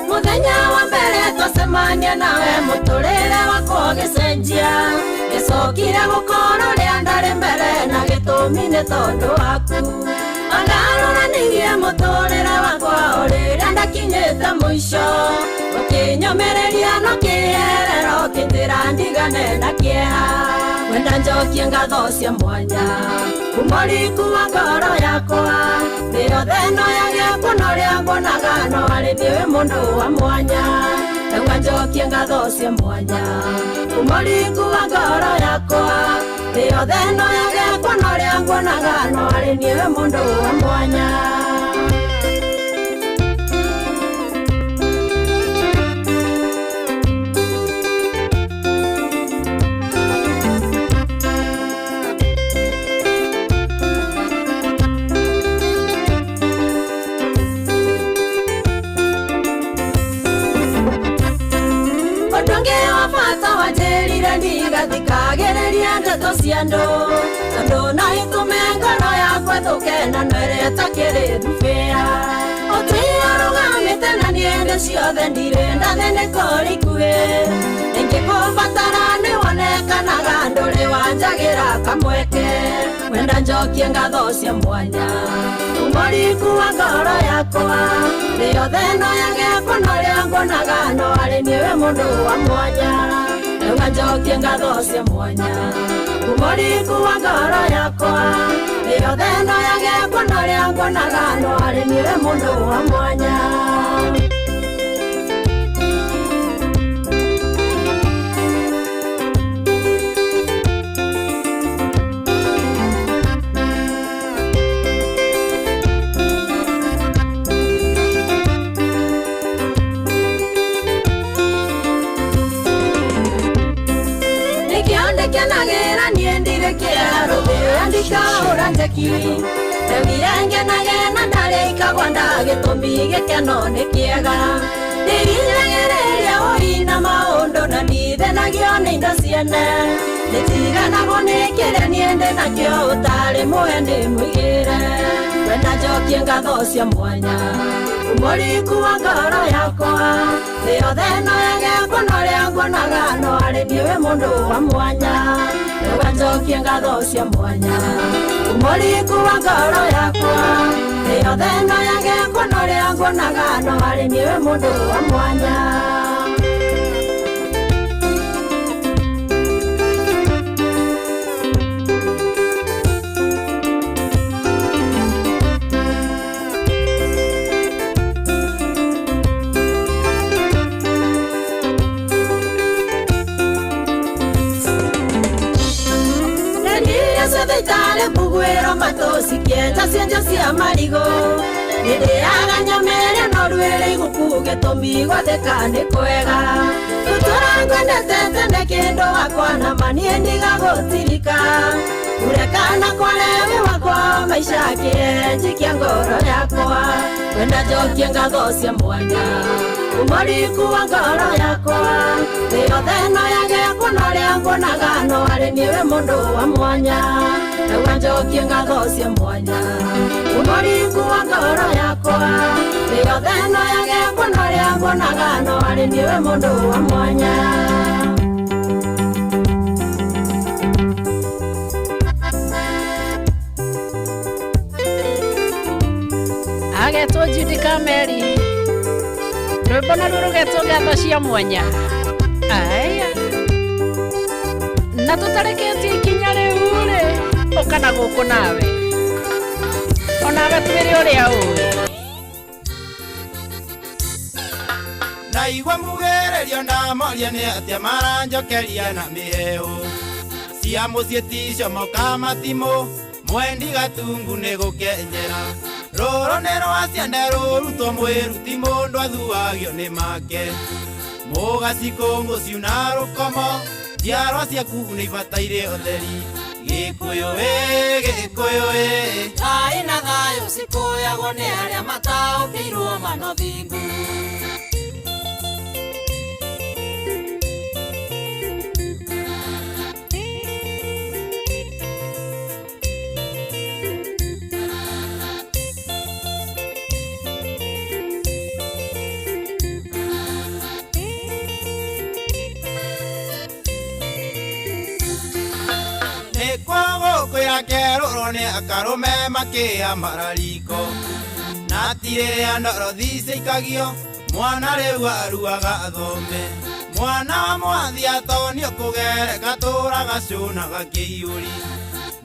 Muthenya wa mbere twacemania nawe, mũtũrĩre wakwa ũgĩcenjia. Gĩcokire gũkorwo rĩa ndarĩ mbere, na gĩtũmi nĩ tondũ waku. Ondaroranirie mũtũrĩre wakwa o rĩrĩa ndakinyĩte mũico, ũkĩnyũmĩrĩria no kĩherero, ũkĩnjĩra ndigane na kĩeha. Wenda njokie ngatho cia mwanya Kumoriku wa ngoro yakwa Thĩ yothe no yage kuona ũrĩa nguonaga no arĩ niĩ wĩ mũndũ wa mwanya Ndauga njokie ngatho cia mwanya Kumoriku wa ngoro yakwa Thĩ yothe no yage kuona ũrĩa nguonaga no arĩ niĩ wĩ mũndũ wa mwanya. Ndigathikagĩrĩria ndeto cia andũ tondũ no itũme ngoro yakwa ĩthũke na no ĩrĩa ĩtakĩrĩ thubĩa ũtĩo rũgamĩte na niĩ hĩndĩ ciothe ndirĩ ndathĩnĩka ũrĩ ikuhĩ ingĩkũbatara nĩwonekanaga ndũrĩ wanjagĩra kamweke wenda njokie ngatho cia mwanya Kumoriku wa ngoro yakwa thĩ yothe no yage kuona ũrĩa nguonaga no arĩ niĩ wĩ mũndũ wa mwanya Ndauga njokie ngatho cia mwanya Kumoriku wa ngoro yakwa thĩ yothe no yage kuona ũrĩa nguonaga no arĩ niĩ wĩ mũndũ wa mwanya. Nĩkĩo niĩ ndirĩ kĩeha rũthĩo andĩka hũra njeki Ndaugire ngenage na ndarĩa ikagwa nda gĩtũmi gĩkeno nĩ kĩega Ndirigagĩrĩria ũi na maũndũ na ndithenagio nĩ indo ciene Nĩtiganagwo nĩ kĩrĩa niĩ ndĩ nakĩo ũtarĩ mũhe ndĩmũigĩre Wenda njokie ngatho cia mwanya Kumoriku wa ngoro yakwa thĩ yothe no yage kuona ũrĩa nguonaga no arĩ niĩ wĩ mũndũ wa mwanya Ndauga njokie ngatho cia mwanya Kumoriku wa ngoro yakwa thĩ yothe no yage kuona ũrĩa nguonaga no arĩ niĩ wĩ mũndũ wa mwanya. Thibitarĩ mbugwĩro matũ cikĩenja cienjo cia marigũ Nĩndĩaga nyama ĩrĩa noru ĩrĩ iguku gĩtũmi gwathĩka nĩ kwega Tũtũra ngwendete tene kĩndũ wakwa na ma niĩ ndigagũtirika Ũrekana kware wĩ wakwa maica kĩenji kĩa ngoro yakwa Wenda njokie ngatho cia mwanya Kumoriku wa ngoro yakwa thĩ yothe no yage kuona ũrĩa nguonaga no arĩ niĩ wĩ mũndũ wa mwanya Ndauga njokie ngatho cia mwanya Kumoriku wa ngoro yakwa thĩ yothe no yage kuona ũrĩa nguonaga no arĩ niĩ wĩ mũndũ wa mwanya. Agetwo Judy Kameri rwĩmbo naruo rũgetwo ngatho cia mwanya aya na tũtarĩkĩtie ikinya rĩu rĩ ũka na gũkũ nawe onawe twĩre ũrĩa ũĩ Ndaigua mbugĩrĩrio ndamoria nĩ atĩa maranjokeria na mĩhehu cia mũciĩ ticio moka matimũ mwendi gatungu nĩ gũkenjera Rũrũ nĩ rwa ciande rũrutwo mwĩruti mũndũ athuagio nĩ make Mũgacikũngũ ciuna rũkomo njiarwa ciaku nĩ ibataire ũtheri Gĩkũyũ ĩ Gĩkũyũ ĩ Thayũ na thayũ cikũyagwo nĩ arĩa mataũkĩirwo manothingu Kwĩra kerũrwo nĩ akarũme makĩa marariko Na ti rĩrĩa ndorothi ciikagio mwana rĩu aruaga athome Mwana wa mwathi atonio kũgereka tũraga cũna gakĩiyũri.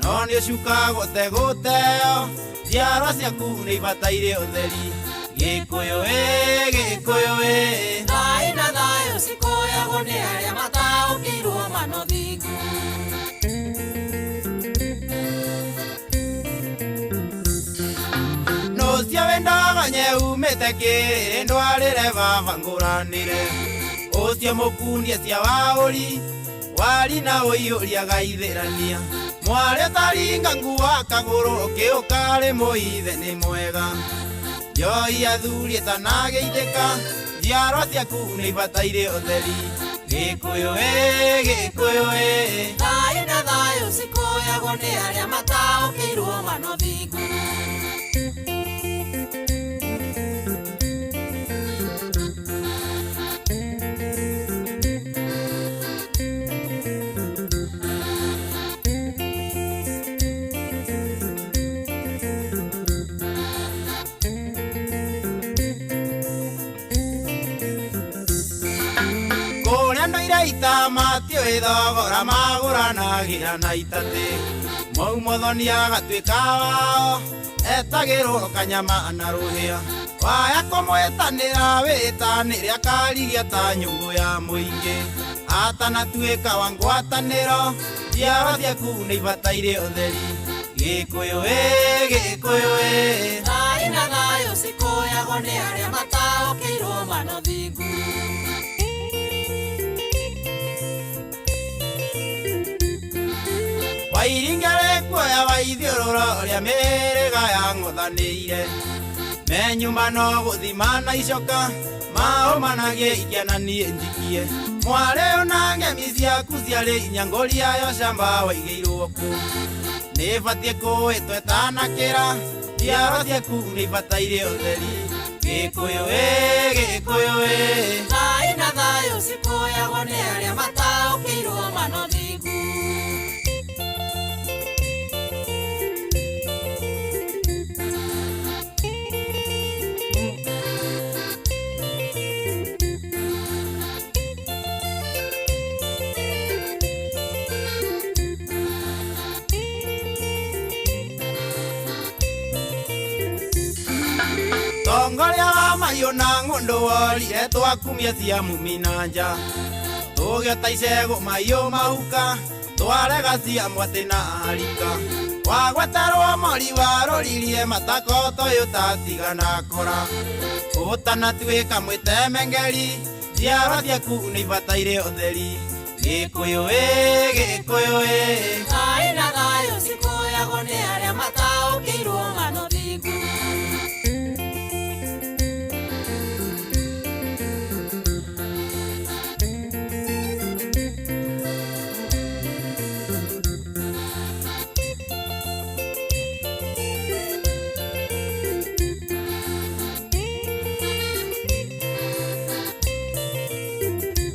No nĩ ũcuka gũte gũteo, njiarwa ciaku nĩ ibataire ũtheri. Gĩkũyũ ĩ, Gĩkũyũ ĩ. Thayũ na thayũ cikũyagwo nĩ arĩa mataũkĩirwo manothingu. Nũcio wendaga nyeumĩte kĩrĩ ndwarĩre baba ngũranĩre. Ũcio mũkunie cia waũri, wari na ũiyũria gaithĩrania. Mwarĩ ũtaringa nguo akagũrũ ũkĩũka rĩ mũithe nĩ mwega. Njoi athuri ĩtanagĩithĩka, njiarwa ciaku nĩ ibataire ũtheri. Gĩkũyũ ĩ, Gĩkũyũ ĩ. Thayũ na thayũ cikũyagwo nĩ arĩa mataũkĩirwo manothingu. Matiũĩ thogora magũranagĩra na itatĩ. Mau mũthoni agatuĩka wao, etagĩrwo kanyama na rũhĩa. Waya kũmwĩtanĩra wĩtanĩre akarigia ta nyũngũ ya mũingĩ. Atanatuĩka wa ngwatanĩro, njiarwa ciaku nĩ ibataire ũtheri. Gĩkũyũ ĩ, Gĩkũyũ ĩ. Thayũ na thayũ cikũyagwo nĩ arĩa mataũkĩirwo manothingu. Wairingere kuoya waithiũrũra ũrĩa mĩhĩrĩga yang'ũthanĩire. Menyuma no gũthima na icoka, maũmanagie ikia na niĩ njikie. Mwarĩ ona ngemi ciaku ciarĩ inya ngũria yo camba waigĩirwo kũ. Nĩbatiĩ kũĩtwo ĩtanakĩra, njiarwa ciaku nĩ ibataire ũtheri. Gĩkũyũ ĩ, Gĩkũyũ ĩ. Thayũ na thayũ cikũyagwo nĩ arĩa mataũkĩirwo manothingu. Tongoria wa mahiũ na ng'ũndũ worire twakumia cia mumi na nja. Tũgĩota icegũ mahiũ mahuka, twarega cia mwatĩ na arika. Wagweterwo mori warũririe matakoto ũyũ tatigana kora. Ũtanatuĩka mwĩtemengeri, njiarwa ciaku nĩ ibataire ũtheri. Gĩkũyũ ĩ, Gĩkũyũ ĩ. Thayũ na thayũ cikũyagwo nĩ arĩa mataũkĩirwo manothingu.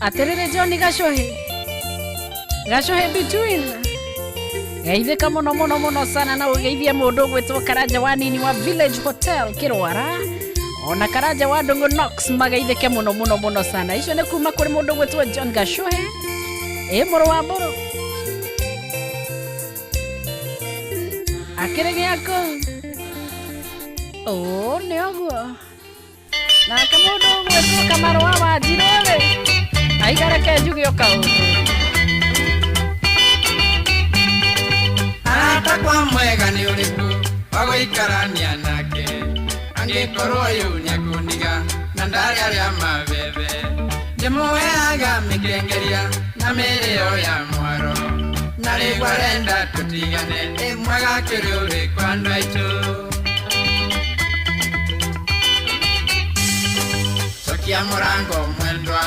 Atiriri John Gacohi. Gacohi between. Geithĩka mũno mũno mũno sana na ũgeithie mũndũ ũgwĩtwo Karanja wa nini wa Village Hotel Kĩrwara. Ona Karanja wa Ndũng'ũ Knox mageithĩke mũno mũno mũno sana. Icio nĩ kuma kũrĩ mũndũ ũgwĩtwo John Gacohi. Ĩ mũrũ wa mbũrũ. Akĩrĩ gĩaku. Ũ nĩ ũguo. Nake mũndũ ũgwĩtwo Kamarũ wa Wanjirũ rĩ. Aigareke njuge o kaũndũ. Arata kwa mwega nĩ ũrĩkũ wa gũikarania nake, angĩkorwo ũyũ nĩekũndiga na ndarĩ arĩa mabebe. Ndĩmũheaga mĩkengeria na mĩrĩo ya mwaro, na rĩu arenda tũtigane, ĩ mwega kĩrĩ ũrĩkũ andũ aitũ. Cokia mũrango mwendwa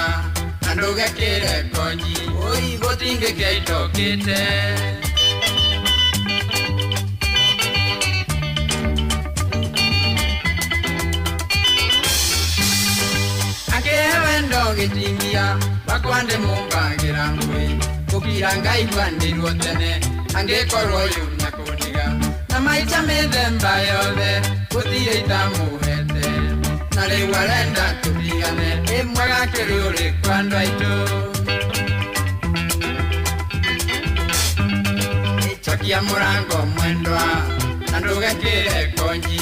na ndũgekĩre konyi, ũi gũtingĩkĩa itokĩte. Akĩhe wendo gĩtingia wakwa ndĩmũmbagĩra ngũĩ, gũkira ngaigua ndĩruo tene angĩkorwo ũyũ nĩekũndiga. Na maica mĩthemba yothe gũtirĩ itamũhete, Na rĩu arenda tũtigane, ĩ mwega kĩrĩ ũrĩkũ andũ aitũ? Cokia mũrango mwendwa, na ndũgekĩre konji,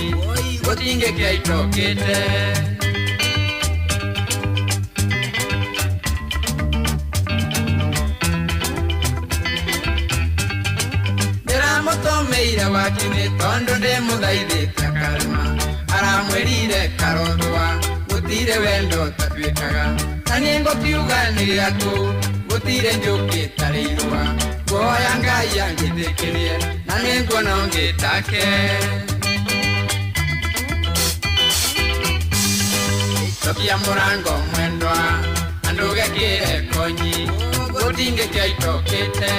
gũtingĩkĩa itokĩte. Ndĩramũtũmĩire wakinĩ tondũ ndĩmũthaithĩte akarema, aramwĩrire karothwa, gũtirĩ wendo ũtatuĩkaga. Na niĩ ngũkiuga nĩ gĩaku, gũtirĩ njũkĩ ĩtarĩ irũa. Ngũhoya Ngai anjĩtĩkĩrie, na nĩ nguona ũngĩ take. Cokia mũrango mwendwa, na ndũgekĩre konyi, gũtingĩkĩa itokĩte.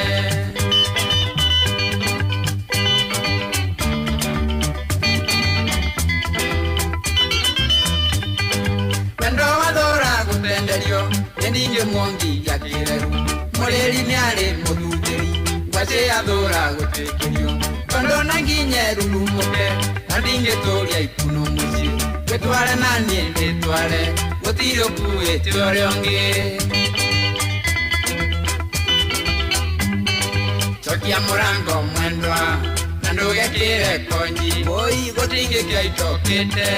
Wendo wathũra gũtenderio, nĩ ndingĩmuongithia kĩreru. Mũrĩri nĩarĩ mũthutĩri, ngwacĩ yathũra gũtwĩkĩrio. Tondũ na nginye rurumũke, na ndingĩtũria ikuno mũciĩ. Wĩtware na niĩ ndĩtware, gũtirĩ ũkuĩte ũrĩa ũngĩ. Cokia mũrango mwendwa, na ndũgekĩre konyi, gũtingĩkĩa itokĩte.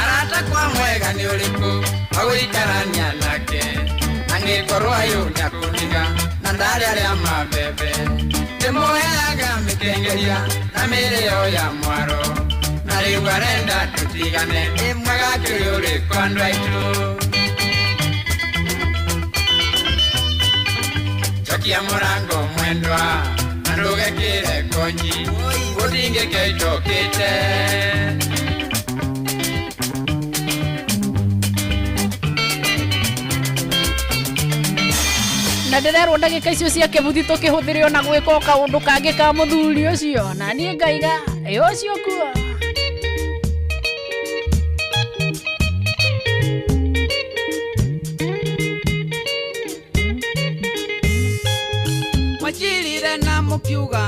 Arata kwa mwega nĩ ũrĩkũ wa gũikarania nake, angĩkorwo ayũ nĩakũndiga na ndarĩ arĩa mabebe. Ndĩmũheaga mĩkengeria na mĩrĩo ya mwaro, na rĩu arenda tũtigane, ĩ mwega kĩrĩ ũrĩkũ andũ aitũ? Cokia mũrango mwendwa, na ndũgekĩre konyi, gũtingĩkĩa itokĩte. Na ndĩrerwo ndagĩka icio cia kĩbuthi tũkĩhũthĩre ona gwĩka o kaũndũ kangĩ ka mũthuri ũcio, na niĩ ngaiga ĩ ũcio kuo. Mwachirire na mũkiuga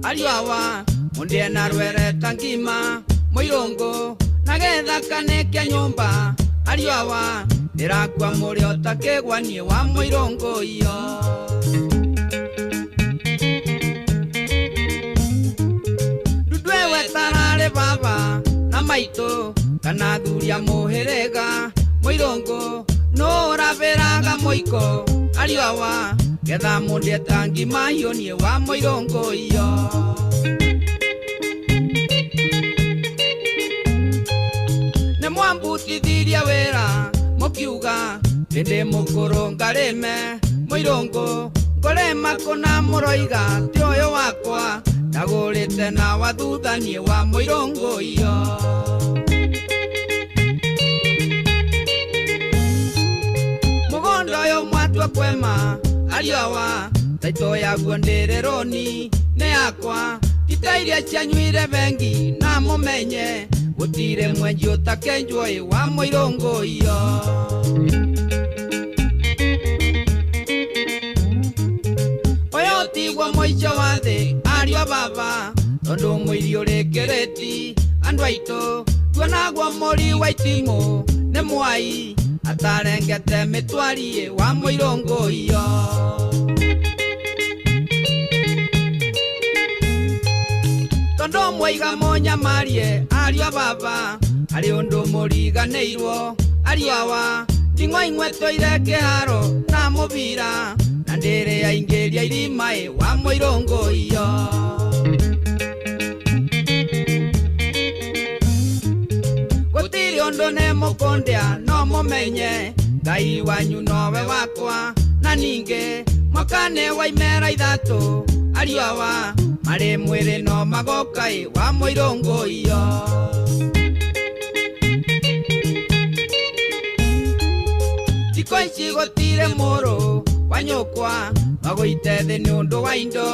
ariũ awa, mũndĩe na rwere ta ngima, mũirũngũ na gĩthaka nĩ kĩa nyũmba, ariũ awa ndĩrakua mũrĩ o ta kĩgwa niĩ wa mũirũngũ iyo. Ndundu ĩwe tararĩ baba na maitũ, kana athuri a mũhĩrĩga, mũirũngũ nũ ũrabĩraga mũiko, ariũ awa getha mũndĩe ta ngima hiũ niĩ wa mũirũngũ iyo. Nĩ mwambutithirie wĩra mũkiuga ndĩ mũkũrũ ngarĩme, mũirũngũ ngũrĩma kũna mũroiga ti ũyũ wakwa, ndagũrĩte na wa thutha niĩ wa mũirũngũ iyo. Mũgũnda ũyũ mwatua kwema, ariũ awa taitũ yaguo ndĩrĩ rũni nĩ yakwa, ti ta iria cianyuire bengi na mũmenye gũtirĩ mwenji ũtakenjwo ĩ wa mũirũngũ iyo. Ũyũ tiguo mũico wa thĩ ariũ a baba, tondũ mũiri ũrĩ kĩrĩti andũ aitũ tuonagwo mũri wa itimũ nĩ mwai atarengete mĩtwari ĩ wa mũirũngũ iyo. Tondũ mwaiga mũnyamarie ariũ a baba, harĩ ũndũ mũriganĩirwo ariũ awa, nding'o imwe tũire kĩharo na mũbira, na ndĩrĩ yaingĩria irima ĩ wa mũirũngũ iyo. Gũtirĩ ũndũ nĩ mũkũndĩa no mũmenye, Ngai wanyu nowe wakwa, na ningĩ mwaka nĩ wa imera ithatũ, ariũ awa marĩ mwĩrĩ no magoka ĩ wa mũirũngũ iyo. Thikũ ici gũtirĩ mũrũ wa nyũkwa magũite thĩ nĩ ũndũ wa indo,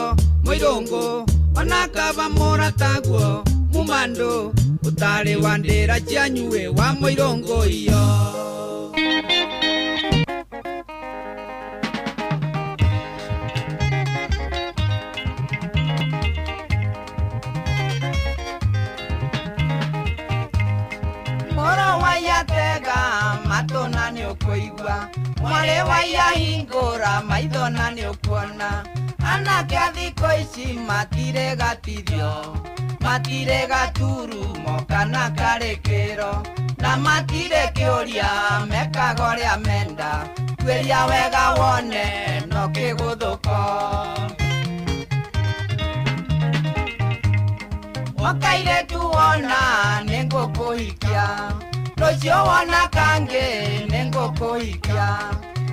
mũirũngũ ona kaba mũrataguo mumandũ ũtarĩ wa ndĩra cianyu ĩ wa mũirũngũ iyo. wa tega matũ na nĩ ũkũigua mwarĩ wa iya hingũra maitho na nĩ ũkuona anake a thikũ ici matirĩ gatithio matirĩ gaturumo kana karĩkĩro na matirĩ kĩũria mekaga ũrĩa menda tuĩria wega wone no kĩgũthũko Wakaire tu wona nĩngũkũhikia rũciũ wona kangĩ nĩngũkũhikia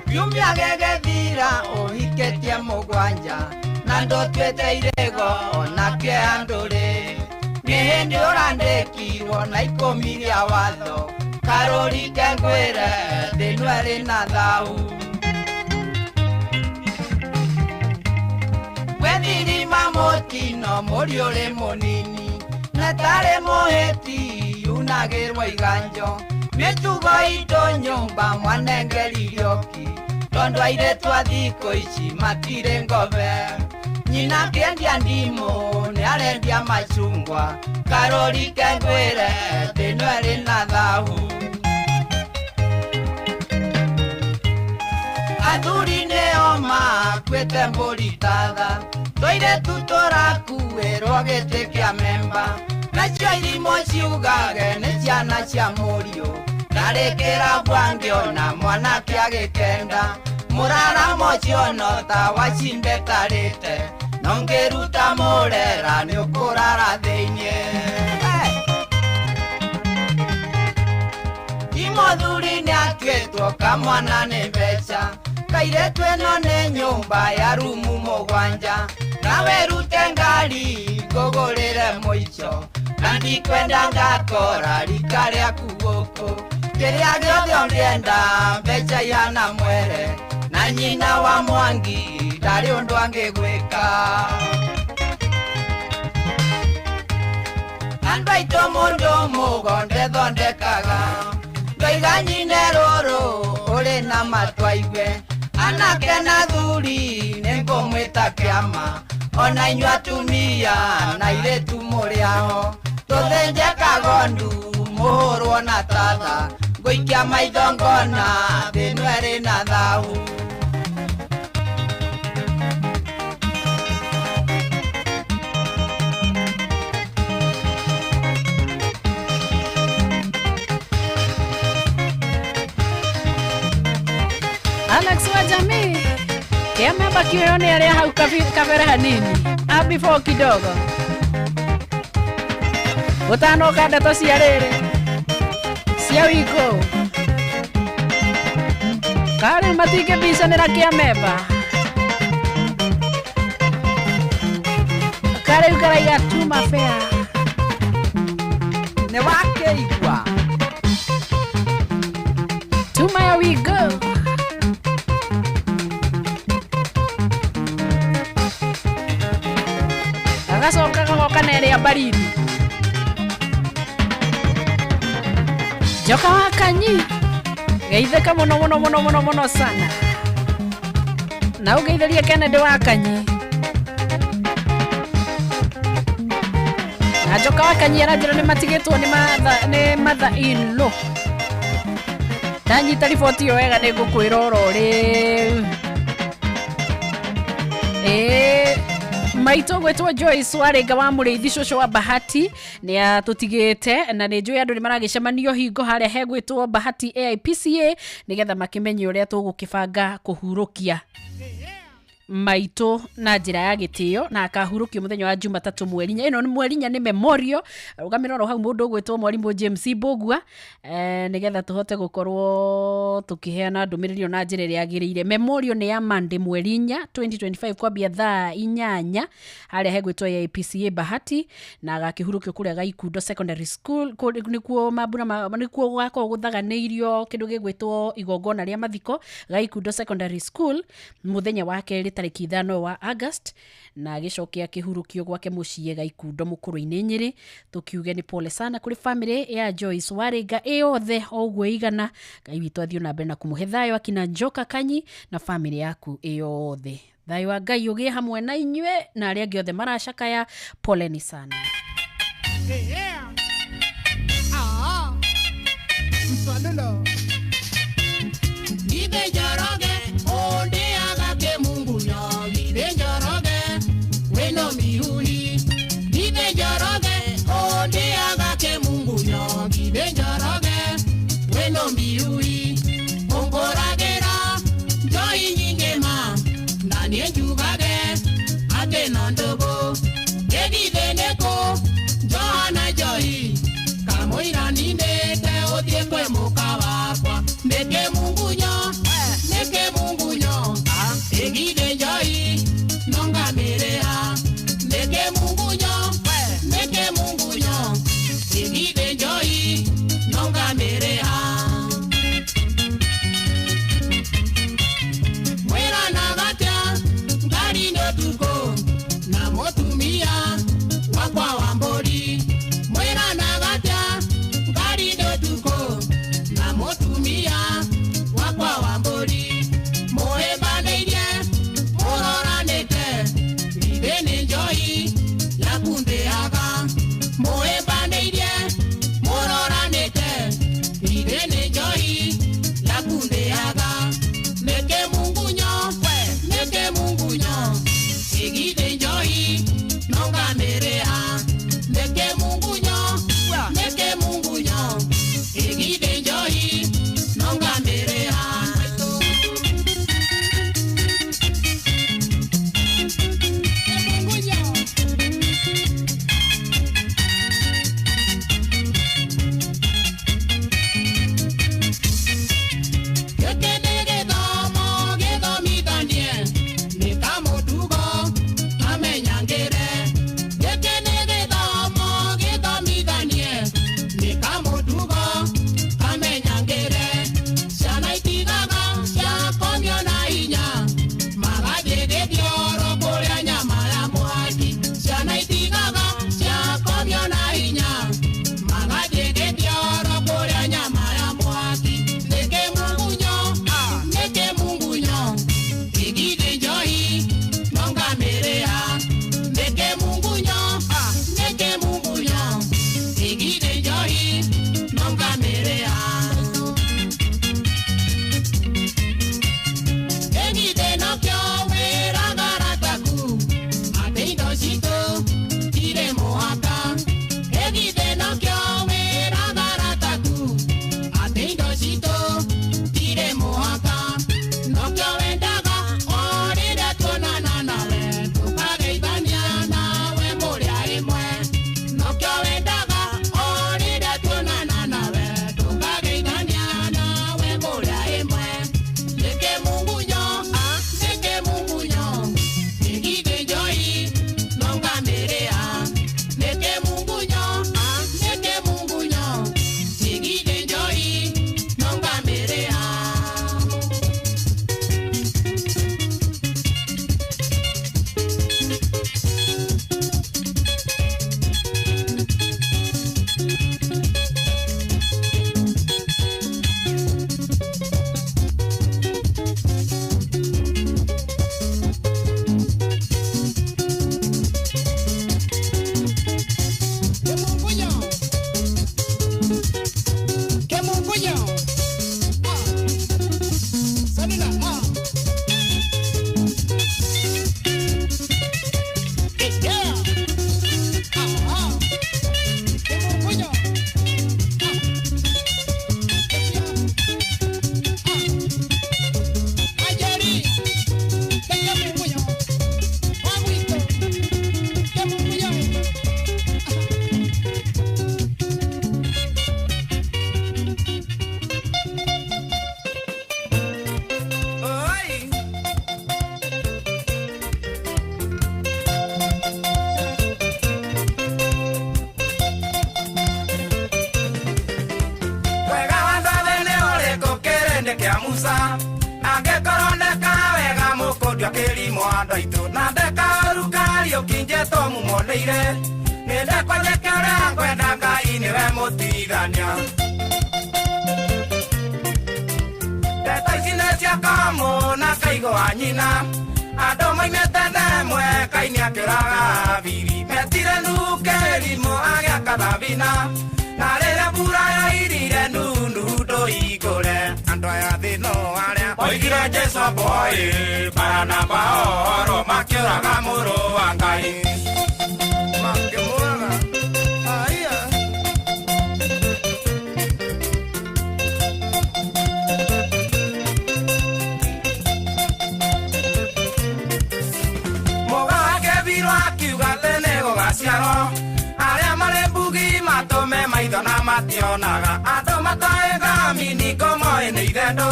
kiumia gĩgĩthira ũhikĩtie mũgwanja na ndũtuĩte irĩgo ona kĩeha ndũrĩ nĩ hĩndĩ ũrandĩkirwo na ikũmi rĩa watho karũri ke ngwĩre thĩ ĩno ĩrĩ na thahu Gwethirima mũtino mũriũ ũrĩ mũnini netarĩ mũhĩti yunagĩrwo iganjo mĩtugo itũ nyũmba mwanengerioki tondũ airĩtu a thikũ ici matirĩ ngobe nyina akĩendia ndimũ nĩarendia macungwa karũri ke ngwĩre thĩ ĩno ĩrĩ na thahu athuri nĩo makuĩte mbũri tatha tũirĩtu tũrakuĩrwo gĩtĩ kĩa memba nacio irimũ ciugage nĩ ciana cia mũriũ ndarĩkĩra bwangĩona mwanake agĩkenda mũraramo ũcio ta wacimbetarĩte no ngĩruta mũrera nĩũkũrara thĩiniĩ ti mũthuri nĩatuĩtwo kamwana nĩ mbeca kairĩtu ĩno nĩ nyũmba ya rumu mũgwanja nawe rute ngari ngũgũrĩre mũico na ndikwenda ngakora rika rĩaku gũkũ kĩrĩa gĩothe ũngĩenda mbeca ihana mwere na nyina wa Mwangi ndarĩ ũndũ angĩgwĩka andũ aitũ mũndũ mũgo ndethondekaga ndoiga nyine rũrũ ũrĩ na matũ aigue anake na thuri nĩngũmwĩta kĩama ona inyuĩ atumia na airĩtu mũrĩ aho tũthĩnje kagondu mũhũrwo na tatha ngũikia maitho ngona thĩ ĩno ĩrĩ na thahu Alex wa jamii kĩamemba kĩoyo nĩ arĩa hau kabere hanini a before kidogo gũtanoka ndeto cia rĩrĩ cia wiko karĩ matingĩbicanĩra kĩamemba karĩu karaiga tuma fair nĩ wakĩigua tuma ya wigo agacoka gagoka na ĩrĩa baridi Njoka wa Kanyi geithĩka mũno mũno mũno mũno mũno sana na ũgeithĩrie Kennedy wa Kanyi na Njoka wa Kanyi aranjĩra nĩ matigĩtwo nĩ mother in law ndanyita riboti ĩyo wega nĩ ngũkwĩra oro rĩu maitũ gwĩtwo Joyce Warĩnga wa Mũrĩithi cũcũ wa Bahati nĩ atũtigĩte na nĩ njũĩ andũ nĩ maragĩcemanio hingo harĩa hegwĩtwo Bahati AIPCA nĩgetha makĩmenye ũrĩa tũgũkĩbanga kũhurũkia maitũ na njĩra ya gĩtĩo na akahurũkio mũthenya wa Jumatatũ mweri inya. Ĩno nĩ mweri inya nĩ memorial rũgamĩra oro hau mũndũ ũgwĩtwo mwarimũ James Mbũgua nĩgetha tũhote gũkorwo tũkĩheana ndũmĩrĩri ĩyo na njĩra ĩrĩa yagĩrĩire. Memorial nĩ ya Monday mweri inya 2025 kwambia thaa 8 harĩa hegwĩtwo AIPCA Bahati na agakĩhurũkio kũrĩa Gaikundo Secondary School nĩkuo mambura nĩkuo gũgakorwo gũthaganĩirio kĩndũ gĩgwĩtwo igongona rĩa mathiko Gaikundo Secondary School mũthenya wa kerĩ tarĩki 5 wa August na agĩcokia kĩhurũkio gwake mũciĩ Gaikundo mũkũrũ-inĩ Nyĩrĩ. Tũkiuge nĩ pole sana kũrĩ family ya Joyce Warĩnga ĩyothe o ũguo ĩigana. Ngai witũ athiĩ na mbere na kũmũhe thayũ akina Njoka Kanyi na family yaku ĩyothe. Thayũ wa Ngai ũgĩe hamwe na inyuĩ na arĩa angĩ othe maracakaya, poleni sana. Gĩtĩ kĩa Musa angĩkorwo ndeka wega mũkũndio kĩrimũ andũ aitũ na ndeka ũru Kariũki njetwo mumoneire nĩ ndekwa njĩke ũrĩa ngwenda Ngai nĩwe mũtigania ndeto ici nĩ cia kamũ na kaigo wa nyina andũ moimĩte ndemwe Kaini akĩũraga Habili metire Nuhu kĩrimũ agĩaka thabina na rĩrĩa mbura yoirire Nuhu ndũigũre andũ aya thĩ no arĩa moigire Jesũ amboi Baranaba orwo makĩũraga mũrũ wa Ngai makĩmũraga aya. Mũga akebirwo akiuga atĩ nĩ gũgaciarwo arĩa marĩ mbugi matũme maitho na mationaga andũ matoĩ thamini ngomoĩ nĩ ithendũ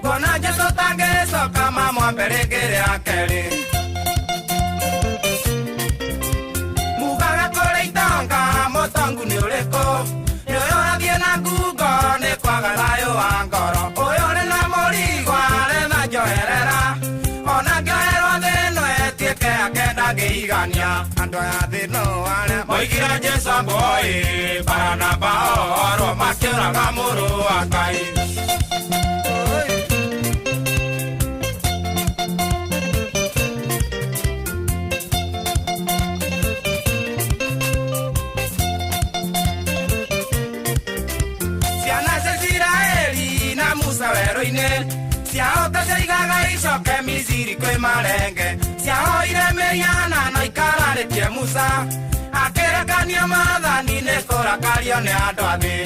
kuona Jesũ tangĩcoka mamwambe rĩngĩ rĩa kerĩ mugaga kũrĩ itonga mũtongu nĩ ũrĩkũ nĩ ũyũ ũrathiĩ na ngungo nĩ kwaga thayũ wa ngoro ũyũ ũrĩ na mũrigo aretha njoherera ona ngĩoherwo thĩ ĩno ĩtuĩke ake ndangĩigania andũ aya thĩ no arĩa moigire Jesũ amboi Baranaba orwo makĩũraga mũrũ wa Ngai. Ciana cia Isiraeli na Musa werũ-inĩ ciahota ciaigaga icoke Misiri kwĩ marenge ciahoire mĩhianano ikararĩtie Musa akĩrekania maathani nĩ kũrakario nĩ andũ a thĩ.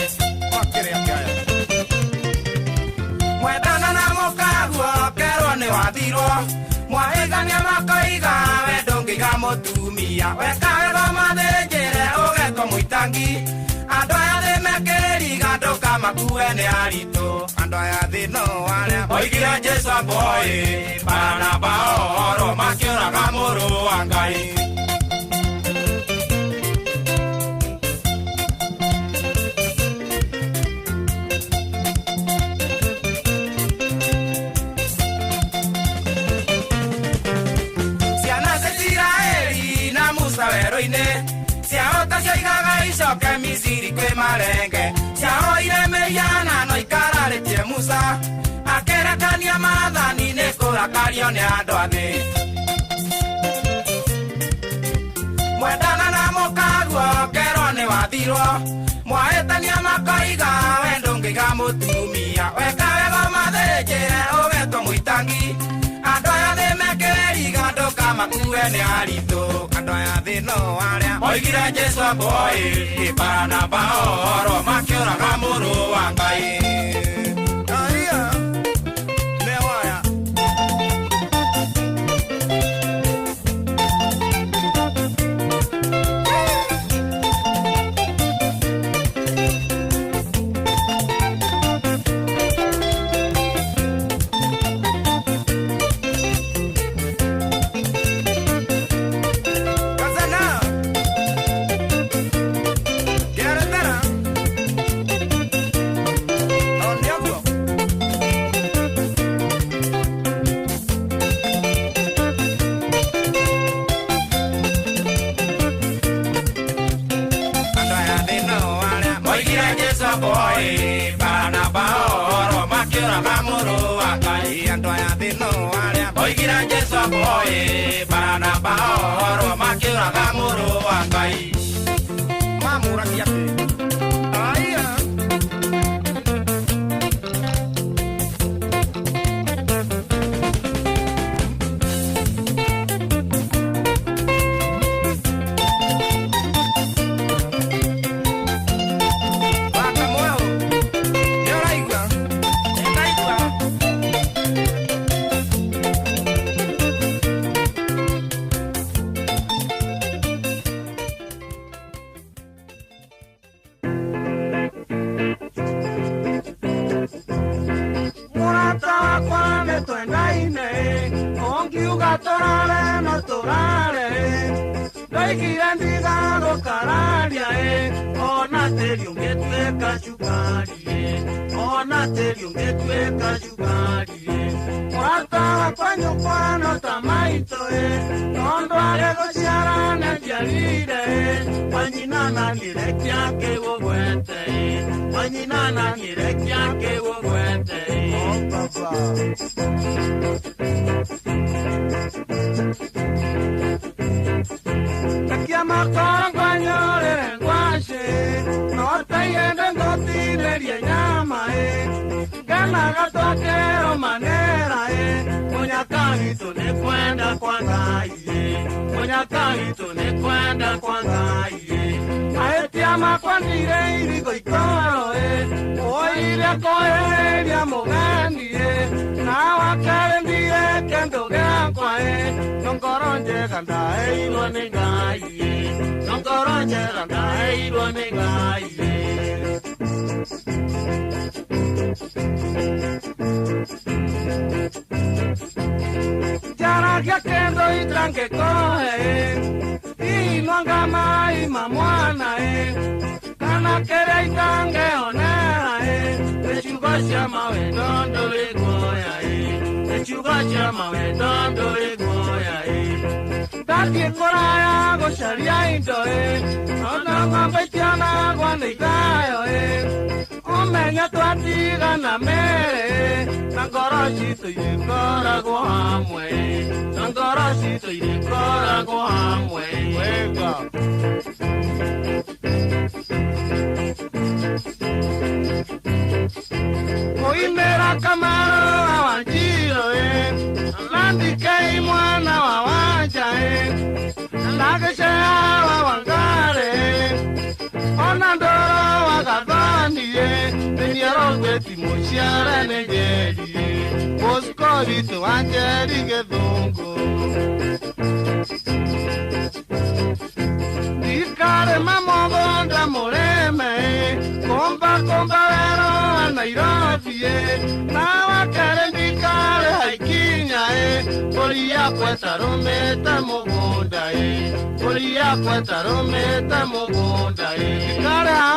Mwendana na mũkaguo kerwo nĩ wathirwo mwahĩngania makoiga we ndũngĩiga mũtumia weka wega mathĩnjĩre ũgetwo mũitangi andũ aya thĩ mekĩriga ndũkamakue nĩ aritũ andũ aya thĩ no arĩa moigire Jesũ amboi Baranaba orwo makĩũraga mũrũ wa Ngai. Ciana cia Isiraeli na Musa werũ-inĩ ciahota ciaigaga icoke Misiri kwĩ marenge ciahoire mĩhianano ikararĩtie Musa akĩrekania maathani nĩ kũrakario nĩ andũ a thĩ. Mwendana na mũkaguo kerwo nĩ wathirwo mwahĩtania makoiga we ndũngĩiga mũtumia weka wega mathĩnjĩre ũgetwo mũitangi andũ aya thĩ mekĩriga ndũkamakue nĩ aritũ andũ aya thĩ no arĩa moigire Jesũ amboi Baranaba orwo makĩũraga mũrũ wa Ngai. Aya, nĩ waya. Kazana. Geretera. Ondiago. Andũ aya thĩ no arĩa moigire Jesũ amboi Baranaba orwo makĩũraga mũrũ wa Ngai andũ aya thĩ no arĩa moigire Jesũ amboi Baranaba orwo makĩũraga mũrũ wa Ngai mamũragia atĩ aya. Wakamuo, nĩ ũraigua? Nĩ ndaigua. Mũrata wakwa nĩ twendaine ũngiuga tũrare no tũrare ndoigire ndigagũkararia ona tĩri ũngĩtuĩka cukari Ona tĩri ũngĩtuĩka cukari Mũrata wakwa nyũkwa no ta maitũ Tondũ arĩ gũciara nĩnjiarire Wanyina na nĩrekia kĩgũgwete Wanyina na nĩrekia kĩgũgwete Oh baba Rekia makoro ngwanyorere ngwacĩ No taiyende ngũtinĩrie nyama Nganaga twakero manera Mũnyaka witũ nĩ kwenda kwa Ngai Mũnyaka witũ nĩ kwenda kwa Ngai Mahĩtia makwa ndire irigo ikoro Oire kweheria mũgeni Na wakerĩ ndire kĩndũ gĩakwa No ngoro njega ndaheirwo nĩ Ngai No ngoro njega ndaheirwo nĩ Ngai Njaragia kĩndũ itangĩkũhe Inwanga mai ma mwana Kana kĩrĩa itangĩonera Nĩ ciugo cia mawendo ndũrĩ guoya Nĩ ciugo cia mawendo ndũrĩ guoya Ndathiĩ kũraya gũcaria indo Ona ng'ombe itionagwo nĩ ithayo Ũmenye twatigana mere Na ngoro citũ irĩkoragwo hamwe Na ngoro citũ irĩkoragwo hamwe Wega Mũimĩra Kamaro wa Wanjirũ Landikei mwana wa Wanja Ndagĩcea wa Wangari Ona Ndũrũ wa Gathoni Nĩniarogweti mũciare nĩ Njeri Bosco witũ wa Njeri Gĩthũngũ Ndikarĩma mũgũnda mũrĩme Kũmba kũmba werũ wa Nairobi Na wakerĩ ndikarĩ haikinya Mbũri yakwa ĩtarũmĩte mũgũnda Mbũri yakwa ĩtarũmĩte mũgũnda Ndikarĩ ha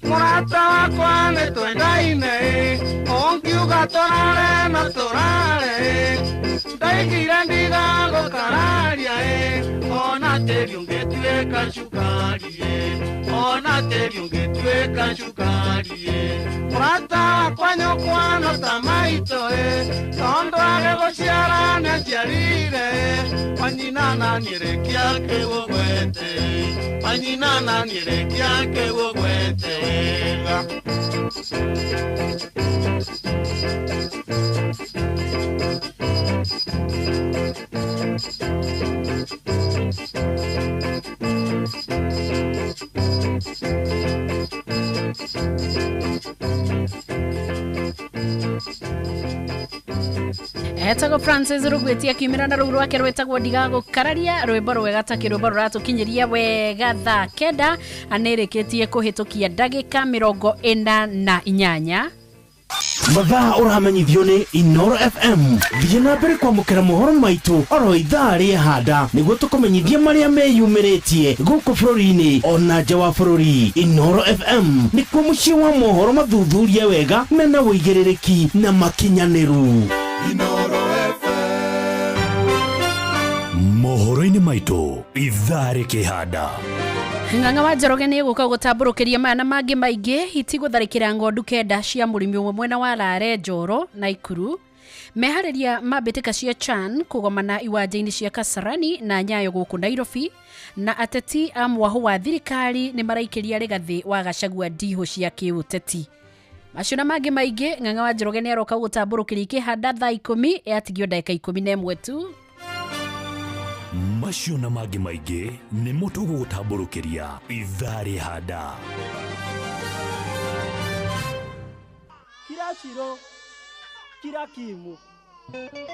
Mũrata wakwa nĩ twendaine Ũngiuga tũrare no tũrare Ndaigire ndigagũkararia Ona tĩri ũngĩtuĩka cukari Ona tĩri ũngĩtuĩka cukari Mũrata wakwa nyũkwa no ta maitũ Tondũ arĩ gũciara nĩanjiarire Wanyina na nĩrekia kĩgũgwete Wanyina na nĩrekia kĩgũgwete wega Etagwo Francis Rugweti akiumĩra na rũu rwake rwĩtagwo ndigagũkararia rwĩmbo rwega ta kĩrwĩmbo rũratũkinyĩria wega thaa 9 anĩrĩkĩtie kũhĩtũkia ndagĩka 48. Mathaa ũramenyithio nĩ Inoro FM. Thiĩ na mbere kwamũkĩra mohoro maitũ oro ithaa rĩehanda nĩguo tũkũmenyithie marĩa meyumĩrĩtie gũkũ bũrũri-inĩ ona nja wa bũrũri. Inoro FM nĩkuo mũciĩ wa mohoro mathuthurie wega mena ũigĩrĩrĩki na makinyanĩru. Inoro FM. Mohoro-inĩ maitũ ithaa rĩkĩhanda. Ng'ang'a wa Njoroge nĩ gũka gũtambũrũkĩria maya na mangĩ maingĩ itigũtharĩkĩra ng'ondu 9 cia mũrĩmi ũmwe mwena wa Lare Njoro na Ikuru. Meharĩria ma mbĩtĩka cia CHAN kũgomana iwanja-inĩ cia Kasarani na Nyayo gũkũ Nairobi, na ateti a mwahũ wa thirikari nĩ maraikĩria Rigathĩ wa Gachagua ndihũ cia kĩũteti. Macio na mangĩ maingĩ Ng'ang'a wa Njoroge nĩ aroka gũtambũrũkĩria ikĩhanda thaa 10 yatigio ndagĩka 11 tu. Macio na mangĩ maingĩ nĩmo tũgũgũtambũrũkĩria ithaa rĩhanda. Kira Shiro, kira Kimu, Thank you.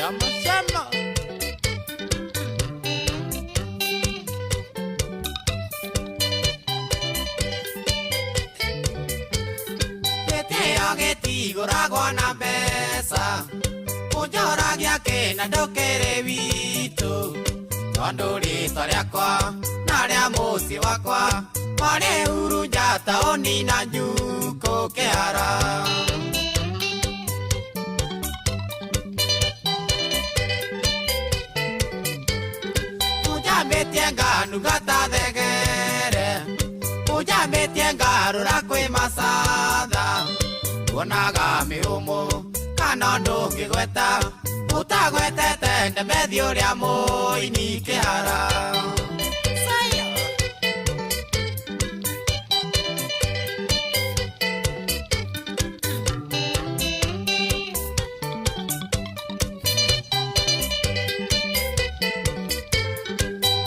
Chama chama. Gĩtĩo gĩtigũragwo na mbeca, ũnjoragia kĩna ndũkĩrĩ witũ, tondũ rĩtwa rĩakwa na rĩa mũciĩ wakwa marĩ Hurunja taũni na Njukũ Kĩhara. Ũnjambĩtie nganuga ta thegere, ũnjambĩtie ngarũra kwĩ macatha, tuonaga mĩhũmũ kana ndũngĩgweta, ũtagwetete Ndemethi ũrĩa mũini Kĩhara.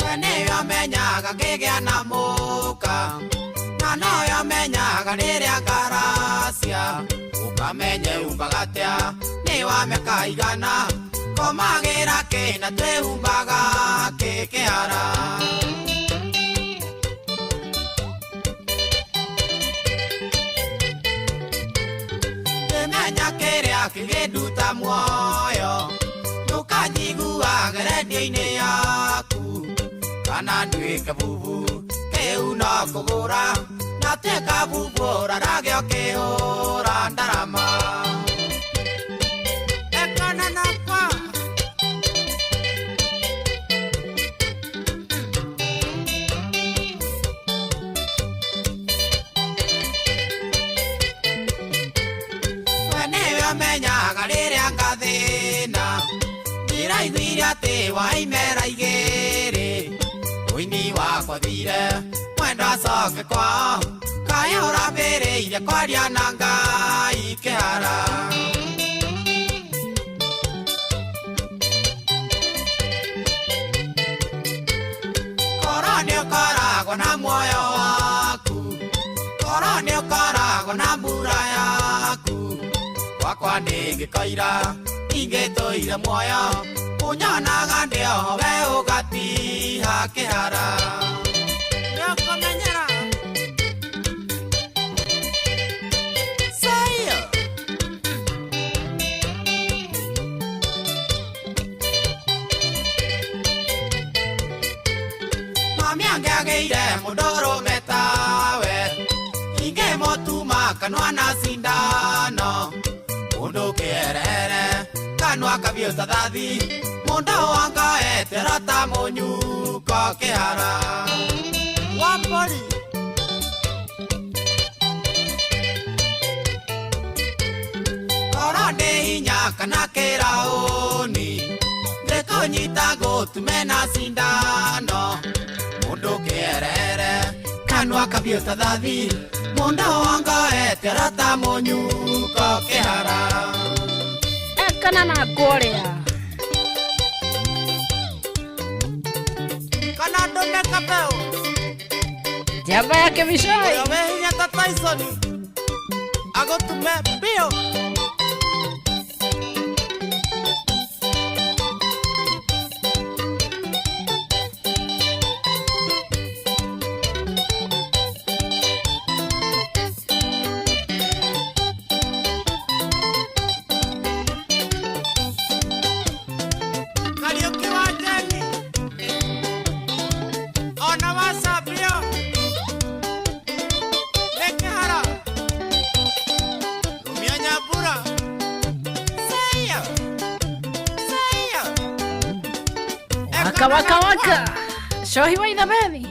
We nĩwe menyaga ngĩgĩa na mũka, na noyo menyaga rĩrĩa ngaracia, ũkamenye umbaga atĩa, nĩ wa mĩaka igana, komagĩra kĩ na twĩhumbaga kĩ Kĩhara. Ngĩmenya kĩrĩa kĩngĩnduta muoyo, ndũkanjiguage rendio-inĩ yaku, kana nduĩke bubu kĩu no kũgũra, na tuĩka bubu ũrarage ũkĩhũra ndarama. Ekana nakwa. We nĩwe ũmenyaga rĩrĩa ngathĩna, ndĩraiguire atĩ waimera igĩrĩ, ũini wakwa thire mwendwa acoke kwao, kaĩ ũrambĩrĩirie kwaria na Ngai Kĩhara. Korwo nĩũkoragwo na muoyo waku, korwo nĩũkoragwo na mbura yaku, gwakwa ndĩngĩkoira ingĩtũire muoyo, ũnyonaga ndĩ oho we ũgatiha Kĩhara. Nĩũkũmenyera. Sayo. Mami angĩagĩire mũndũrũme tawe, ingĩmũtuma kanua na cindano, mũndũ kĩerere kanua kabiũ ta thathi, mũndũ wangaetera ta mũnyuko Kĩhara. Wambori. Korwo ndĩ hinya kana kĩraũni, ndĩkũnyita ngũtume na cindano, mũndũ kĩerere kanua kabiũ ta thathi, mũndũ wangaetera ta mũnyuko Kĩhara. Ekana na ngũrĩa. Kana ndũme kabeo. Njamba ya Kĩmicoi. Ũrĩa wĩ hinya ta Tyson, agũtume biũ. Kariũki wa Jeni, ona wa Sabio, nĩ Kĩhara, Rumia Nyambura. Sayo, sayo. Waka waka waka. Shohi wa Ithabethi.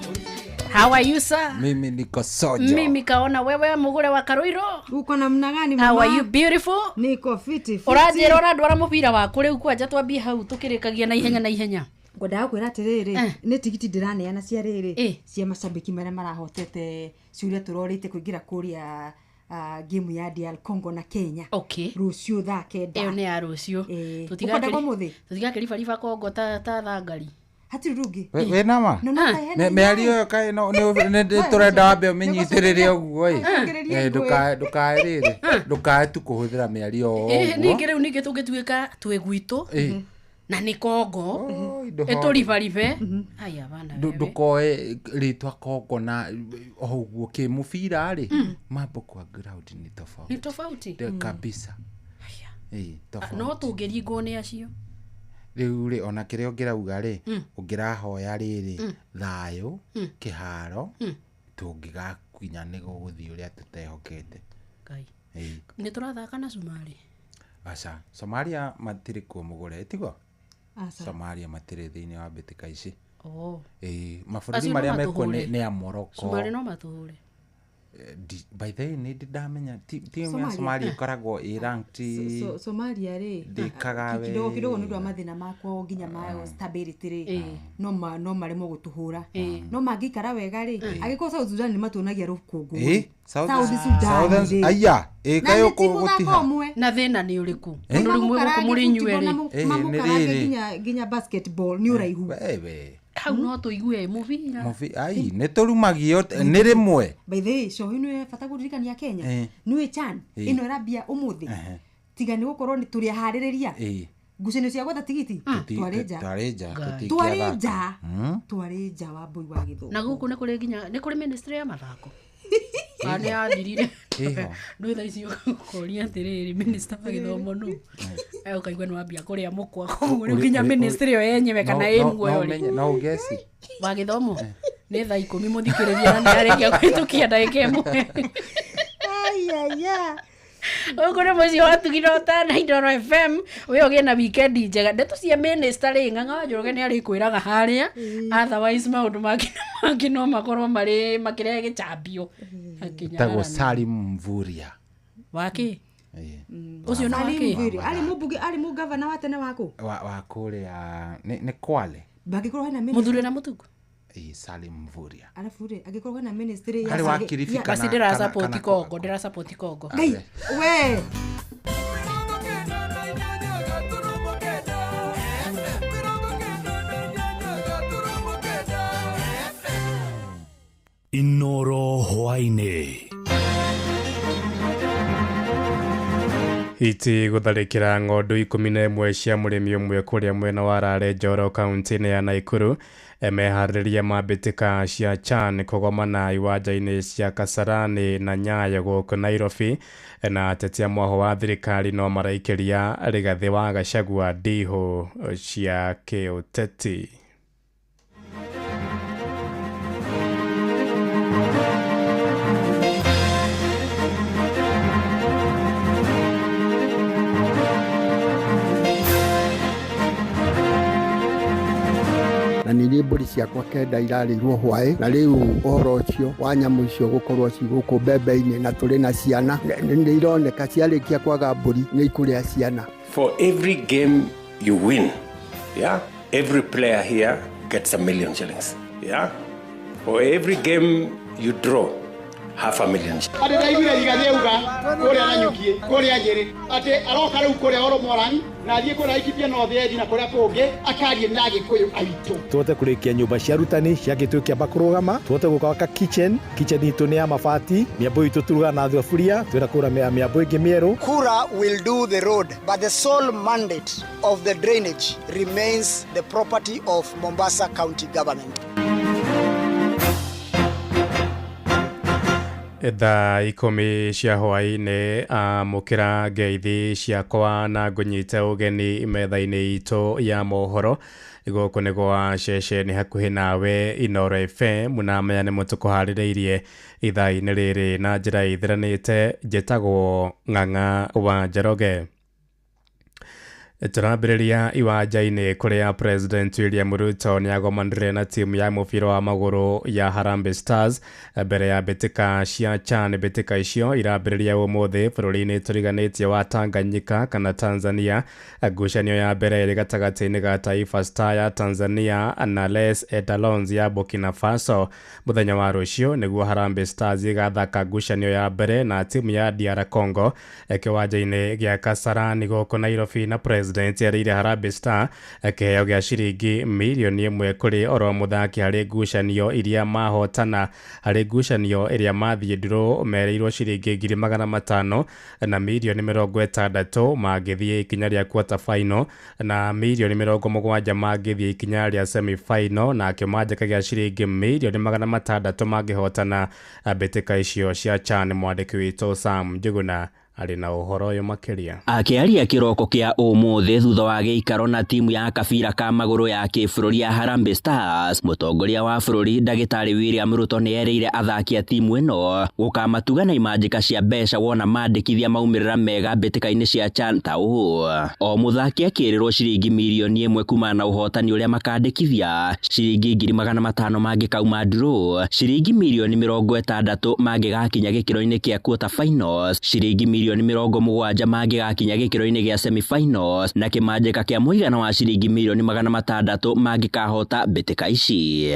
How are you sir? Mimi niko sojo. Mimi kaona wewe mugure wa Karoiro. Uko namna gani How mama? are you beautiful? Niko fiti fiti. Ũranjĩra ũrandwara mũbira waku rĩu kwanja twambie hau tũkĩrĩkagia na ihenya na ihenya. Ngwendaga kwĩra atĩrĩrĩ, nĩ tigiti ndĩraneana cia rĩrĩ, cia macambĩki marĩa marahotete ciũria tũrorĩte kũingĩra kũrĩa game ya DR Congo na Kenya. Okay. Rũciũ thaa 9. Ĩyo nĩ ya rũciũ. Ũkwenda ũmũthĩ? Tũtigakĩribariba Congo ta thangari. Hatirĩ rũngĩ. Wĩ nama? No, no, kaĩ Mĩario ĩyo kaĩ no nĩ tũrenda wambe ũmĩnyitĩrĩre ũguo ĩ. Ũcokererie Ndũkae rĩrĩ, ndũkae tu kũhũthĩra mĩario o ũguo. Ningĩ rĩu ningĩ tũngĩtuĩka twĩ gwitũ. Na nĩ Kongo ĩtũribaribe. Aya bana wewe. Ndũkoe rĩtwa Kongo na o ũguo kĩmũbira rĩ, mambo kwa ground nĩ tofauti. Nĩ tofauti. Kabisa. Ĩĩ, tofauti. No tũngĩringwo nĩ acio. Rĩu rĩ, ona kĩrĩa ũngĩrauga rĩ, ũngĩrahoya rĩrĩ thayũ kĩharo, tũngĩgakinya nĩ gũgũthiĩ ũrĩa tũtehokete. Ngai. Ĩĩ. Nĩ tũrathaka na Somalia. Aca, Somalia matirĩ kuo mũgũre, tiguo? Aca. Somalia matirĩ thĩinĩ wa mbĩtĩka ici. Oh. Ĩĩ, mabũrũri Acio no marĩa mekuo matũhũre. nĩ ya Morocco. Somalia no matũhũre. By the way, nĩ ndĩ ndamenya timu ya Somalia? Somalia ĩkoragwo ĩ ranked. Somalia rĩ, Ndĩkaga kidogo kidogo nĩ ũndũ wa wega. mathĩna makwao nginya ma stability rĩ, Ĩĩ. no maremwo gũtũhũra, no mangĩikara wega rĩ, angĩkorwo South Sudan nĩ matuonagia rũkũngũ Ĩĩ, rĩ, South Sudan rĩ. Aya, ĩ Na kaĩ nĩ ti mũthako gũtiha. ũmwe. Na thĩna nĩ ũrĩkũ? Eh? Tondũ rĩu mwĩ gũkũ mũrĩ inyuerĩ. Ĩĩ, nĩ Mamũkarange rĩrĩ. nginya basketball nĩ ũraihu. Wewe. Hau no tũigue mũbira. Ai, nĩ tũrumagio nĩ rĩmwe. By the way, cohi nĩ bata kũririkania Kenya Ĩĩ. nĩ CHAN Ĩĩ. ĩno ĩrambia ũmũthĩ, tiga nĩ gũkorwo nĩ tũrĩ aharĩrĩria Ĩĩ. ngucanio cia gwetha tigiti, twarĩ nja. Twarĩ nja, twarĩ tũtingĩathaka. nja, twarĩ nja wa mbũi wa gĩthũngũ. Na gũkũ nĩ kũrĩ nginya nĩ kũrĩ ministry ya mathako. Kana nĩ yathirire. Ĩho. Ndwĩ thaa ici ũkoria atĩrĩrĩ, minister wa gĩthomo nũ? Ũkaigua nĩ wambia kũrĩa mũkwa koguo rĩu nginya ministry ĩyo yenyewe kana ĩ muoyo rĩ. No ũngeci. Wa gĩthomo nĩ thaa 10 mũthikĩrĩria na nĩ arĩkia kũhĩtũkia ndagĩka 1. Ayaya. Gũkũ nĩ mũciĩ wa Tugino Tana Inooro FM. We ũgĩe na weekend njega. Ndeto cia minister rĩ, Ng'ang'a wa Njoroge nĩ arĩkwĩraga harĩa, otherwise maũndũ mangĩ na mangĩ no makorwo marĩ makĩrehe gĩcambio. Tagwo Salim Mvurya. Wakĩ? Ĩĩ. Ũcio nĩ Salim wakĩ? Mvurya. Arĩ mũmbunge, arĩ mũgavana wa tene waku. Wa kũrĩa nĩ Kwale. Bangĩkorwo hena ministry. Mũthure na mũtuku. Ĩĩ, Salim Mvurya. Arabu rĩ, angĩkorwo hena ministry ya Arĩ wa Kilifi Basi ndĩrasupport Kongo, ndĩrasupport Kongo. Ngai, we. Inooro hwaĩ-inĩ. Hiti gũtharĩkĩra ng'ondu 11 cia mũrĩmi ũmwe kũrĩa mwena wa Rare Njoro kaunti-inĩ ya Naikuru. Meharĩrĩria ma mbĩtĩka cia CHAN kũgomana iwanja-inĩ cia Kasarani na Nyayo gũkũ Nairobi, na ateti a mwaho wa thirikari no maraikĩria Rigathĩ wa Gachagua ndihũ cia kĩũteti. Na nĩ mbũri ciakwa 9 irarĩirwo hwaĩ, na rĩu ũhoro ũcio wa nyamũ icio gũkorwo ci gũkũ mbembe-inĩ na tũrĩ na ciana nĩ ironeka ciarĩkia kwaga mbũri nĩ ikũrĩa ciana. For every game you win, yeah, every player here gets 1 million shillings. Yeah, for every game you draw, 500,000. Atĩ ndaiguire Rigathĩ auga kũrĩa Nanyuki, kũrĩa Nyĩrĩ, atĩ aroka rĩu kũrĩa Oromoran na athiĩ kũrĩa Laikipia North End na kũrĩa kũngĩ akarie na Agĩkũyũ aitũ. Tũhote kũrĩkia nyũmba cia arutani ciakĩtwo ikĩamba kũrũgama, tũhote gũka kitchen itũ nĩ ya mabati, mĩambo itũ turugaga na thaburia, twĩra kũgũra mĩambo ĩngĩ mĩerũ. Kura will do the road, but the sole mandate of the drainage remains the property of Mombasa County Government. Thaa 10 cia hwaĩ-inĩ, amũkĩra ngeithi ciakwa na ngũnyite ũgeni metha-inĩ itũ ya mohoro. Gũkũ nĩ gwa ceceni hakuhĩ nawe Inooro FM, na maya nĩmo tũkũharĩrĩirie ithaa-inĩ rĩrĩ na njĩra ĩthiranĩte. Njĩtagwo Ng'ang'a wa Njoroge. Tũrambĩrĩria iwanja-inĩ kũrĩa President William Ruto nĩagomanire na timu ya mũbira wa magũrũ ya Harambee Stars mbere ya mbĩtĩka cia CHAN. Mbĩtĩka icio irambĩrĩria ũmũthĩ bũrũri-inĩ tũriganĩtie wa Tanganyika kana Tanzania. Ngucanio ya mbere ĩrĩ gatagatĩ-inĩ ga Taifa Star ya Tanzania na Les Etalons ya Burkina Faso. Mũthenya wa rũciũ nĩguo Harambee Stars ĩgathaka ngucanio ya mbere na timu ya DR Congo kĩwanja-inĩ gĩa Kasarani gũkũ Nairobi, na President President erĩire Harambee Star kĩheo gĩa ciringi mirioni 1 kũrĩ oro mũthaki harĩ ngucanio iria mahotana. Harĩ ngucanio ĩrĩa mathiĩ nduro merĩirwo ciringi 500,000 na mirioni 60 mangĩthiĩ ikinya rĩa quarter final na mirioni 70 mangĩthiĩ ikinya rĩa semi final, na kĩmanjĩka gĩa ciringi mirioni 600 mangĩhotana mbĩtĩka icio cia CHAN. Mwandĩki witũ Sam Njuguna arĩ na ũhoro ũyũ makĩria. Akĩaria kĩroko kĩa ũmũthĩ thutha wa gĩikaro na timu ya kabira ka magũrũ ya kĩbũrũri ya Harambee Stars, mũtongoria wa bũrũri ndagĩtarĩ William Ruto nĩ erĩire athaki a timu ĩno gũkamatuga na imanjĩka cia mbeca wona mandĩkithia maumĩrĩra mega mbĩtĩka-inĩ cia CHAN ta ũũ. O mũthaki akĩrĩrwo ciringi mirioni 1 kumana na ũhotani ũrĩa makandĩkithia, ciringi 500,000 mangĩkauma draw, ciringi mirioni 60 mangĩgakinya gĩkĩro-inĩ kĩa quarter finals, ciringi mirioni 70 mangĩgakinya gĩkĩro-inĩ gĩa semi-finals, na kĩmanjĩka kĩa mũigana wa ciringi mirioni 600 mangĩkahota mbĩtĩka ici.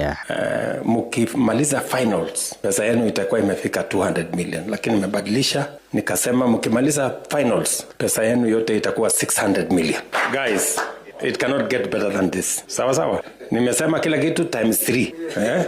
Mkimaliza finals pesa yenu itakuwa imefika 200 million, lakini nimebadilisha nikasema mkimaliza finals pesa yenu yote itakuwa 600 million. Guys, it cannot get better than this. Sawa sawa, nimesema kila kitu times 3.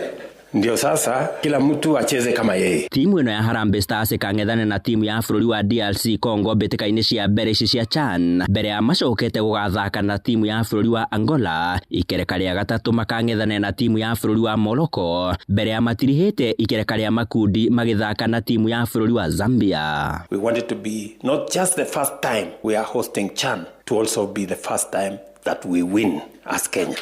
Ndio sasa kila mtu acheze kama yeye. Timu ĩno ya Harambee Stars ĩkang'ethana na timu ya bũrũri wa DRC Congo mbĩtĩka-inĩ cia mbere ici cia CHAN, mbere ya macokete gũgathaka na timu ya bũrũri wa Angola. Ikereka rĩa gatatũ makang'ethana na timu ya bũrũri wa Morocco, mbere ya matirihĩte ikereka rĩa makundi magĩthaka na timu ya bũrũri wa Zambia. We want it to be not just the first time we are hosting CHAN, to also be the first time that we win as Kenya.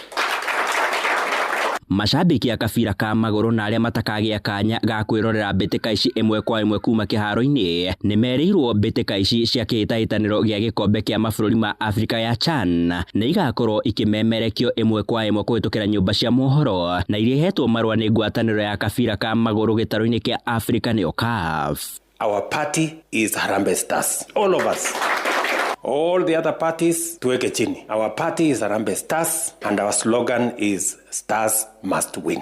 Mashabiki a kabira ka magũrũ na arĩa matakagĩa kanya ga kwĩrorera mbĩtĩka ici ĩmwe kwa ĩmwe kuma kĩharo-inĩ nĩ merĩirwo mbĩtĩka ici cia kĩhĩtahĩtanĩro gĩa gĩkombe kĩa mabũrũri ma Afrika ya CHAN nĩ igakorwo ikĩmemerekio ĩmwe kwa ĩmwe kũhĩtũkĩra nyũmba cia mohoro na iria ihetwo marũa nĩ ngwatanĩro ya kabira ka magũrũ gĩtarũ-inĩ kĩa Afrika nĩyo CAF. Our party is Harambee Stars. All of us. All the other parties tuweke chini. Our party is Harambee Stars and our slogan is Stars must win.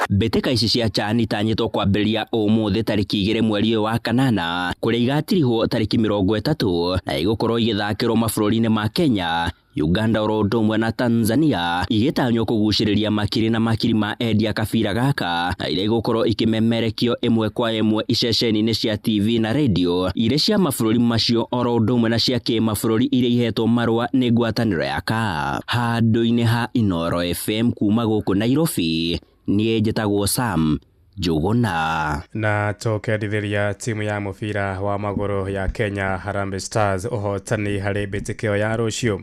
Mbĩtĩka ici cia CHAN itanyĩtwo kwambĩrĩria ũmũthĩ tarĩki 2 mweri ũyũ wa kanana, kũrĩa igatirihwo tarĩki 30 na igũkorwo igĩthakĩrwo mabũrũri-inĩ ma Kenya, Uganda oro ũndũ ũmwe na Tanzania, igĩtanywo kũgucĩrĩria makiri na makiri ma endia kabira gaka na iria igũkorwo ikĩmemerekio ĩmwe kwa ĩmwe iceceni-inĩ cia TV na radio iria cia mabũrũri macio oro ũndũ ũmwe na cia kĩmabũrũri iria ihetwo marũa nĩ ngwatanĩro ya CAF. Handũ-inĩ ha Inooro FM kuma gũkũ Nairobi, niĩ njĩtagwo Sam Njuguna. Na tũkendithĩria timu ya mũbira wa magũrũ ya Kenya Harambee Stars ũhotani harĩ mbĩtĩkĩo ya rũciũ.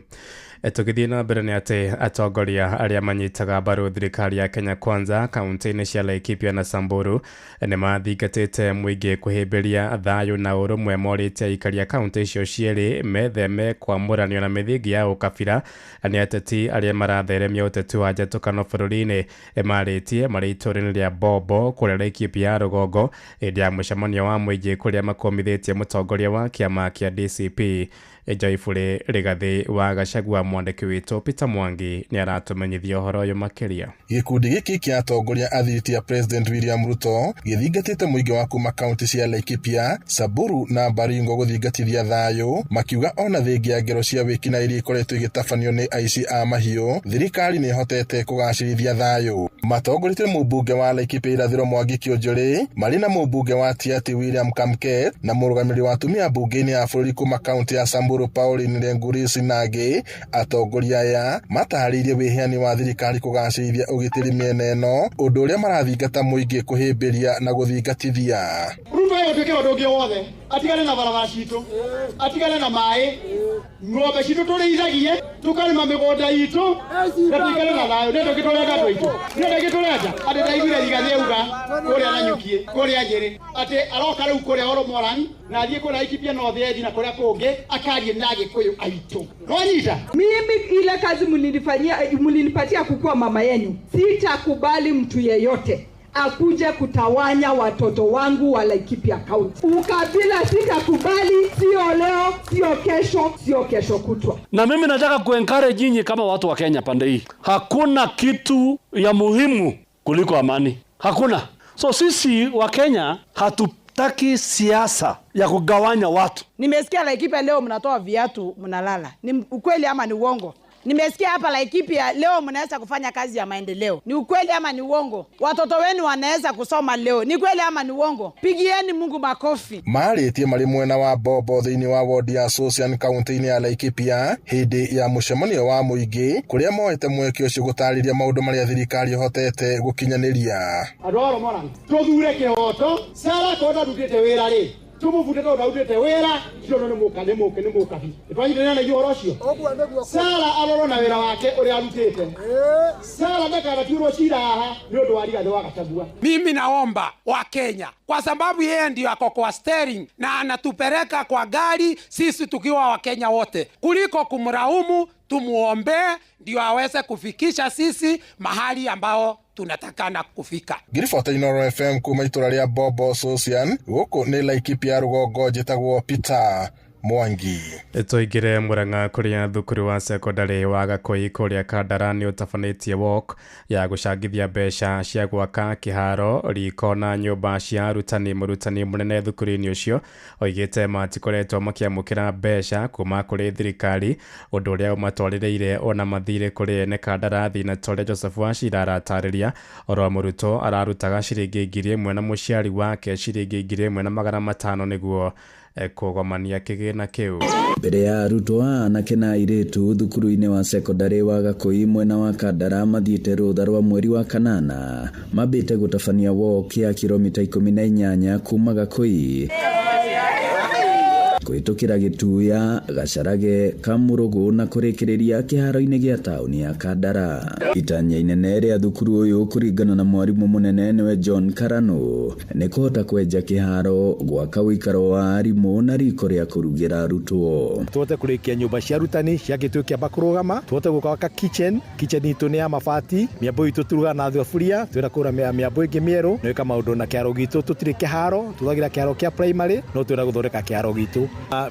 Tũgĩthiĩ na mbere nĩ atĩ atongoria arĩa manyitaga mbaru thirikari ya Kenya Kwanza kaunti-inĩ cia Laikipia na Samburu nĩ mathingatĩte mũingĩ kũhĩmbĩria thayũ na ũrũmwe, morĩte aikari a kaunti icio cierĩ metheme kwamũranio na mĩthingi ya ũkabira. Nĩ ateti arĩa maratheremia ũteti wa njatũkano bũrũri-inĩ marĩtie marĩ itũũra-inĩ rĩa Bobo kũrĩa Laikipia ya rũgongo hĩndĩ ya mũcemanio wa mũingĩ kũrĩa makomithĩtie mũtongoria wa kĩama kĩa DCP Joyfully Rigathi wa Gachagua. Mwandĩki witũ Peter Mwangi nĩ aratũmenyithia ũhoro ũyũ makĩria. Gĩkundi gĩkĩ kĩa atongoria athiriti a President William Ruto gĩthingatĩte mũingĩ wa kuma kaunti cia Laikipia, Samburu na Baringo gũthingatithia thayũ, makiuga ona thengia ya ngero cia wĩkinaĩ iria ikoretwo igĩtabanio nĩ aici a mahiũ, thirikari nĩ ĩhotete kũgacĩrithia thayũ. Matongoretie mũmbunge wa Laikipia irathĩro Mwangi Kĩonjorĩ marĩ na mũmbunge wa Tiaty William Kamket na mũrũgamĩrĩri wa atumia mbunge-inĩ ya bũrũri kuma kaunti ya Samburu Pauline Lenguris Nangĩ. Atongoria aya matarĩirie wĩheani wa thirikari kũgacĩrithia ũgitĩri mĩena ĩno, ũndũ ũrĩa marathingata mũingĩ kũhĩmbĩria na gũthingatithia. Ruto ĩgũtuĩke ũndũ ũngĩ wothe, atigane na barabara citũ, atigane na maĩ, ng'ombe citũ tũrĩithagie, tũkarĩma mĩgũnda itũ na tũikare na thayũ. Nĩ ũndũ tũrenda andũ aitũ, nĩ ũndũ tũrenda atĩ ndaiguire Rigathĩ auga kũrĩa Nanyuki, kũrĩa Njĩrĩ, atĩ aroka rĩu kũrĩa Oromoran na athiĩ kũrĩa Laikipia North Edge na kũrĩa kũngĩ akarie na Gĩkũyũ aitũ. Nwanyita? Mimi ile kazi mlinifanyia, mlinipatia kukua mama yenu, sitakubali mtu yeyote akuje kutawanya watoto wangu wa Laikipia County. Ukabila sitakubali, sio leo, sio kesho, sio kesho kutwa. Na mimi nataka kuencourage nyinyi kama watu wa Kenya pande hii. Hakuna kitu ya muhimu kuliko amani. Hakuna. So sisi wa Kenya Hatutaki siasa ya kugawanya watu. Nimesikia Laikipia leo mnatoa viatu mnalala. Ni ukweli ama ni uongo? Nimesikia hapa Laikipia leo mnaweza kufanya kazi ya maendeleo. Ni ukweli ama ni uongo? Watoto wenu wanaweza kusoma leo. Ni kweli ama ni uongo? Pigieni Mungu makofi. Marĩtie marĩ mwena wa Bobo thĩinĩ wa wodi ya Sosian kaunti-inĩ ya Laikipia hĩndĩ ya mũcemanio wa mũingĩ kũrĩa moete mweke ũcio gũtarĩria maũndũ marĩa thirikari ĩhotete gũkinyanĩria. Andũ a Oromoran tũthure kĩhoto. Sara korwo ndarutĩte wĩra rĩ, tũmũbute tondũ ndarutĩte wĩra cio nĩ mũka nĩ mũke nĩ mũkabi. Nĩtwanyitanĩra na ithuĩ ũhoro ũcio. Sara arorwo na wĩra wake ũrĩa arutĩte. Sara ndakanatuĩrwo cira haha nĩ ũndũ wa Rigathĩ wa Gachagua. Mimi naomba wa Kenya, kwa sababu yeye ndio ako kwa steering na anatupeleka kwa gari sisi tukiwa Wakenya wote, kuliko kumlaumu, tumuombee ndio aweze kufikisha sisi mahali ambao tunatakana kufika. Ngiribota Inooro FM kuma itũra rĩa Bobo Sosian, gũkũ nĩ Laikipia rũgongo, njĩtagwo Peter Mwangi. Tũingĩre Murang'a kũrĩa thukuru wa sekondarĩ wa Gakũi kũrĩa Kandara nĩ ũtabanĩtie walk ya gũcangithia mbeca cia gwaka kĩharo, riko na nyũmba cia arutani. Mũrutani mũnene thukuru-inĩ ũcio oigĩte matikoretwo makĩamũkĩra mbeca kuma kũrĩ thirikari, ũndũ ũrĩa ũmatwarĩrĩire ona mathirĩ kũrĩ ene kandarathi. Na ta ũrĩa Joseph Wachira aratarĩria, oro mũrutwo ararutaga ciringi 1,000 na mũciari wake ciringi 1,500 nĩguo kũgomania kĩgĩna kĩu. Mbere ya arutwo a anake na airĩtu thukuru-inĩ wa sekondarĩ wa Gakũi mwena wa Kandara mathiĩte rũtha rwa mweri wa kanana, mambĩte gũtabania walk ya kilomita 18 kuma Gakũi kũhĩtũkĩra Gĩtuya, Gacarage, Kamũrũgũ na kũrĩkĩrĩria kĩharo-inĩ gĩa taũni ya Kandara. Itanya inene rĩa thukuru ũyũ kũringana na mwarimũ mũnene nĩwe John Karano nĩ kũhota kwenja kĩharo, gwaka ũikaro wa arimũ na riko rĩa kũrugĩra arutwo. Tũhote kũrĩkia nyũmba cia arutani ciakĩtwo ikĩamba kũrũgama, tũhote gwaka kitchen. Kitchen itũ nĩ ya mabati, mĩambo itũ turugaga na thaburia, twĩna kũgũra mĩambo ĩngĩ mĩerũ na gwĩka maũndũ na kĩharo gitũ. Tũtirĩ kĩharo, tũhũthagĩra kĩharo kĩa primary, no twĩna gũthondeka kĩharo gitũ.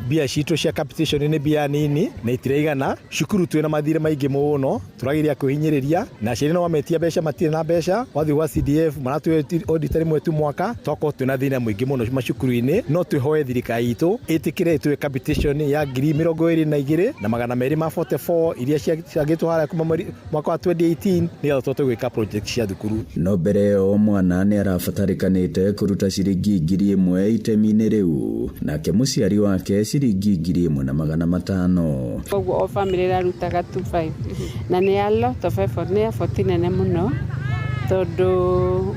Mbia citũ cia capitation nĩ mbia nini na itiraigana. Cukuru twĩna mathirĩ maingĩ mũno, tũrageria kwĩhinyĩrĩria na aciari no mametia mbeca matirĩ na mbeca. Wathiĩ gwa CDF maratũhe audit rĩmwe tu mwaka, twakorwo twĩna thĩna mũingĩ mũno macukuru-inĩ. No twĩhoe thirikari itũ ĩtĩkĩre ĩtũhe capitation ya 22,244 iria ciagĩtwo harĩa kuma mwaka wa 2018 nĩgetha tũhote gwĩka project cia thukuru. No mbere ĩyo mwana nĩ arabatarĩkanĩte kũruta ciringi 1,000 itemi-inĩ rĩu, nake mũciari wake ciringi 1,500. Koguo o family ĩrarutaga 25 na nĩ a lot of effort, nĩ effort nene mũno tondũ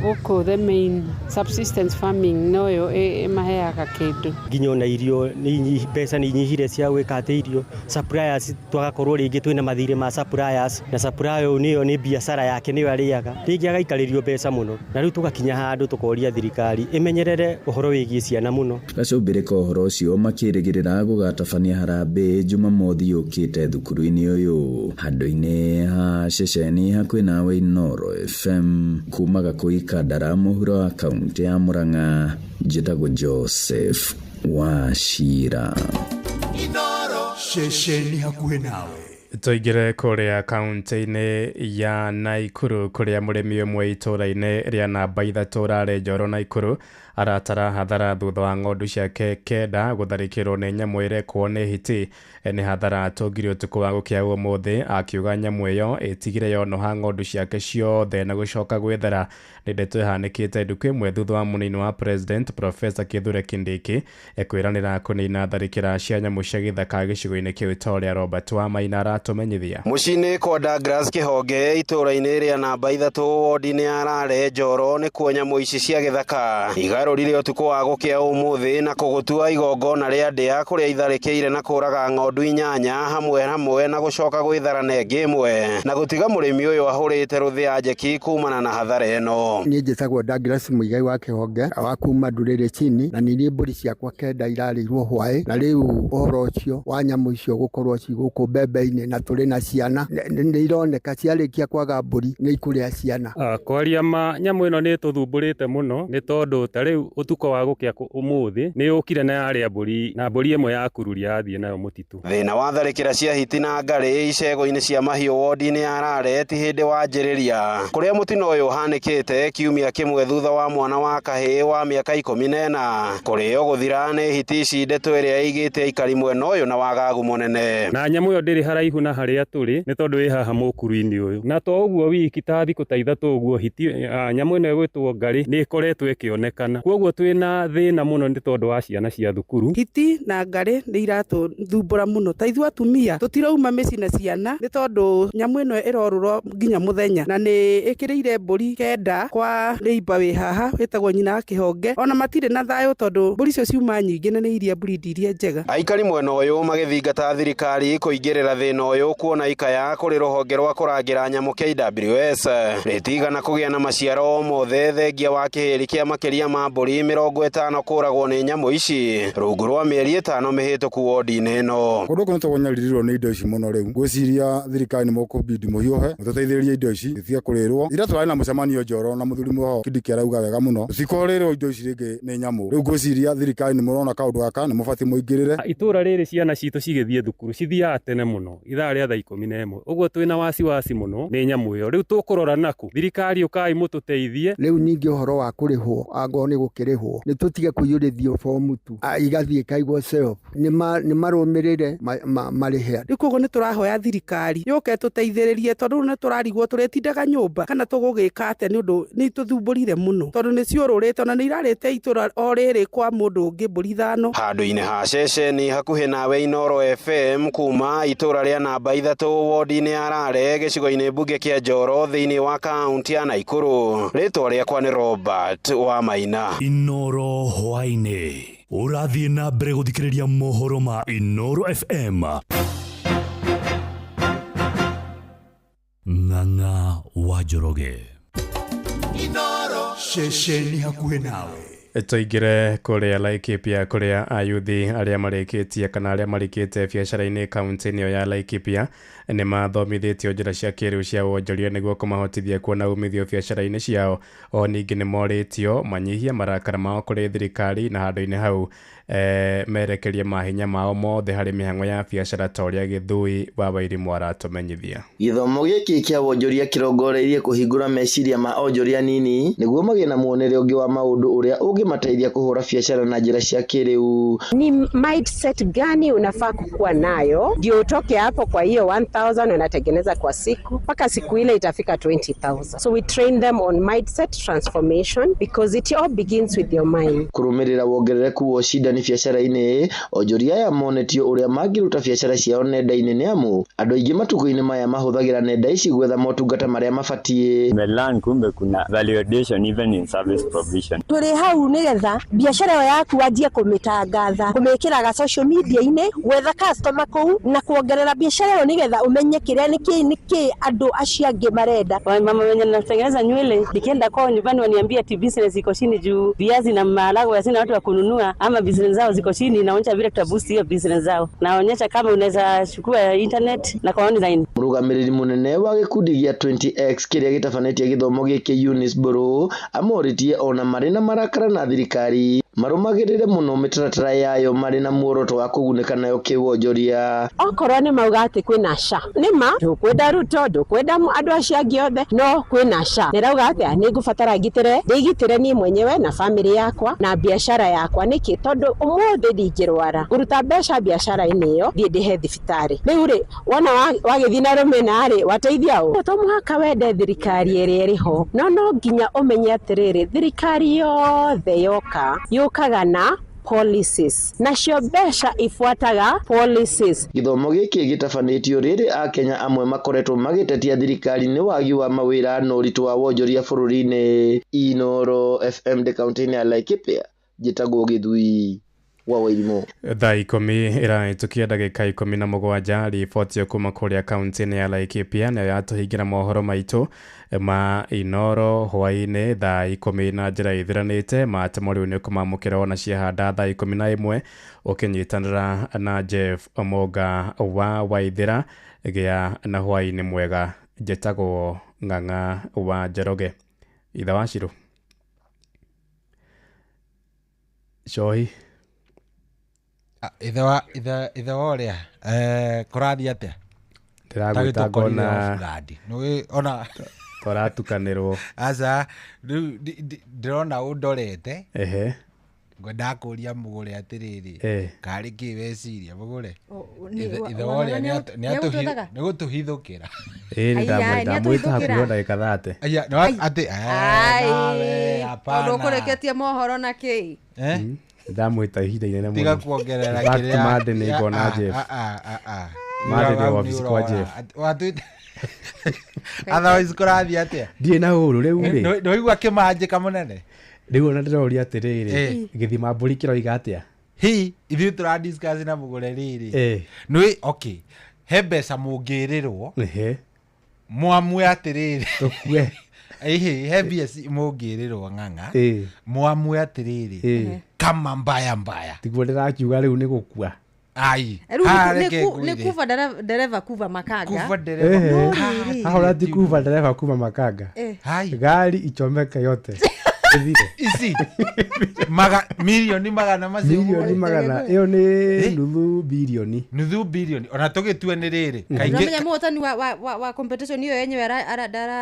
gũkũ the main subsistence farming noyo ĩmaheaga kĩndũ. Nginya ona irio mbeca nĩ inyihire cia gwĩka atĩ irio suppliers, twagakorwo rĩngĩ twĩna mathirĩ ma suppliers, na supplier ũyũ nĩyo nĩ biacara yake nĩyo arĩaga, rĩngĩ agaikarĩrio mbeca mũno, na rĩu tũgakinya handũ tũkoria thirikari ĩmenyerere ũhoro wĩgiĩ ciana mũno. Gacũmbĩrĩ ka ũhoro ũcio makĩrĩgĩrĩra gũgatabania harambee Jumamothi yũkĩte thukuru-inĩ ũyũ handũ-inĩ ha ceceni hakuhĩ nawe Inooro FM kuma Gakũi Kandara mũhuro wa kaunti ya Murang'a. Njĩtagwo Joseph Wachira. Ceceni hakuhĩ nawe. Tũingĩre kũrĩa kaunti-inĩ ya Naikuru kũrĩa mũrĩmi ũmwe itũũra-inĩ rĩa namba 3 rarĩ Njoro Naikuru aratara hathara thutha wa ng'ondu ciake 9 gũtharĩkĩrwo nĩ nyamũ ĩrekwo nĩ hiti. Nĩ hathara atũngire ũtukũ wa gũkĩa ũmũthĩ, akiuga nyamũ ĩyo ĩtigire yonoha ng'ondu ciake ciothe na gũcoka gwĩthara. Nĩ ndeto ĩhanĩkĩte nduku ĩmwe thutha wa mũnini wa president Professor Kithure Kindiki kwĩranĩra kũnina tharĩkĩra cia nyamũ cia gĩthaka gĩcigo-inĩ kĩu ta ũrĩa Robert Wamaina aratũmenyithia. Mũciĩ-inĩ kwa Douglas Kĩhonge itũũra-inĩ rĩa namba 3 wodi-inĩ ya Rare Njoro nĩkuo nyamũ ici cia gĩthaka igarũrire ũtukũ wa gũkĩa ũmũthĩ na kũgũtua igongona rĩa ndĩa kũrĩa itharĩkĩire na kũraga ng'ondu 8 hamwe hamwe na gũcoka gwĩthara na ĩngĩ ĩmwe na gũtiga mũrĩmi ũyũ ahũrĩte rũthĩa njeki kumana na hathara ĩno. Niĩ njĩtagwo Douglas Muigai wa Kĩhonge wa kuma Ndurĩrĩ chini, na nĩ mbũri ciakwa 9 irarĩirwo hwaĩ, na rĩu ũhoro ũcio wa nyamũ icio gũkorwo ci gũkũ mbembe-inĩ Na tũrĩ na ciana nĩ ironeka ciarĩkia kwaga mbũri nĩ ikũrĩa ciana. Kwaria ma, nyamũ ĩno nĩ ĩtũthumbũrĩte mũno, nĩ tondũ ta rĩu ũtukũ wa gũkĩa ũmũthĩ nĩ yũkire na yarĩa mbũri, na mbũri ĩmwe yakururia yathiĩ nayo mũtitũ. Thĩna wa tharĩkĩra cia hiti na ngarĩ icego-inĩ cia mahiũ wodi-inĩ ya Rare ti hĩndĩ wanjĩrĩria, kũrĩa mũtino ũyũ ũhanĩkĩte kiumia kĩmwe thutha wa mwana wa kahĩĩ wa mĩaka 14 kũrĩo gũthira nĩ hiti ici, ndeto ĩrĩa ĩigĩte aikari mwena ũyũ na wagagu mũnene. Na nyamũ ĩyo ndĩrĩ haraihu na harĩa tũrĩ, nĩ tondũ ĩ haha mũkuru-inĩ ũyũ, na to ũguo wiki, ta thikũ ta 3 ũguo, hiti nyamũ ĩno ĩgwĩtwo ngarĩ nĩ ĩkoretwo ĩkĩonekana, koguo twĩna thĩna mũno nĩ tondũ wa ciana cia thukuru. Hiti na ngarĩ nĩ iratũthumbũra mũno, ta ithuĩ atumia tũtirauma mĩciĩ na ciana nĩ tondũ nyamũ ĩno ĩrorũrwo nginya mũthenya, na nĩ ĩkĩrĩire mbũri 9 kwa neighbor wĩ haha wĩtagwo nyina wa Kĩhonge, ona matirĩ na thayũ tondũ mbũri icio ciuma nyingĩ na nĩ iria breed iria njega. Aikari mwena ũyũ magĩthingata thirikari kũingĩrĩra thĩna ũyũ, kuona ikaya kũrĩ rũhonge rwa kũrangĩra nyamũ KWS rĩtigana kũgĩa na maciaro mothe thengia wa kĩhĩri kĩa makĩria ma mbũri 50 kũragwo nĩ nyamũ ici rungu rwa mĩeri 5 mĩhĩtũku wodi-inĩ ĩno. Kũndũ kũu nĩtũnyaririrwo nĩ indo ici mũno, rĩu ngwĩciria thirikari nĩ mũkũbidi mũhiũhe mũtũteithĩrĩrie indo ici itige kũrĩrwo. Ira tũrarĩ na mũcemanio Njoro na mũthuri Mũho Kindiki arauga wega mũno tũtikũrĩrwo indo ici rĩngĩ nĩ nyamũ. Rĩu ngwĩciria thirikari nĩ mũrona kaũndũ gaka nĩ mũbatiĩ mũingĩrĩre. Itũra rĩrĩ ciana citũ cigĩthiĩ thukuru cithiaga tene mũno ithaa rĩa thaa 11, ũguo twĩna wasiwasi mũno nĩ nyamũ ĩyo. Rĩu tũkũrora naku thirikari ũkai mũtũteithie. Rĩu ningĩ ũhoro wa kũrĩhwo, angorwo nĩ gũkĩrĩhwo nĩ tũtige kũiyũrĩthio bomu tu, igathiĩ ikaigwo shelf, nĩ marũmĩrĩre marĩhe. Rĩu koguo nĩ tũrahoya thirikari yũke tũteithĩrĩrie, tondũ rĩu nĩ tũrarigwo tũrĩtindaga nyũmba kana tũgũgĩka atĩa, nĩ ũndũ nĩ itũthumbũrire mũno tondũ nĩ ciũrũrĩte, ona nĩ irarĩte itũra o rĩrĩ kwa mũndũ ũngĩ mbũri 5. Handũ-inĩ ha ceceni hakuhĩ nawe Inooro FM kuma itũra rĩa namba 3 wodi-inĩ ya Rare gĩcigo-inĩ mbunge kĩa Njoro thĩinĩ wa kaunti ya Naikuru. Rĩtwa rĩakwa nĩ Robert wa Maina. Inooro hwaĩ-inĩ ũrathiĩ na mbere gũthikĩrĩria mohoro ma Inooro FM. Ng'ang'a wa Njoroge. Inooro ceceni hakuhĩ nawe. Tũingĩre kũrĩa Laikipia, kũrĩa ayuthi arĩa marĩkĩtie kana arĩa marikĩte biacara-inĩ kaunti-inĩ ĩyo ya Laikipia nĩ mathomithĩtio njĩra cia kĩrĩu cia wonjoria nĩguo kũmahotithia kuona umithio biacara-inĩ ciao. O ningĩ nĩ morĩtio manyihie marakara mao kũrĩ thirikari na handũ-inĩ hau merekerie mahinya mao mothe harĩ mĩhang'o ya biacara ta ũrĩa Gĩthui wa Wairimu aratũmenyithia. Gĩthomo gĩkĩ kĩa wonjoria kĩrongoreirie kũhingũra meciria ma onjoria nini nĩguo magĩe na muonere ũngĩ wa maũndũ ũrĩa ũngĩmateithia kũhũra biacara na njĩra cia kĩrĩu. Ni mindset gani unafaa kukuwa nayo ndio utoke hapo kwa hiyo 1000 unatengeneza kwa siku mpaka siku ile itafika 20,000. So we train them on mindset transformation because it all begins with your mind. Kũrũmĩrĩra wongerereku wa ũcindani biacara-inĩ, onjoria aya monetio ũrĩa mangĩruta biacara ciao nenda-inĩ nĩ amu andũ aingĩ matukũ-inĩ maya mahũthagĩra nenda ici gwetha motungata marĩa mabatiĩ. Nimelearn kumbe kuna value addition even in service provision. Tũrĩ hau nĩgetha biacara ĩyo yaku wanjie kũmĩtangatha, kũmĩkĩraga social media-inĩ, gwetha customer kũu na kuongerera biacara ĩyo nĩgetha umenye kĩrĩa nĩkĩ andũ acio angĩ marenda. Mama wenye natengeneza nywele, nikienda kwao nyumbani waniambia ati business iko chini juu viazi na maharagwe hazina watu wa kununua, ama business zao ziko chini. Naonyesha vile tutaboost hiyo business zao, naonyesha kama unaweza chukua internet na kwa online. Mũrũgamĩrĩri mũnene wa gĩkundi gĩa 20X kĩrĩa gĩtabanĩtie gĩthomo gĩkĩ Eunice Mburu amorĩtie ona marĩ na marakara na thirikari marũmagĩrĩre mũno mĩtaratara yayo marĩ na muoroto wa kũgunĩka nayo kĩwonjoria. Okorwo nĩ mauga atĩ kwĩna SHA, nĩ ma ndũkwenda Ruto, ndũkwenda andũ acio angĩ othe, no kwĩna SHA. Nĩrauga atĩa? Nĩ ngũbatara ngitĩre, ndĩgitĩre niĩ mwenyewe na family yakwa na biacara yakwa. Nĩkĩ? Tondũ ũmũthĩ ndingĩrwara, ngũruta mbeca biacara-inĩ ĩyo thiĩ ndĩhe thibitarĩ. Rĩu rĩ, wona wagĩthiĩ na rũmena rĩ, wateithia ũ? To mũhaka wende thirikari ĩrĩa ĩrĩ ho, no nginya ũmenye atĩrĩrĩ, thirikari yothe yoka yũkaga na policies, nacio mbeca ibuataga policies. Gĩthomo gĩkĩ gĩtabanĩtio rĩrĩ akenya amwe makoretwo magĩtetia thirikari nĩ wagi wa mawĩra na ũritũ wa wonjoria bũrũri-inĩ. Inooro FM ndĩ kaunti-inĩ ya Laikipia, njĩtagwo Gĩthui wa Wairimũ. Thaa 10 ĩrahĩtũkia ndagĩka 17. Riboti kuma kũrĩa kaunti-inĩ ya Laikipia nĩyo yatũhingĩra mohoro maitũ ma Inoro hwaĩ-inĩ thaa 10 na njĩra ĩthiranĩte. Matemo rĩu nĩ kũmamũkĩra ona ciahanda thaa 11 ũkĩnyitanĩra na Jeff Omonga wa Waithĩra. Gĩa na hwaĩ-inĩ mwega. Njĩtagwo Ng'ang'a wa Njoroge. Ithe wa Shiro Cohi. Ithe wa ithe wa ũrĩa kũrathiĩ atĩa? Ndĩragwĩta ngona ona tũratukanĩrwo. Aca, rĩu ndĩrona ũndorete. Ehe. Ngwendaga kũria mũgũre atĩrĩrĩ, karĩ kĩ weciria mũgũre? Ithe wa wa ũrĩa nĩ nĩ gũtũhithũkĩra. Ĩĩ, Aya, ndamwĩta nĩ hakuhĩ o ndagĩka 30. Aya, no atĩ nawe tondũ hapana. ũkũrĩkĩtie mohoro na kĩ? Eh? Ndamwĩta ihinda inene mũno. Tiga kuongerera In fact, kĩrĩa Monday nĩ ngona Jeff. Monday nĩ wabici kwa Jeff. Watuĩte otherwise kũrathiĩ atĩa? Ndirĩ na ũru rĩu rĩ. Nĩwaigua kĩmanjĩka mũnene? Rĩu ona ndĩroria atĩrĩrĩ, gĩthima mbũri kĩroiga atĩa? Hi, ithuĩ tũra discuss na mũgũre rĩrĩ. Eh. Nĩ okay, he mbeca mũngĩrĩrwo Ehe. mwamue atĩrĩrĩ. Tũkue. Ĩhĩ, he mbia mũngĩrĩrwo Ng'ang'a. Eh. Mwamue atĩrĩrĩ. Eh. Kama mbaya mbaya. Tiguo ndĩrakiuga rĩu nĩ gũkua. Ai. Rĩu haha reke nĩ ngwĩre. kuva ndereva kuva makanga. Kuva ndereva. No rĩrĩ. Haha ũrati kuva ndereva kuma makanga. Eh. Gari ichomeke yote. Ĩthire. Ici. Maga milioni magana macio. Milioni magana ĩyo nĩ nuthu bilioni. Nuthu bilioni. Ona tũgĩtue nĩ rĩrĩ. Kaingĩ Ũramenya mũhotani wa competition ĩyo yenyewe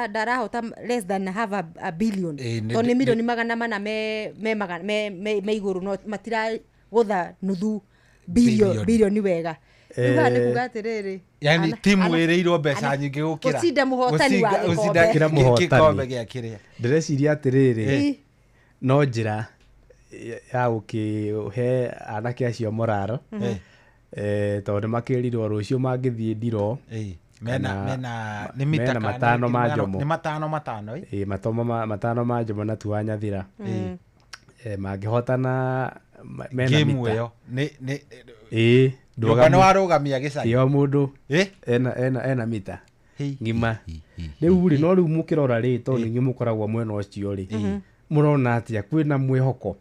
ndarahota less than half a billion. Tondũ nĩ milioni 400 me igũrũ no matiragũtha nuthu Billion. bilioni wega. Rĩu haha nĩ kuga atĩrĩrĩ, yani timu ĩrĩirwo mbeca nyingĩ gũkĩra gũcinda mũhotani wa gũcinda- gĩkombe. gũcinda Kĩra mũhotani. gĩkombe gĩa kĩrĩa. Ndĩreciria atĩrĩrĩ, Eh. no njĩra ya gũkĩhe anake acio moraro. Mhm. Tondũ nĩ makĩrirwo rũciũ mangĩthiĩ ndiroo. Mena nĩ mita mena kana matano nĩ ma njomo. Nĩ matano matano ĩ. Ĩ, matomo matano ma njomo na tu wa nyathira. Mangĩhotana mena Game mita. ĩyo nĩ nĩ Ĩ, Nyũmba nĩ warũgamia gĩcagi. Ĩ, o mũndũ ena mita ng'ima. Rĩu rĩ, no rĩu mũkĩrora rĩ, tondũ nĩ inyuĩ mũkoragwo mwena ũcio rĩ, mũrona atĩa kwĩna mwĩhoko?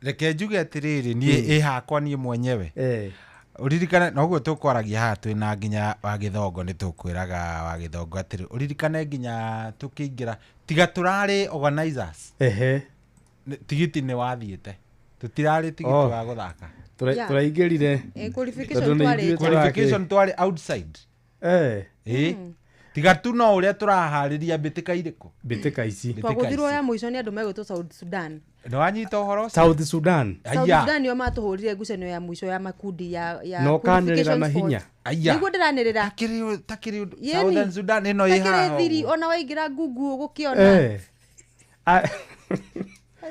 Reke njuge atĩrĩrĩ, niĩ ĩ hakwa niĩ mwenyewe. Ũririkane noguo tũkwaragia haha twĩna nginya wa Gĩthongo, nĩ tũkwĩraga wa Gĩthongo atĩrĩ, ũririkane nginya tũkĩingĩra tiga tũrarĩ organizers. Ehe. Tigiti nĩ wathiĩte, tũtirarĩ tigiti Oh. wa gũthaka. Yeah. Tũraingĩrire. Qualification Tondũ nĩ twarĩ ithuĩ Qualification twarĩ outside. Ĩ. Tiga tu no ũrĩa tũraharĩria mbĩtĩka irĩkũ? Mbĩtĩka ici. Twagũthirwo ya mũico nĩ andũ megwĩtwo South Sudan. Nĩ wanyita ũhoro ũcio? South Sudan. South Sudan nĩo matũhũrire ngucanio ya mũico ya makundi ya Na ũkanĩrĩra na qualification hinya. spot. Aya. Nĩguo ndĩranĩrĩra. Takĩrĩ ũndũ. Yeni. Southern Sudan ĩno ĩ Takĩrĩ haha thiri ũguo. ona waingĩra Google ũgũkĩona.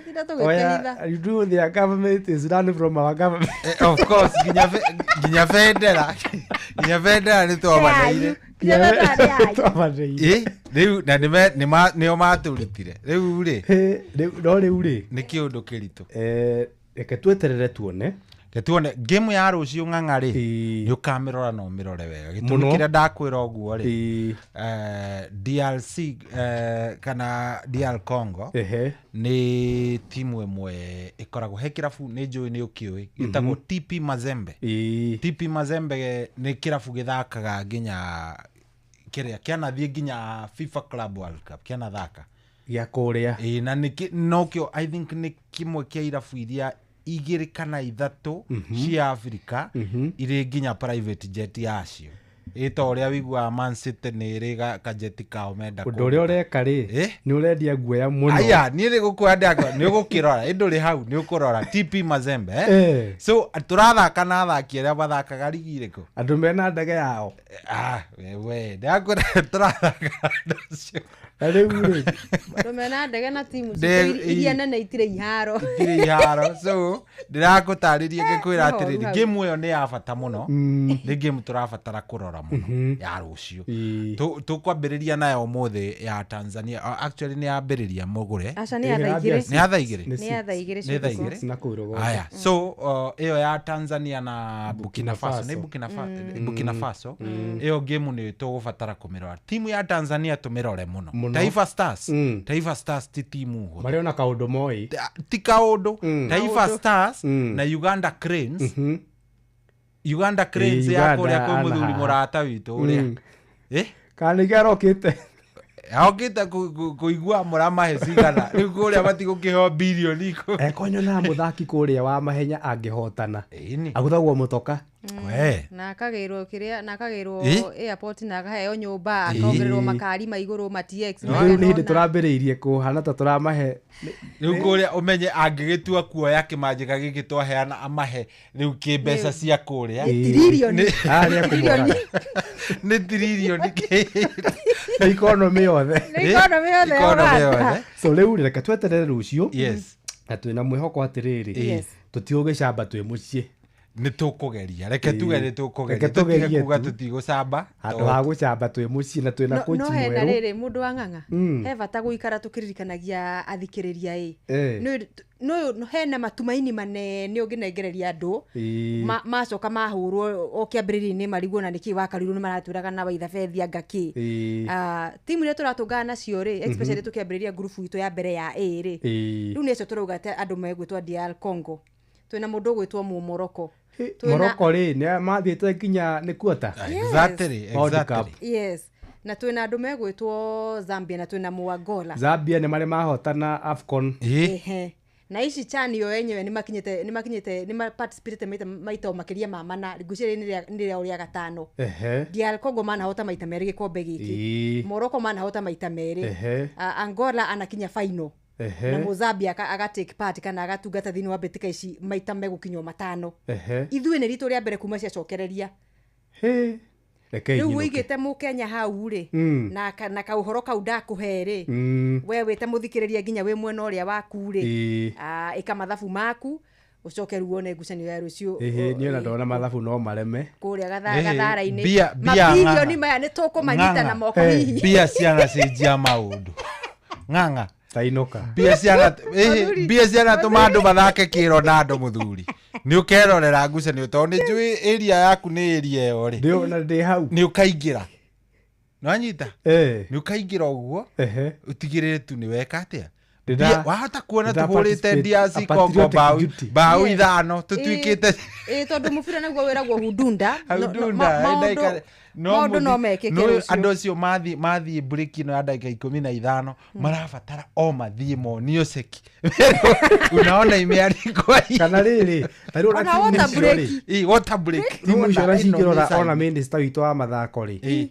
Tinda tũgĩkĩhitha. Oya, you do their government is run from our government. Of course, nginya bendera nginya bendera nĩ twamaneire. Twamaneire. Ĩ, rĩu na nĩo matũrutire. Rĩu rĩ. No rĩu rĩ. Nĩ kĩũndũ kĩritũ. Reke tweterere tuone. Reke tuone game ya rũciũ Ng'ang'a rĩ, nĩ ũkamĩrora na ũmĩrore wega. Gĩtũmi Mũno. kĩrĩa ndakwĩra ũguo rĩ, DRC kana DR Congo nĩ timu ĩmwe ĩkoragwo he kĩrabu nĩ njũĩ nĩ ũkĩũĩ gĩtagwo TP Mazembe. TP Mazembe nĩ kĩrabu gĩthakaga nginya kĩrĩa kĩanathiĩ nginya FIFA Club World Cup kĩanathaka gĩa kũrĩa. Ĩ, na nĩkĩ nokĩo I think nĩ kĩmwe kĩa irabu iria 2 kana 3 cia Africa irĩ nginya private jet yacio. Ĩ ta ũrĩa wĩiguaga Man City nĩ ĩrĩ kajeti kao menda Ũndũ ũrĩa ũreka rĩ, nĩ ũrendia guoya mũno. Aya, niĩ nĩ gũkuoya ndakwa, nĩ ũgũkĩrora, ĩ ndũrĩ hau, nĩ ũkũrora TP Mazembe. Eh. So tũrathaka na athaki arĩa mathakaga rigi ĩrĩkũ? Andũ mena ndege yao. Ah, wewe, ndakwĩra tũrathaka na andũ acio. Na rĩu rĩ Tũmena ndege na timu Ndege- citũ iria nene itirĩ iharo. Itirĩ iharo so ndĩrakũtarĩria ngĩkwĩra Nĩ horu atĩrĩrĩ hau. game ĩyo nĩ ya bata mũno Mm. nĩ game tũrabatara kũrora mũno Mhm. ya rũciũ Ĩĩ. Tũkwambĩrĩria nayo ũmũthĩ ya Tanzania. Actually nĩ yambĩrĩria mũgũre. Aca, nĩ ya thaa igĩrĩ. Nĩ ya thaa igĩrĩ. Nĩ ya thaa igĩrĩ Nĩ thaa cia igĩrĩ. Na kũu rũgongo. Aya, so ĩyo ya Tanzania na Burkina Faso nĩ Faso. Burkina Burkina Faso ĩyo game nĩ tũgũbatara kũmĩrora. Timu ya Tanzania tũmĩrore mũno. Mũno. Taifa Stars. Taifa Stars ti timu hũthũ. Marĩ ona kaũndũ moĩ. Ti kaũndũ. Taifa Kaũndũ. Stars Mm. na Uganda Cranes. Uganda Cranes Ĩĩ, ya Uganda, kũrĩa kwĩ ana mũthuri haha. mũrata witũ ũrĩa. Mm. Kana nĩkĩo arokĩte. Okĩte kũigua mũramahe cigana rĩu kũrĩa matigũkĩheo birioni ikũmi. Ekonyonaga mũthaki kũrĩa wa mahenya angĩhotana agũthagwo mũtoka. We. Na akagĩrwo kĩrĩa na akagĩrwo Ĩ? airport na akaheo nyũmba Ĩ. akongererwo makari ma igũrũ ma TX Rĩu nĩ hĩndĩ tũrambĩrĩirie kũhana ta tũramahe. Rĩu kũrĩa ũmenye angĩgĩtua kuoya kĩmanjĩka gĩkĩ twaheana amahe rĩu kĩmbeca Nĩ- cia kũrĩa Nĩ tiririoni. Nĩ- Arĩa kũmũraga. Nĩ tiririoni. Nĩ ikonomĩ yothe. Nĩ ikonomĩ yothe ya Ikonomĩ Uganda. yothe. So rĩu rĩ, reke tweterere rũciũ. Yes. Na twĩna mwĩhoko atĩrĩrĩ, Yes. tũtigũgĩcamba twĩ mũciĩ. Nĩ tũkũgeria, reke tuge nĩ tũkũgeria. Reke Tũtige tũgerie kuga tu. tũtigũcamba. Handũ ha gũcamba twĩ mũciĩ na twĩna no, coach no hena mwerũ. rĩrĩ mũndũ wa ng'ang'a he bata gũikara tũkĩririkanagia athikĩrĩria ĩ Eh. no hena matumaini manene ũngĩnengereria andũ Ĩĩ. macoka mahũrwo o kĩambĩrĩria-inĩ marigwo na nĩkĩ wakarirwo nĩ maratwĩraga na waithabethi anga kĩ. Ĩĩ. Ah, timu iria tũratũngana nacio rĩ, especially tũkĩambĩrĩria ngurubu itũ ya mbere ya A rĩ, Ĩĩ. rĩu nĩ acio tũrauga atĩ andũ megwĩtwo DR Congo, twĩna mũndũ ũgwĩtwo Mũmoroko. Morocco rĩ nĩ mathiĩte nginya nĩ kuota. Exactly, World exactly. Cup. Yes, na twĩna andũ megwĩtwo Zambia na twĩna Mũangola. Zambia nĩ marĩ mahotana AFCON. Ehe. Na ici chani yo enyewe nĩ makinyĩte nĩ makinyĩte nĩ maparticipate maita o makĩria ma mana, ngwĩciria nĩ rĩao rĩa gatano. Ehe. DR Congo manahota maita merĩ gĩkombe gĩkĩ. Ĩĩ. Morocco manahota maita merĩ. Ehe. Ah, Angola anakinya final. Ehe. Na Mozambia aga take part kana agatungata thĩinĩ wa mbĩtĩka ici maita megũkinywo matano. Ehe. Ithuĩ nĩ ritũ rĩa mbere kuma ciacokereria. Hĩ. Reke Rĩu inyinũke. ũigĩte mũkenya hau rĩ, na kaũhoro kau ndakũhe rĩ, we wĩte mũthikĩrĩria nginya wĩ mwena ũrĩa waku rĩ, Ĩĩ. ah, ĩka mathabu maku ũcoke rĩu wone ngucanio ya rũciũ. Ĩhĩ, niĩ ona ndona mathabu no mareme. Kũrĩa Ĩhĩ, gathara-inĩ mbia mabilioni ng'ang'a. maya nĩ tũkũmanyita na Ng'ang'a. moko hihi. Mbia cianacenjia maũndũ ng'ang'a tainũka. Mbia ciana ĩhĩ, mbia cianatũma andũ mathake kĩ Ronaldo mũthuri nĩ ũkerorera ngucanio tondũ nĩ njũĩ area yaku nĩ area ĩyo rĩ na ndĩ hau nĩ ũkaingĩra nĩwanyita nĩ ũkaingĩra ũguo ũtigĩrĩre tu nĩ weka atĩa Ndĩra- Wahota kuona ndĩra tũhũrĩte participate DRC a Congo patriotic duty. mbaũ Yes. ithano tũtuĩkĩte Ĩĩ, tondũ mũbira naguo wĩragwo hundunda. Hundunda, ndagĩka- no Maũndũ no mũthi- mekĩke no rũciũ. andũ acio mathiĩ break ĩno ya ndagĩka 15 marabatara o mathiĩ monio ceki unaona imeandikwa hii. Kana rĩrĩ, ta rĩu ona Ona timu water icio break. rĩ, Ĩ, water break. timu icio Nĩwona ona ĩno nĩ cingĩrora sign. ona minista witũ wa mathako rĩ,